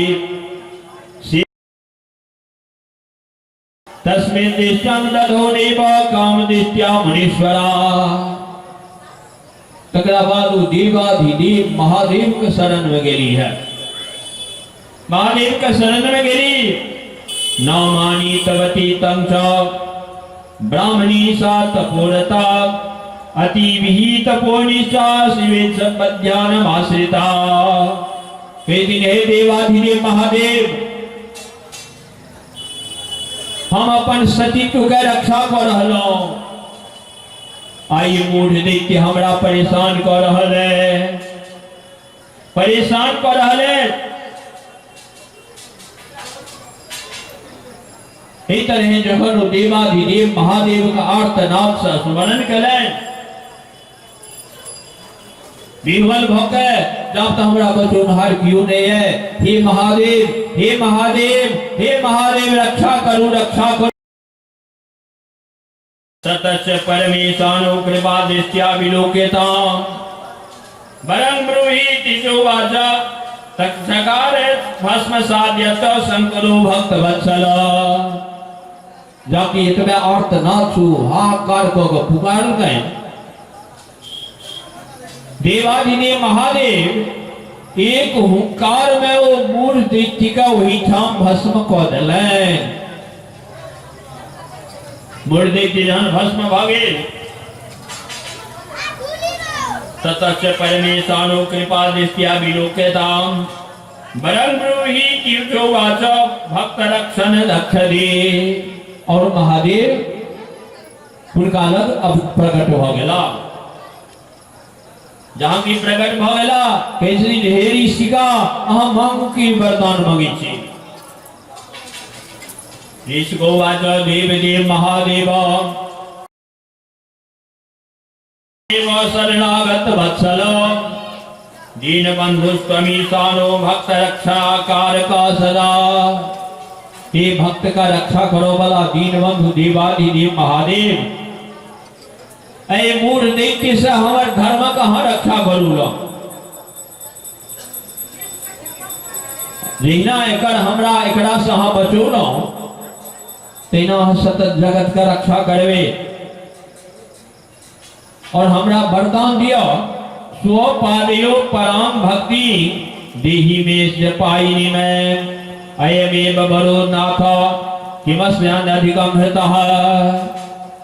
[SPEAKER 1] तस्मिन् दृष्टं दधो देव काम दृष्ट्या मुनीश्वरा। तकरा बाद ओ देवाधिदेव महादेव के शरण में गेली है। महादेव के शरण में गेली। नामानी तवती तं च ब्राह्मणी सा तपोरता अति विहित तपोनिष्ठा शिवे ध्यान आश्रिता। कहती हे देवाधिदेव महादेव, हम अपन सतीत्व के रक्षा कर रहलहुँ, आई मूढ़ दैत्य हमरा परेशान कर रहल है, परेशान कर रहल है। एहि तरह जखन ओ देवाधिदेव महादेव के आर्तनाद से स्मरण केलनि, विह्वल भऽ के जब तऽ हमरा बचौनहार केओ नहि है, हे महादेव, हे महादेव, हे महादेव, रक्षा करू, रक्षा करू। सतस्य परमेशानो कृपा दृष्ट्या विलोक्यताम वरं ब्रूहि चोवाच तत्सकार भस्म साध्यत शंकरो भक्त वत्सल। जाकि एतबे आर्तनाद छू हाहाकार कऽ के पुकारलकनि। देवाधिदेव महादेव एक हुंकार में ओ मूढ़ दैत्य के ओहिठाम भस्म कऽ देलनि। मूढ़ दैत्य जहन भस्म भऽ गेल, ततश्च परमेशानो कृपा दृष्ट्या विलोक्यताम वरं ब्रूहि तीर्थोवाच भक्त रक्षण दक्षदे। और महादेव हुनका लग अब प्रकट भऽ गेला। जहाँ की प्रकट भऽ गेला, कहै छथिन हे ऋषिका, अहाँ मांगू की वरदान मांगै छी। ऋषिकोवाच देव देव महादेव देव शरणागत वत्सल दीन बंधुस्त्वमीशानो भक्त रक्षा कारक सदा। हे भक्त का रक्षा करो वाला दीन बंधु देवाधिदेव महादेव, एहि मूढ़ दैत्य से हमर धर्मक अहाँ रक्षा करू ल। जहिना एकर हमरा एकरा से अहाँ बचौलहुँ, तहिना अहाँ सतत जगत के रक्षा करबै और हमरा वरदान दिअ। स्वपादयो पराम भक्ति देहि मे जपायिनी में अयमेव वरो नाथ किमस्यानधिकम हृतः।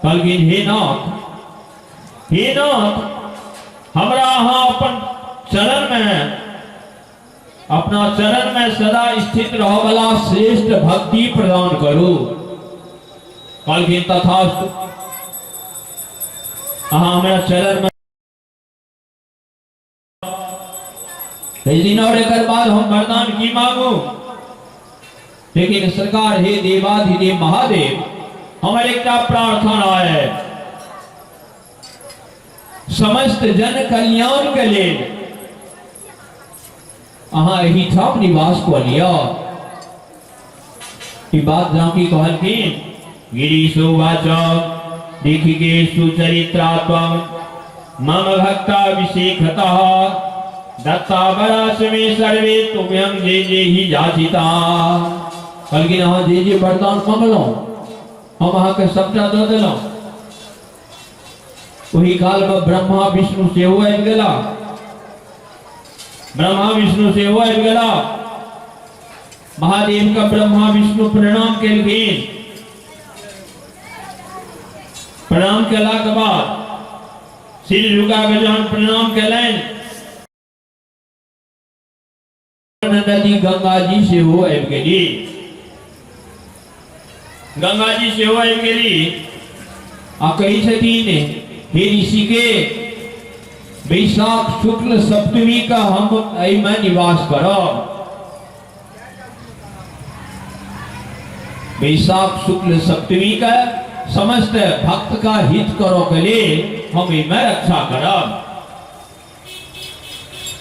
[SPEAKER 1] कहलखिन हे नाथ, हे नाथ, हमरा अहाँ अपन चरण में, अपना चरण में सदा स्थित रहऽ वाला श्रेष्ठ भक्ति प्रदान करू। कहलखिन तथास्तु, अहाँ हमरा चरण में दिन और एकर बाद हम वरदान की मांगू। लेकिन सरकार हे देवाधिदेव महादेव, हमर एकटा प्रार्थना है, समस्त जन कल्याण के लेल अहाँ एहिठाम निवास कऽ लिअ। ई बात झांकी कहलखिन। गिरीशोवाच देखि के सुचरित्रात्वं मम भक्ता विशेषतः दत्ता बरास में सर्वे तुभ्यं जे जे ही याचिता। कहलखिन अहाँ जे जे वरदान मंगलहुँ हम अहाँके सबटा दऽ देलहुँ। ओहि काल में ब्रह्मा विष्णु सेहो आबि गेला, ब्रह्मा विष्णु सेहो आबि गेला। महादेव का ब्रह्मा विष्णु प्रणाम केलखिन। प्रणाम केला के बाद सिर झुका के जहन प्रणाम केलनि, नदी गंगा जी सेहो आबि गेली, गंगा जी सेहो आबि गेली आ कहै छथिन हे ऋषि के, वैशाख शुक्ल सप्तमी का हम एहिमे निवास करब। वैशाख शुक्ल सप्तमी का समस्त भक्त का हित करो के लिए हम एहिमे रक्षा करब।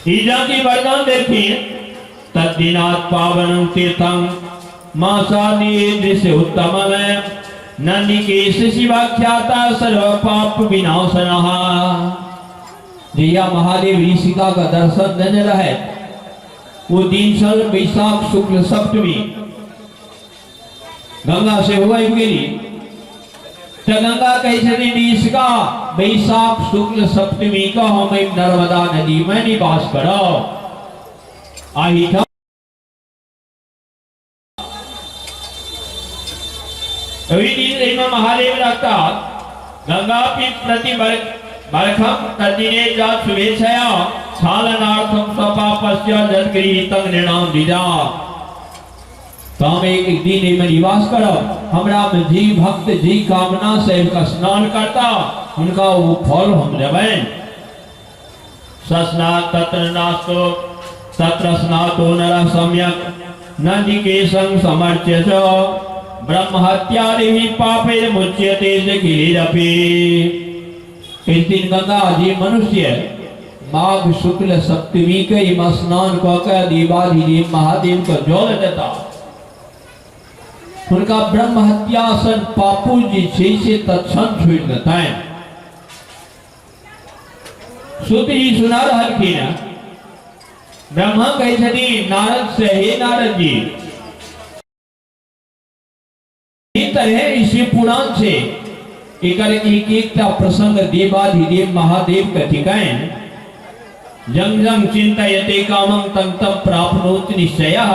[SPEAKER 1] ईजा की वरदान देखिए, तद्दिनात् पावनं तीर्थं मासानि उत्तम में नंदिकेश शिवाख्याता सर्व पाप विनाशनः। जहिया महादेव ऋषिका का दर्शन देने रहे वो दिन छल वैशाख शुक्ल सप्तमी। गंगा सेहो आबि गेली। तऽ गंगा कहै छथिन, ईसका बैसाख शुक्ल सप्तमी के हम एहि नर्मदा नदी में निवास करब। आहिठाम ओहि दिन एहिमे महादेव रहता। गंगा पी प्रति बरखम तदिने जा शुभेच्छया छालनार्थम स्वपापस्य जदगृहीतं नृणाम द्विजा। तऽ हम एक दिन एहिमे निवास करब, हमरा में जी भक्त जी कामना से आबि कऽ स्नान करता, हुनका ओ फल हम देबनि। सस्नात तत्र नास्तो तत्र स्नातो नरः सम्यक नंदिकेशं समर्च्य च ब्रह्महत्यादिभिः पापैर्मुच्यते किलिरपि। इस दिन गंगा जी मनुष्य माघ शुक्ल सप्तमी के इमा स्नान कऽ के देवाधिदेव महादेव के जल देता, हुनका ब्रह्म हत्या सन पापो जे छै से तत्क्षण छोड़ि देतनि। सूत जी सुना रहलखिन हैं। ब्रह्मा कहै छथिन नारद से, हे नारद जी, ई तरहे ई शिव पुराण छै, एकर एक एकटा प्रसंग देवाधिदेव महादेव के थिकनि। जंग जंग चिंतयते कामं तं तं प्राप्नोति निश्चयः।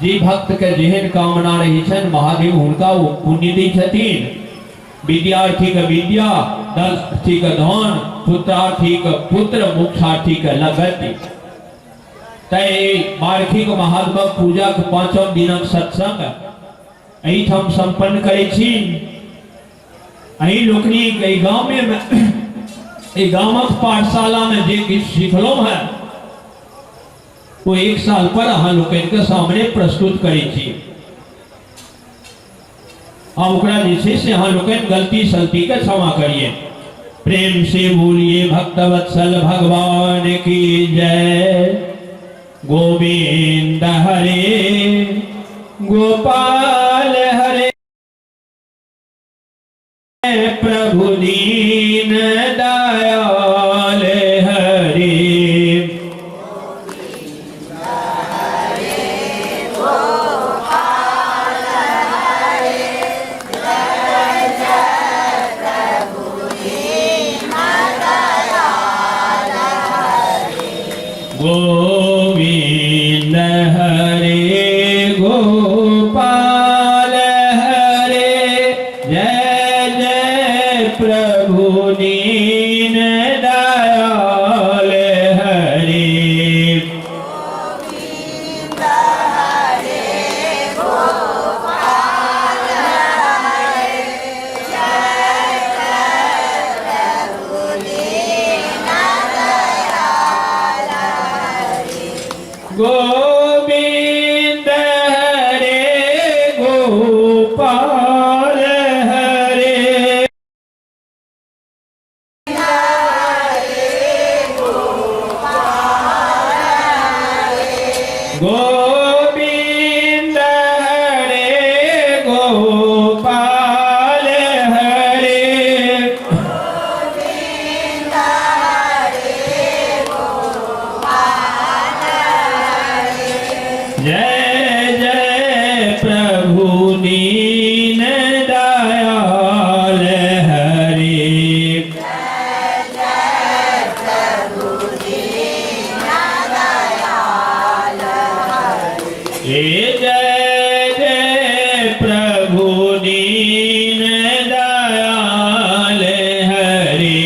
[SPEAKER 1] जे भक्त के जेहन कामना रहै छनि महादेव हुनका ओ पुण्य दै छथिन। विद्यार्थी के विद्या, धनार्थी के धन, पुत्रार्थी के पुत्र, मोक्षार्थी के लगति। तैं वार्षिक महात्मक पूजा के पांचम दिनक सत्संग एहिठाम संपन्न करै छी। अहीं लोकनि एहि गाँव में, एहि गामक पाठशाला में जे किछु सिखलहुँ हैं ओ एक साल पर अहाँ लोकनि के सामने प्रस्तुत करै छी। आ ओकरा जे छै से अहाँ लोकनि गलती सलती के क्षमा करिए। प्रेम से बोलिए भक्तवत्सल भगवान की जय। गोविंद हरे गोपाल हरे प्रभु दीन दयाल हरे। गोविंद हरे गोपाल हरे जय जय प्रभु दीन दयाल हरे। गोविंद हरे गोपाल हरे। गोविंद हरे गोपाल हरे। जय जय प्रभु दीन दयाल हरे। हे जय जय प्रभु दीन दयाल हरे।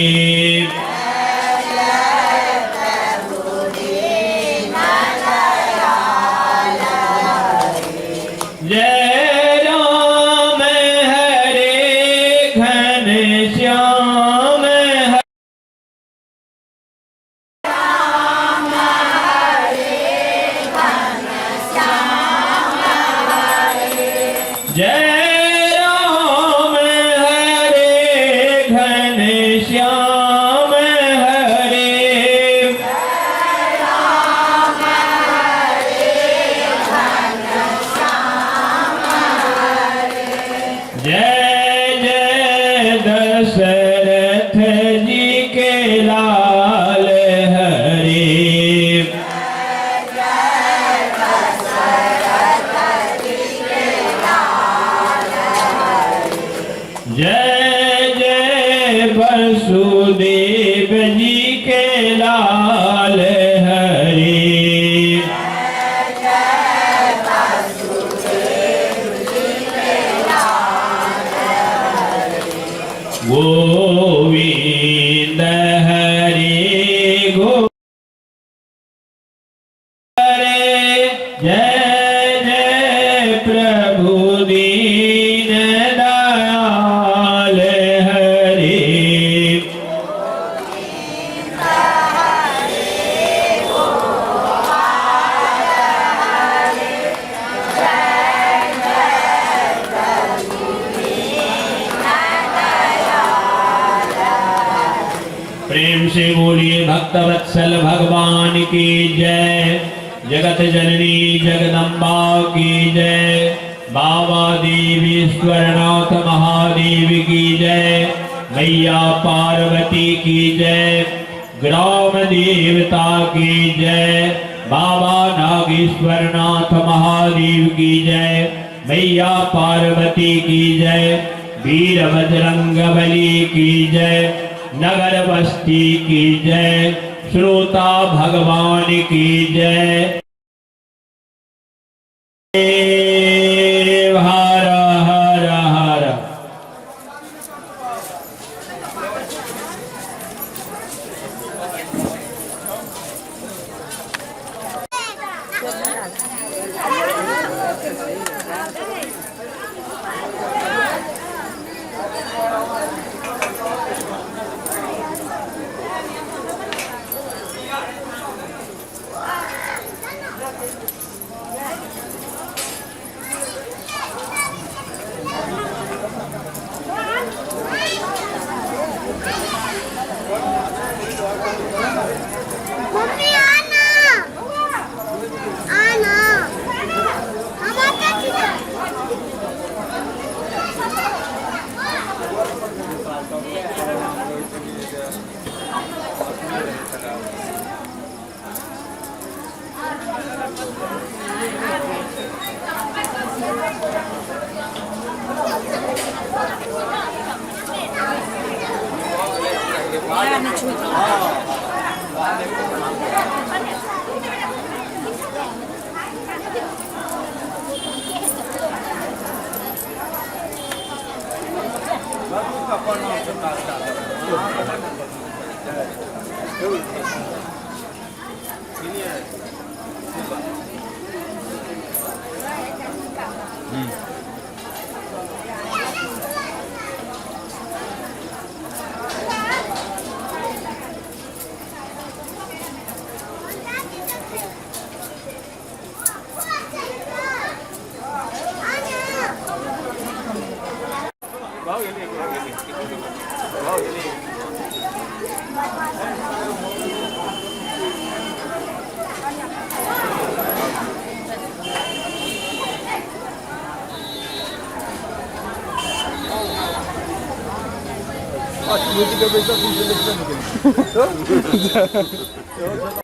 [SPEAKER 1] जय राम हरे घन श्याम दयाल हरे। गोविंद हरे गो हरे, जय जय प्रभु दीन दयाल हरे। प्रेम से बोलिए भक्तवत्सल भगवान की जय, जगत जननी जगदम्बा की जय, बाबा देवीश्वरनाथ महादेव की जय, मैया पार्वती की जय, ग्राम देवता की जय, बाबा नागेश्वरनाथ महादेव की जय, मैया पार्वती की जय, वीर बजरंग बली की जय, नगर बस्ती की जय, श्रोता भगवान की जय। हर हर हर।
[SPEAKER 4] मम्मी आना आना, हम आता छी।
[SPEAKER 2] पैसा।